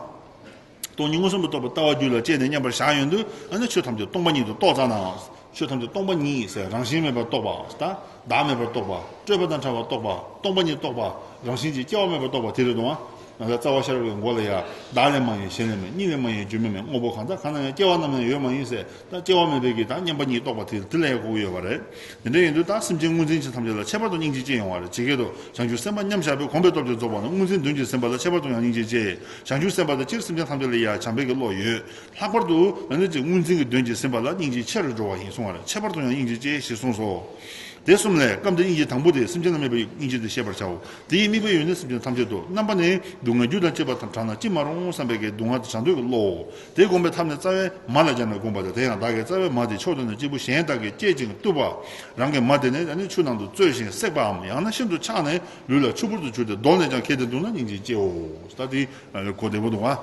སྟོང་ཉིད་མངོན་སུམ་དུ་རྟོགས་པའི་ལྟ་བ་རྒྱུད་ལ་སྐྱེས་ནས་མཉམ་པར་བཞག་ཡོང་དུས། ཨ་ནི་ཆོས་ཐམས་ཅད་སྟོང་པ་ཉིད་དུ་རྟོགས་ཙམ་ན། ཆོས་ཐམས་ཅད་སྟོང་པ་ཉིད་ཟེར་རང་བཞིན་མེད་པར་རྟོགས་པ། ད་བདག་མེད་པར་རྟོགས་པ། སྤྲོས་པ་དང་བྲལ་བར་རྟོགས་པ། སྟོང་པ་ཉིད་རྟོགས་པ། རང་བཞིན་གྱིས་སྐྱེ་བ་མེད་པར་རྟོགས་པ་དེ་རེད་དོ། ང་ཚོ་རྩ་བ་ཤེས་རབ་ཀྱི་མགོ་ལ་ཡ། བདག་ལས་མ་ཡིན་གཞན་ལས་མིན། གཉིས་ལས་མ་ཡིན་རྒྱུ་མེད་མིན། དངོས་པོ་གང་དག་གང་ན་ཡང་། སྐྱེ་བ་རྣམས་ཡང་ཡོད་མ་ཡིན་ཟེར། ད་སྐྱེ་བ་མེད་པའི་གི་ད་མཉམ་པ་ཉིད་རྟོགས་པ་དེ་དེ་ལ་ཡང་གོ་གི་ཡོད་པ་རེད། དེ་འདྲ་ཡིན་དུས་ད་སེམས་ཅན་དངོས་འཛིན་ཅན་ཐམས་ཅད་ལ་ཁྱད་པར་དུ་སྙིང་རྗེ་སྐྱེ་ཡོང་བ་རེད། ཇི་སྐད་དུ། བྱང་ཆུབ་སེམས་དཔའ་མཉམ་བཞག་པས། གོམས་པའི་སྟོབས་ཀྱིས་རྫོགས་པ་ན། དངོས་འཛིན་དོན་གྱིས་ཟིན་པ་ལ། ཁྱད་པར་དུ་ཡང་སྙིང་རྗེ་སྐྱེ། བྱང་ཆུབ་སེམས་དཔའ་དེ་སྤྱིར་སེམས་ཅན་ཐམས་ཅད་ལ་ཡང་བྱམས་པའི་གི་བློ་ཡོད། ལྷག་པར་དུ་ཨ་ནི་ཅིག་དངོས་འཛིན་གྱི་དོན་གྱིས་ཟིན་པ་ལ་སྙིང་རྗེ་ཆེ་རུ་འགྲོ་བ་ཡིན་གསུང་བ་རེད། ཁྱད་པར་དུ་ཡང་སྙིང་རྗེ་སྐྱེ་ཞེས་གསུངས་སོ། དེ་གསུམ་ལས་སྐབས་འདིར་སྙིང་རྗེ་དང་པོ་དེ་སེམས་ཅན་ལ་དམིགས་པའི་སྙིང་རྗེ་དེ་ཤེས་པར་བྱའོ། དེ་ཡི་དམིགས་པའི་ཡོན་ཏན་སེམས་ཅན་ཐམས་ཅད་དུ། རྣམ་པ་ནི། སྡུག་བསྔལ་རྒྱུ་དང་བཅས་པ་དང་བྲལ་ན་ཅི་མ་རུང་བསམ་པའི་གི་སྡུག་བསྔལ་དེ་བྱང་འདོད་ཀྱི་བློའོ། དེ་བསྒོམ་པའི་ཐབས་ནི་རྩ་བའི་མ་ལ་སྦྱར་ནས་བསྒོམ་པ་སྟེ། དེ་ཡང་བདག་གི་རྩ་བའི་མ་དེ་ཕྱོགས་དེ་ན་སྐྱེས་བུ་གཞན་དག་གིས་བསྐྱེད་ཅིང་གཏུབ་པ། རང་གི་མ་དེ་ནི་ཨ་ནི་ཆུ་ནང་དུ་བཙོས་ཤིང་བསྲེགས་པའམ། ཡང་ན་ཤིན་ཏུ་འཆགས་ནས་ལུས་ལ་ཆུ་བུར་དུ་གྱུར་ཏེ་གདོད་ནས་ཀྱང་ཁེགས་ཏེ་འདུག་ན་སྙིང་རྗེ་སྐྱེའོ། ད་དེ་གོ་བདེ་པོ་འདུག་ཨ།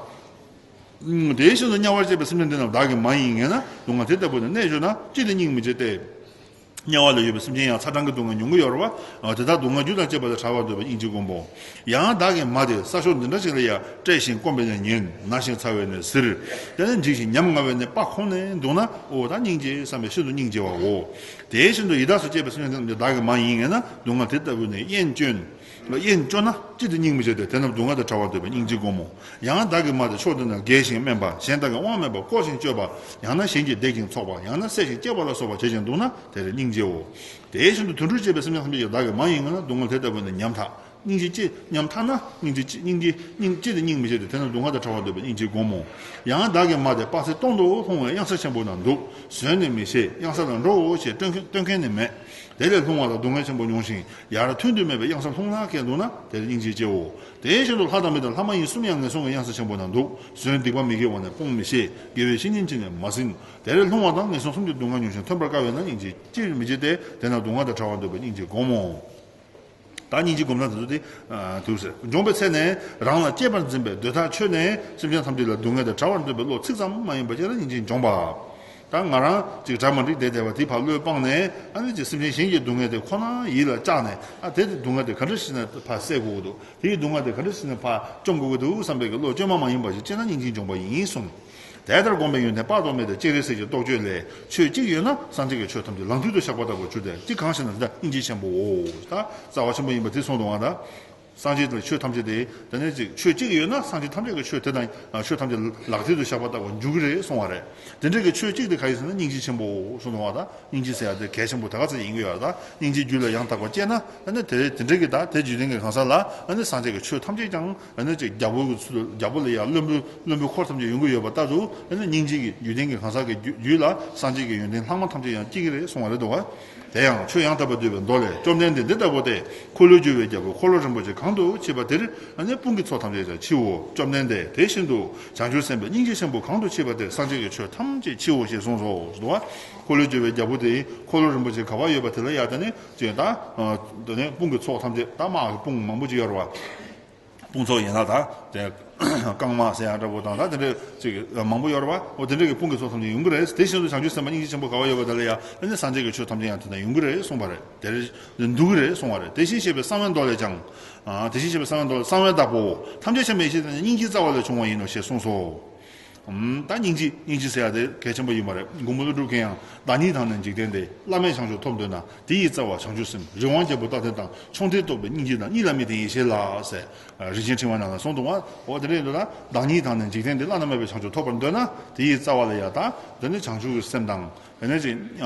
དེ་བཞིན་དུ་དམྱལ་བར་སྐྱེས་པའི་སེམས་ཅན་འདི་རྣམས་བདག་གི་མ་ཡིན་ངེས་ན། སྡུག་བསྔལ་དེ་ལྟ་བུ་ནི་གནས་གྱུར་ན། ཅི་སྟེ་སྙིང་མི་རྗེ་སྟེ། དམྱལ་བ་ལ་ཡོད་པའི་སེམས་ཅན་ཡང་ཚ་གྲང་གི་སྡུག་བསྔལ་མྱོང་གི་ཡོད་རེད་བ། དེ་དག་སྡུག་བསྔལ་རྒྱུ་དང་བཅས་པ་ལས་ཐར་བར་འདོད་པའི་སྙིང་རྗེ་བསྒོམ་པོ། ཡང་བདག་གི་མ་དེ་ས་ཕྱོགས་འདི་འདྲ་ཞིག་ལ་ཡང་བསྐྲད་ཤིང་བསྐོམས་པས་ནི་ཉེན། ན་ཞིང་ཚ་བས་ནི་གཟིར། དེ་ནས་འཇིགས་ཤིང་ཉམ་ང་བས་ནི་སྤ་ཁོང་ནས་འདུག་ན། འོ་ད་སྙིང་རྗེ་བསམ་པས་ཤིན་ཏུ་སྙིང་རྗེ་བའོ། དེ་བཞིན་དུ་ཡི་དྭགས་སུ་སྐྱེས་པའི་སེམས་ཅན་དེ་བདག་གི་མ་ཡིན་ངེས་ན། སྡུག་བསྔལ་དེ་ལྟ་བུ་ནི་དབྱེན་སྐྱོན། དབྱེན་སྐྱོ་ན་ཅི་སྟེ་སྙིང་མི་རྗེ་སྟེ། དེ་རྣམས་སྡུག་བསྔལ་དང་བྲལ་བར་འདོད་པའི་སྙིང་རྗེ་བསྒོམ་མོ། ཡང་བདག་གི་མ་དེ་ཕྱོགས་འདི་ན་རྒས་ཤིང་དམན་པ། གཞན་དག་གིས་དབང་མེད་པར་བཀོལ་ཞིང་སྤྱོད་པ། ཡང་ན་གཞན་གྱིས་བརྡེག་ཅིང་འཚོགས་པ། ཡང་ན་བསད་ཅིང་སྐྱེལ་བ་ལ་སོགས་པ་བྱེད་ཅིང་འདུག་ན། དེ་ལ་སྙིང་རྗེའོ། དེ་བཞིན་དུ་དུད་འགྲོར་སྐྱེས་པའི་སེམས་ཅན་ཐམས་ཅད་ཀྱང་བདག་གི་མ་ཡིན་ངེས་ན། སྡུག་བསྔལ་དེ་ལྟ་བུ་ནི་ཉམ་ཐག་སྙིང་རྗེ་སྐྱེ། ཉམ་ཐག་ན་སྙིང་རྗེ་སྐྱེ། སྙིང་རྗེ་སྙིང་སྐྱེ་སྟེ་སྙིང་མི་རྗེ་སྟེ། དེ་ནི་སྡུག་བསྔལ་དང་བྲལ་བར་འདོད་པའི་སྙིང་རྗེ་བསྒོམ་མོ། ཡང་བདག་གི་མ་དེ་དཔག་ཚད་སྟོང་དུ་ལྷུང་བའི་གཡང་ས་ཆེན་པོ་ན་འདུག། བཟོད་ནི་མི་ཤེས། གཡང་ས་ལ་འགྲོའོ་ཞེས་སྟོན་མཁན་སྟོན་མཁན་ནི་མེད། དེ་ལས་ལྷུང་བ་དང་སྡུག་བསྔལ་ཆེན་པོ་མྱོང་ཞིང་། ཡར་ཐོན་དུ་མེད་པའི་གཡང་སར་ལྷུང་ན་སྐྱེས་འདུག་ན། དེར་སྙིང་རྗེ་སྐྱེའོ། དེ་བཞིན་དུ་ལྷ་དང་མི་དང་ལྷ་མ་ཡིན་གསུམ་ཡང་ངན་སོང་གི་གཡང་ས་ཆེན་པོ་ན་འདུག། བཟོད་སྡིག་པ་མི་དགེ་བ་ནི་སྤོང་མི་ཤེས། དགེ་བའི་བཤེས་གཉེན་ཅིས་ནི་མ་ཟིན། དེར་ལྷུང་བ་དང་ངན་སོང་གསུམ་གྱི་སྡུག་བསྔལ་མྱོང་ཞིང་ཐོན་པར་དཀའ་བས་ན། སྙིང་རྗེ་ཅིས་མི་སྐྱེ་སྟེ། དེས་ན་སྡུག་བསྔལ་དང་བྲལ་བར་འདོད་པའི་སྙིང་རྗེ་བསྒོམ་མོ། ད་སྙིང་རྗེ་སྒོམ་སྟངས་དེ་ཚོ་དེ་དུས་སུ་འབྱོངས་པའི་ཚེ་ནས་རང་ལ་གཅེས་པར་འཛིན་པའི་འདོད་ཐག་ཆོད་ནས་སེམས་ཅན་ཐམས་ཅད་ལ་སྡུག་བསྔལ་དང་བྲལ་བར་འདོད་པའི་བློ་ཚིག་ཙམ་མ་ཡིན་པ་ཅིག་ལ་སྙིང་རྗེ་འབྱོངས་པ། ད་ང་རང་ཅིག་གྲ་མ་འགྲིག་བསྡད་བསྡད་པ་དེ་ཕར་བློས་སྤངས་ནས། ཨ་ནི་ཅིག་སེམས་ཅན་གཞན་གྱི་སྡུག་བསྔལ་དེ་ཁོ་ན་ཡིད་ལ་བཅངས་ནས། ཨ་དེ་དེ་སྡུག་བསྔལ་དེ་ག་འདྲ་ཞིག་ནས་ཕར་སེལ་དགོས་ཀྱི་འདུག་དེའི་སྡུག་བསྔལ་དེ་ག་འདྲ་ཞིག་ནས་ཕར་བཅོམ་དགོས་ཀྱི་འདུག་བསམ་པའི་གི་བློ་བཅོས་མ་མ་ཡིན་པ་ཞིག་སྐྱེས་ན་སྙིང་རྗེ་འབྱོངས་པ་ཡིན་གསུངས། དེ་ལྟར་བསྒོམས་པའི་ཡོན་ཏན་དཔག་ཏུ་མེད་དེ། སྤྱན་རས་གཟིགས་ཀྱི་རྟོགས་བརྗོད་ལས། ཆོས་གཅིག་ཡོད་ན་སངས་རྒྱས་ཀྱི་ཆོས་ཐམས་ཅད་ལག་མཐིལ་དུ་བཞག་པ་ལྟ་བུར་གྱུར་ཏེ། གཅིག་གང་ཞེ་ན། འདི་དག་སྙིང་རྗེ་ཆེན་པོའོ། ད་རྩ་བ་ཆེན་པོ་ཡིན་པ་དེ་གསུངས་འདུག་བ། ད་སངས་རྒྱས་ཀྱི་ཆོས་ཐམས་ཅད་དེ། དེ་ནས་ཅིག་ཆོས་གཅིག་ཡོད་ན་སངས་རྒྱས་ཐམས་ཅད་ཀྱི་ཆོས་དེ་དང་། ཆོས་ཐམས་ཅད་ལག་མཐིལ་དུ་བཞག་པ་ལྟ་བུར་འགྱུར་གྱི་རེད་གསུངས་པ་རེད། དེ་འདྲ་གི་ཆོས་གཅིག་དེ་ག་ཡིན་ཟེར་ན་སྙིང་རྗེ་ཆེན་པོའོ་གསུངས་འདུག་བ། ད་སྙིང་རྗེ་ཟེར་ཡ་དེ་གལ་ཆེན་པོ་ད་ག་ཚོད་ཡིན་གྱི་ཡོད་རེད། ད་སྙིང་རྗེ་རྒྱུད་ལ་ཡང་དག་པར་སྐྱེས་ན། ཨ་ནི་དེ་དེ་འདྲ་གི་ད་དེ་རྒྱུད་ལྡན་གྱི་གང་ཟག་ལ། ཨ་ནི་སངས་རྒྱས་ཀྱི་ཆོས་ཐམས་ཅད་ཀྱང་། ཨ་ནི་ཅིག་རྒྱལ་པོ་གི་ཚུལ། རྒྱལ་པོ་ལ་ཡང་བློན་པོ། བློན་པོའི་འཁོར་ཐམས་ཅད་ཡོང་གི་ཡོད་པ་ལྟར་དུ། ཨ་ནི་སྙིང་རྗེ་གི་རྒྱུད་ལྡན་གྱི་གང་ཟག་གི་རྒྱུད་རྒྱུད་ལ་སངས་རྒྱས་ཀྱི་ཡོན་ཏན་ལྷག་མ་ཐམས་ཅད་ཡང་སྐྱེ་གི་རེད་གསུངས་པ་རེད་འདུག་བ། དེ་ཡང་ཆོས་ཡང་དག་པར་བསྡུས་པའི་མདོ་ལས། བཅོམ་ལྡན་འདས་འདི་ལྟ་བུ་སྟེ། འཁོར་ལོས་སྒྱུར་བའི་རྒྱལ་པོ་འཁོར་ལོ་རིན་པོ་ཆེ་གང་དུ་མཆིས་པ་དེར། ཨ་ནི་དཔུང་གི་ཚོགས་ཐམས་ཅད་ཀྱང་མཆིའོ། བཅོམ་ལྡན་འདས་དེ་བཞིན་དུ་བྱང་ཆུབ་སེམས་དཔའི་སྙིང་རྗེ་ཆེན་པོ་གང་དུ་མཆིས་པ་དེར་སངས་རྒྱས་ཀྱི་ཆོས་ཐམས་ཅད་མཆིའོ་ཞེས་གསུངས་སོ། འདུག་བ། འཁོར་ལོས་སྒྱུར་བའི་རྒྱལ་པོ་དེ་འཁོར་ལོ་རིན་པོ་ཆེ་ག་པར་ཡོད་པ་དེ་ལ་ཡང་། དེ་ནི་ཅེས་དང་། དེ་ནས་དཔུང་གི་ཚོགས་ཐམས་ཅད། ད་དམག་གི་དཔུང་མང་པོ་ཅིག་ཡོད་རེད་བ། དཔུང་ཚོགས་ཡིན་ན་ད་དེ་རྐང་དམག་ཟེར་ཡ་འདྲ་པོ་དང་། ད་དེ་འདྲ་ཅིག་མང་པོ་ཡོད་རེད་བ། འོ་དེ་འདྲ་གི་དཔུང་གི་ཚོགས་ཐམས་ཅད་ཡོང་གི་རེད། དེ་བཞིན་དུ་བྱང་ཆུབ་སེམས་དཔའ་སྙིང་རྗེ་ཆེན་པོ་ག་པར་ཡོད་པ་དེ་ལ་ཡང་། དེ་ནི་སངས་རྒྱས་ཀྱི་ཆོས་ཐམས་ཅད་ཡང་དེ་དང་ཡོང་གི་རེད་གསུངས་པ་རེད། དེར་འདུ་གི་རེད་གསུངས་པ་རེད། དེ་བཞིན་གཤེགས་པའི་གསང་བའི་མདོ་ལས་ཀྱང་། དེ་བཞིན་གཤེགས་པའི་གསང་བའི་མདོ་ལས། གསང་བའི་བདག་པོ་ཐམས་ཅད་མཁྱེན་པའི་ཡེ་ཤེས་དེ་ནི་སྙིང་རྗེའི་རྩ་བ་ལས་བྱུང་བ་ཡིན་ནོ་ཞེས་གསུངས་སོ། ཨམ། ད་སྙིང་རྗེ། སྙིང་རྗེ་ཟེར་ཡ་དེ་གལ་ཆེན་པོ་ཡིན་པ་རེད། མགོན་པོ་ཀླུ་སྒྲུབ་ཀྱིས་ཡང་། བདག་ཉིད་དང་ནི་འཇིག་རྟེན་འདས། བླ་མེད་བྱང་ཆུབ་ཐོབ་འདོད་ན། དེ་ཡི་རྩ་བ་བྱང་ཆུབ་སེམས། རི་དབང་རྒྱལ་པོ་རྟག་བརྟན་དང་། མཆོང་ཐོས་རྟོགས་པའི་སྙིང་རྗེ་དང་། གཉིས་ལ་མི་ལྡན་ཡེ་ཤེས་ལ་ཟེར། རིན་ཆེན་ཕྲེང་བའི་ནང་ལ་གསུངས་འདུག་བ། འོ་དེ་འདྲ་ཡིན་དུས་ད་བདག་ཉིད་དང་ནི་འཇིག་རྟེན་འདས། བླ་ན་མེད་པའི་བྱང་ཆུབ་ཐོབ་པར་འདོད་ན། དེ་ཡི་རྩ་བ་ལ་ཡ་ད་དེ་ནི་བྱང་ཆུབ་ཀྱི་སེམས་དང་། དེ་ནས་ཅིག་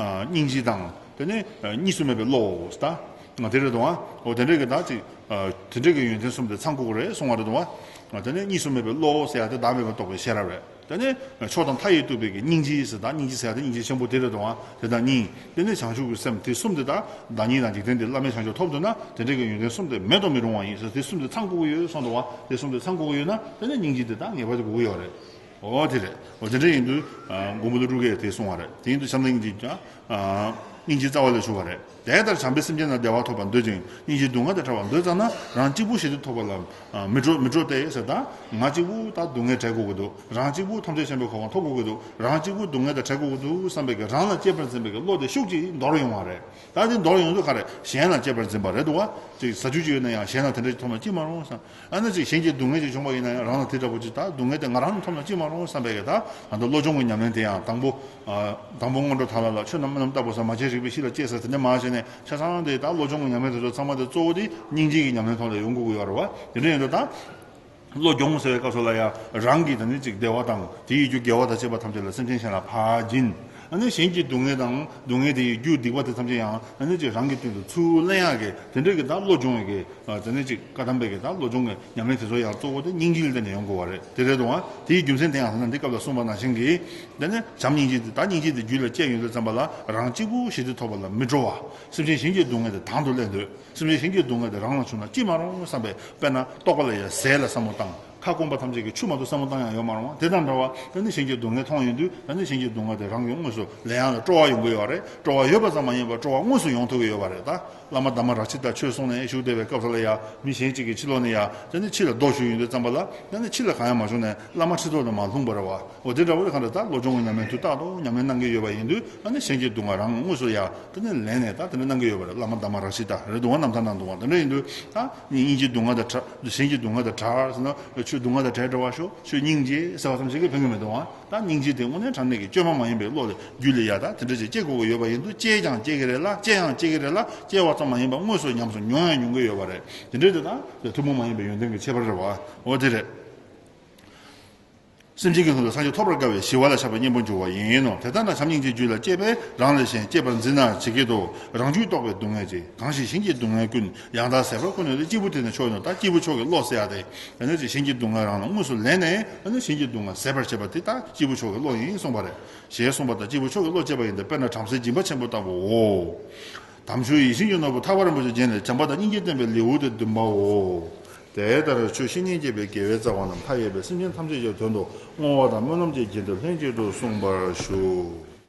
སྙིང་རྗེ་དང་། དེ་ནས་གཉིས་སུ་མེད་པའི་བློ་ད་དེ་རེད་འདུག་བ། འོ་དེ་འདྲ་གི་ད་ཅིག་དེ་འདྲ་གི་ཡོན་ཏན་གསུམ་དེ་ཚང་དགོས་ཀྱི་རེད་གསུང་བ་རེད་འདུག་བ། དེ་ནས་གཉིས་སུ་མེད་པའི་བློ་ཟེར་ཡ་དེ་བདག་མེད་པ་རྟོགས་པའི་ཤེས་རབ་རེད། དེ་ནས་མཆོག་དང་མཐའ་ཡས་རྟོགས་པའི་གི་སྙིང་རྗེ་ཟེར། ད་སྙིང་རྗེ་ཟེར་ཡ་དེ་སྙིང་རྗེ་ཆེན་པོ་དེ་རེད་འདུག་བ། དེ་དང་གཉིས། དེ་ནས་བྱང་ཆུབ་ཀྱི་སེམས། དེ་གསུམ་དེ་ད་བདག་ཉིད་དང་འཇིག་རྟེན་འདས། བླ་མེད་བྱང་ཆུབ་ཐོབ་འདོད་ན། དེ་འདྲ་གི་ཡོན་ཏན་གསུམ་དེ་མེད་དུ་མི་རུང་བ་ཡིན་ཟེར། དེ་གསུམ་དེ་ཚང་དགོས་ཀྱི་ཡོད་གསུངས་འདུག་བ། དེ་གསུམ་དེ་ཚང་དགོས་ཀྱི་ཡོད་ན། དེ་ནས་སྙིང་རྗེ་དེ་ད་ངེས་པར་དུ་དགོས་ཀྱི་ཡོད་རེད། འོ་དེ་རེད། འོ་དེ་འདྲ་ཡིན་དུས། ཨ། མགོན་པོ་ཀླུ་སྒྲུབ་ཀྱིས་དེ་གསུངས་པ་རེད། དེ་ཡིན་དུས་བྱམས་དང་སྙིང་རྗེ་ཀྱང་། ཨ། སྙིང་རྗེའི་རྩ་བ་ལས་བྱུང་བ་རེད། དེ་ལྟར་བྱམས་པས་སེམས་ཅན་རྣམས་བདེ་བ་ཐོབ་པར་འདོད་ཅིང་། སྙིང་རྗེས་སྡུག་བསྔལ་དང་བྲལ་བར་འདོད་ཙ་ན། རང་གཅིག་པུ་ཞི་བདེ་ཐོབ་པ་ལ། ཨ། མི་སྤྲོ་མི་སྤྲོ་སྟེ་ཟེར། ད་ང་གཅིག་པུ་ད་སྡུག་བསྔལ་བྲལ་དགོས་ཀྱི་འདུག་རང་གཅིག་པུ་ཐམས་ཅད་མཁྱེན་པའི་གོ་འཕང་ཐོབ་དགོས་ཀྱི་འདུག་རང་གཅིག་པུ་སྡུག་བསྔལ་དང་བྲལ་དགོས་ཀྱི་འདུག་བསམ་པའི་གི་རང་ལ་གཅེས་པར་འཛིན་པའི་གི་བློ་དེ་ཤུགས་ཀྱིས་འདོར་ཡོང་བ་རེད། ད་དེ་འདོར་ཡོང་དུས་ག་རེ། གཞན་ལ་གཅེས་པར་འཛིན་པ་རེད་འདུག་བ། ཅིག་ཟ་རྒྱུ་ཅིག་ཡོད་ན་ཡང་གཞན་ལ་དེ་འདྲ་ཅིག་ཐོབ་ན་ཅི་མ་རུང་བསམ། ཨ་ནི་ཅིག་གཞན་གྱིས་སྡུག་བསྔལ་ཅིག་བྱུང་བ་ཡིན་ན་ཡང་རང་ལ་དེ་འདྲ་པོ་ཅིག་ད་སྡུག་བསྔལ་དེ་ང་རང་ལ་ཐོབ་ན་ཅི་མ་རུང་བསམ་པའི་གི། ད་ང་ཚོ་བློ་སྦྱོང་གི་ཉམས་ལེན་དེ་ཡང་དང་པོ། ཨ། དང་པོ་སྔོན་འགྲོ་དག་ལ་ལ། ཆོས་རྣམས་སྨོན་ལམ་ལྟ་བུ་ཟེར། མ་བྱས་རིག་པའི་གཤིས་ལ་སྐྱེས་ཟེར། དེ་འདྲ་མ་བྱས་ནས་ཆ་ཚང་དེ་ད་བློ་སྦྱོང་གི་ཉམས་ལེན་དེ་ཚོ་ཚང་མ་དེ་གཙོ་བོ་དེ་སྙིང་རྗེ་གི་ཉམས་ལེན་ཐོག་ལ་ཡོང་དགོས་ཀྱི་ཡོད་རེད་བ། དེ་འདྲ་ཡིན་དུས་ད། བློ་སྦྱོང་ཟེར་བའི་སྐབས་སུ་ལ་ཡང་རང་གི་དེ་ནི་ཅིག་བདེ་བ་དང་། དེ་ཡི་རྒྱུ་དགེ་བ་དང་བཅས་པ་ཐམས་ཅད་ལ་སེམས་ཅན་གཞན་ལ་ཕར་སྦྱིན། ཨ་ནི་གཞན་གྱི་སྡུག་བསྔལ་དང་། སྡུག་བསྔལ་དེ་ཡི་རྒྱུ་སྡིག་པ་དེ་ཐམས་ཅད་ཡང་ཨ་ནི་ཅིག་རང་གི་སྟེང་དུ་ཚུར་ལེན་ཡག་གི་དེ་འདྲ་གི་ད་བློ་སྦྱོང་བའི་གི། ཨ། དེ་ནི་ཅིག་བཀའ་གདམས་པའི་གི་ད་བློ་སྦྱོང་གི་ཉམས་ལེན་དེ་ཚོ་ཡང་གཙོ་བོ་དེ་སྙིང་རྗེ་ལ་བརྟེན་ནས་ཡོང་དགོས་པ་རེད། དེ་རེད་འདུག་བ། དེའི་རྒྱུ་མཚན་དེ་ཡང་ད་ལྟ་འདི་སྐབས་ལ་གསུངས་པ་ནང་བཞིན་གྱི། དེ་ནི་བྱམས་སྙིང་རྗེ་དེ། ད་སྙིང་རྗེ་དེ་རྒྱུད་ལ་སྐྱེས་ཡོང་དུས་ཙམ་པ་ལ། རང་གཅིག་པུ་ཞི་བདེ་ཐོབ་པ་ལ་མི་སྤྲོ་བ། སེམས་ཅན་གཞན་གྱི་སྡུག་བསྔལ་དེ་དང་དུ་ལེན་འདོད། སེམས་ཅན་གཞན་གྱི་སྡུག་བསྔལ་དེ་རང་ལ་བྱུང་ན་ཅི་མ་རུང་བསམ་པའི། དཔེར་ན་ལྟོགས་པ་ལ་ཡང་ཟས་ལ་བསམ་བློ་བཏང་། ཁ་སྐོམ་པ་ཐམས་ཅད་ཀྱི་ཆུ་མ་གཏོགས་བསམ་བློ་བཏང་ཡང་ཡོད་མ་རུང་བ། དེ་དང་འདྲ་བ། ད་ནི་གཞན་གྱི་སྡུག་བསྔལ་མཐོང་ཡོང་དུས། ད་ནི་གཞན་གྱི་སྡུག་བསྔལ་དེ་རང་གི་དངོས་སུ་ལེན་ཡག་ལ་སྤྲོ་བ་ཡོང་གི་ཡོད་རེད། སྤྲོ་བ་ཡོད་པ་ཙམ་མ་ཡིན་པར་སྤྲོ་བ་དངོས་སུ་ཡོང་ཐུབ་ཀྱི་ཡོད་པ་རེད། ད་བླ་མ་དྷརྨ་རཀྵི་ཏ་ཆོས་གསུང་ནས་བཞུགས་བསྡད་པའི་སྐབས་སུ་ལ་ཡང་། མི་གཞན་གཅིག་གིས་ཕྱི་ལོགས་ནས་ཡང་། ད་ནི་ཕྱི་ལ་རྡོ་གཞུས་ཡོང་དུས་ཙམ་པ་ལ། ད་ནི་ཕྱི་ལ་གང་ཡང་མ་བྱུང་ནས་བླ་མ་ཁྲི་ཐོག་ཏུ་མར་ལྷུང་བ་རེད་བ། འོ་དེ་འདྲ་བོ་དེ་གང་འདྲ། ད་བློ་སྦྱོང་གི་ཉམས་ལེན་དུས་རྟག་ཏུ་ཉམས་ལེན་གནང་གི་ཡོད་པ་ཡིན་དུས། ཨ་ནི་གཞན་གྱི་སྡུག་བསྔལ་རང་དངོས་སུ་ཡང་དེ་ནི་ལེན་ནས་ད་དེ་ནི་གནང་གི་ཡོད་པ་རེད། བླ་མ་དྷརྨ་རཀྵི་ཏ་རེད་འདུག་བ། རྣམ་ཐར་ནང་འདུག་བ། དེ་འདྲ་ཡིན་དུས་ད་སྙིང་རྗེ་སྡུག་བསྔལ་དང་བྲལ། གཞན་གྱི་སྡུག་བསྔལ་དང་བྲལ་ཟེར་ན། ཆོས་སྡུག་བསྔལ་དང་བྲལ་འདྲ་བ་ཤོག་ཆོས་སྙིང་རྗེ་ཟེར་བ་ཙམ་ཞིག་གིས་ཕན་གྱི་མི་འདུག་བ། ད་སྙིང་རྗེ་དེ་དངོས་གནས་དྲང་གནས་ཀྱི་བཅོས་མ་མ་ཡིན་པའི་བློ་ལས་རྒྱུད་ལ་ཡང་ད་དེ་འདྲ་ཅིག་སྐྱེ་དགོས་ཀྱི་ཡོད་པ་ཡིན་དུས། སྐྱེས་ཀྱང་སྐྱེ་གི་རེད་ལ། སྐྱེ་ཡང་སྐྱེ་གི་རེད་ལ། སྐྱེ་བ་ཙམ་མ་ཡིན་པར་དངོས་སུ་ཉམས་སུ་མྱོང་ཡང་མྱོང་གི་ཡོད་པ་རེད། དེ་འདྲ་དེ་ད་ཐུན་མོང་མ་ཡིན་པའི་ཡོན་ཏན་གྱི་ཁྱད་པར་རེད་བ། འོ་དེ་རེད། སེམས་ཅན་གྱི་ལྷུན་གྲུབ་སངས་རྒྱས་ཐོབ་པར་དཀའ་བས་ཞི་བ་ལ་ཆགས་པའི་གཉེན་པོར་འགྱུར་བ་ཡིན་ནོ། དེ་ལྟར་ན་བྱམས་སྙིང་རྗེའི་རྒྱུད་ལ་སྐྱེས་པས། རང་ལས་གཞན་གཅེས་པར་འཛིན་ན་ཇི་སྐད་དུ། རང་རྒྱུད་རྟོགས་པའི་སྡུག་བསྔལ་གྱིས། གང་ཞིག་གཞན་གྱི་སྡུག་བསྔལ་ཀུན། ཡང་དག་ཟད་པར་ཀུན་ནུས་ཏེ། སྐྱེས་བུ་དེ་ནི་མཆོག་ཡིན་ནོ། ད་སྐྱེས་བུ་མཆོག་གི་བློ་ཟེར་ཡ་དེ། ཨ་ནི་གཞན་གྱི་སྡུག་བསྔལ་རང་ལ་དངོས་སུ་ལེན་ནས། ཨ་ནི་གཞན་གྱི་སྡུག་བསྔལ་ཟད་པར་བྱེད་པ་དེ་ད་སྐྱེས་བུ་མཆོག་གི་བློ་ཡིན་གསུངས་པ་རེད། ཞེས་གསུངས་པ་ལྟར་སྐྱེས་བུ་མཆོག་གི་བློ་སྐྱེས་པ་ཡིན་ཏེ། དཔེར་ན་བྲམ་ཟེ་སྦྱིན་པ་ཆེན་པོ་ལྟ་བུའོ། དམ་ཆོས་ཡིད་བཞིན་གྱི་ནོར་བུ་ཐར་པ་རིན་པོ་ཆེའི་རྒྱན་ལས། བྱམས་པ་དང་སྙིང་རྗེ་བསྟན་པའི་ལེའུ་སྟེ་བདུན་པའོ། དེ་ལྟར་ཆོས་བཤེས་གཉེན་བསྐྱེད་པའི་དགེ་བའི་རྩ་བ་རྣམས་མཐའ་ཡས་པའི་སེམས་ཅན་ཐམས་ཅད་ཀྱི་དོན་དུ་བསྔོ་བ་དང་སྨོན་ལམ་གྱི་རྒྱན་དུ་ལྷན་ཅིག་ཏུ་གསུངས་པར་ཞུ།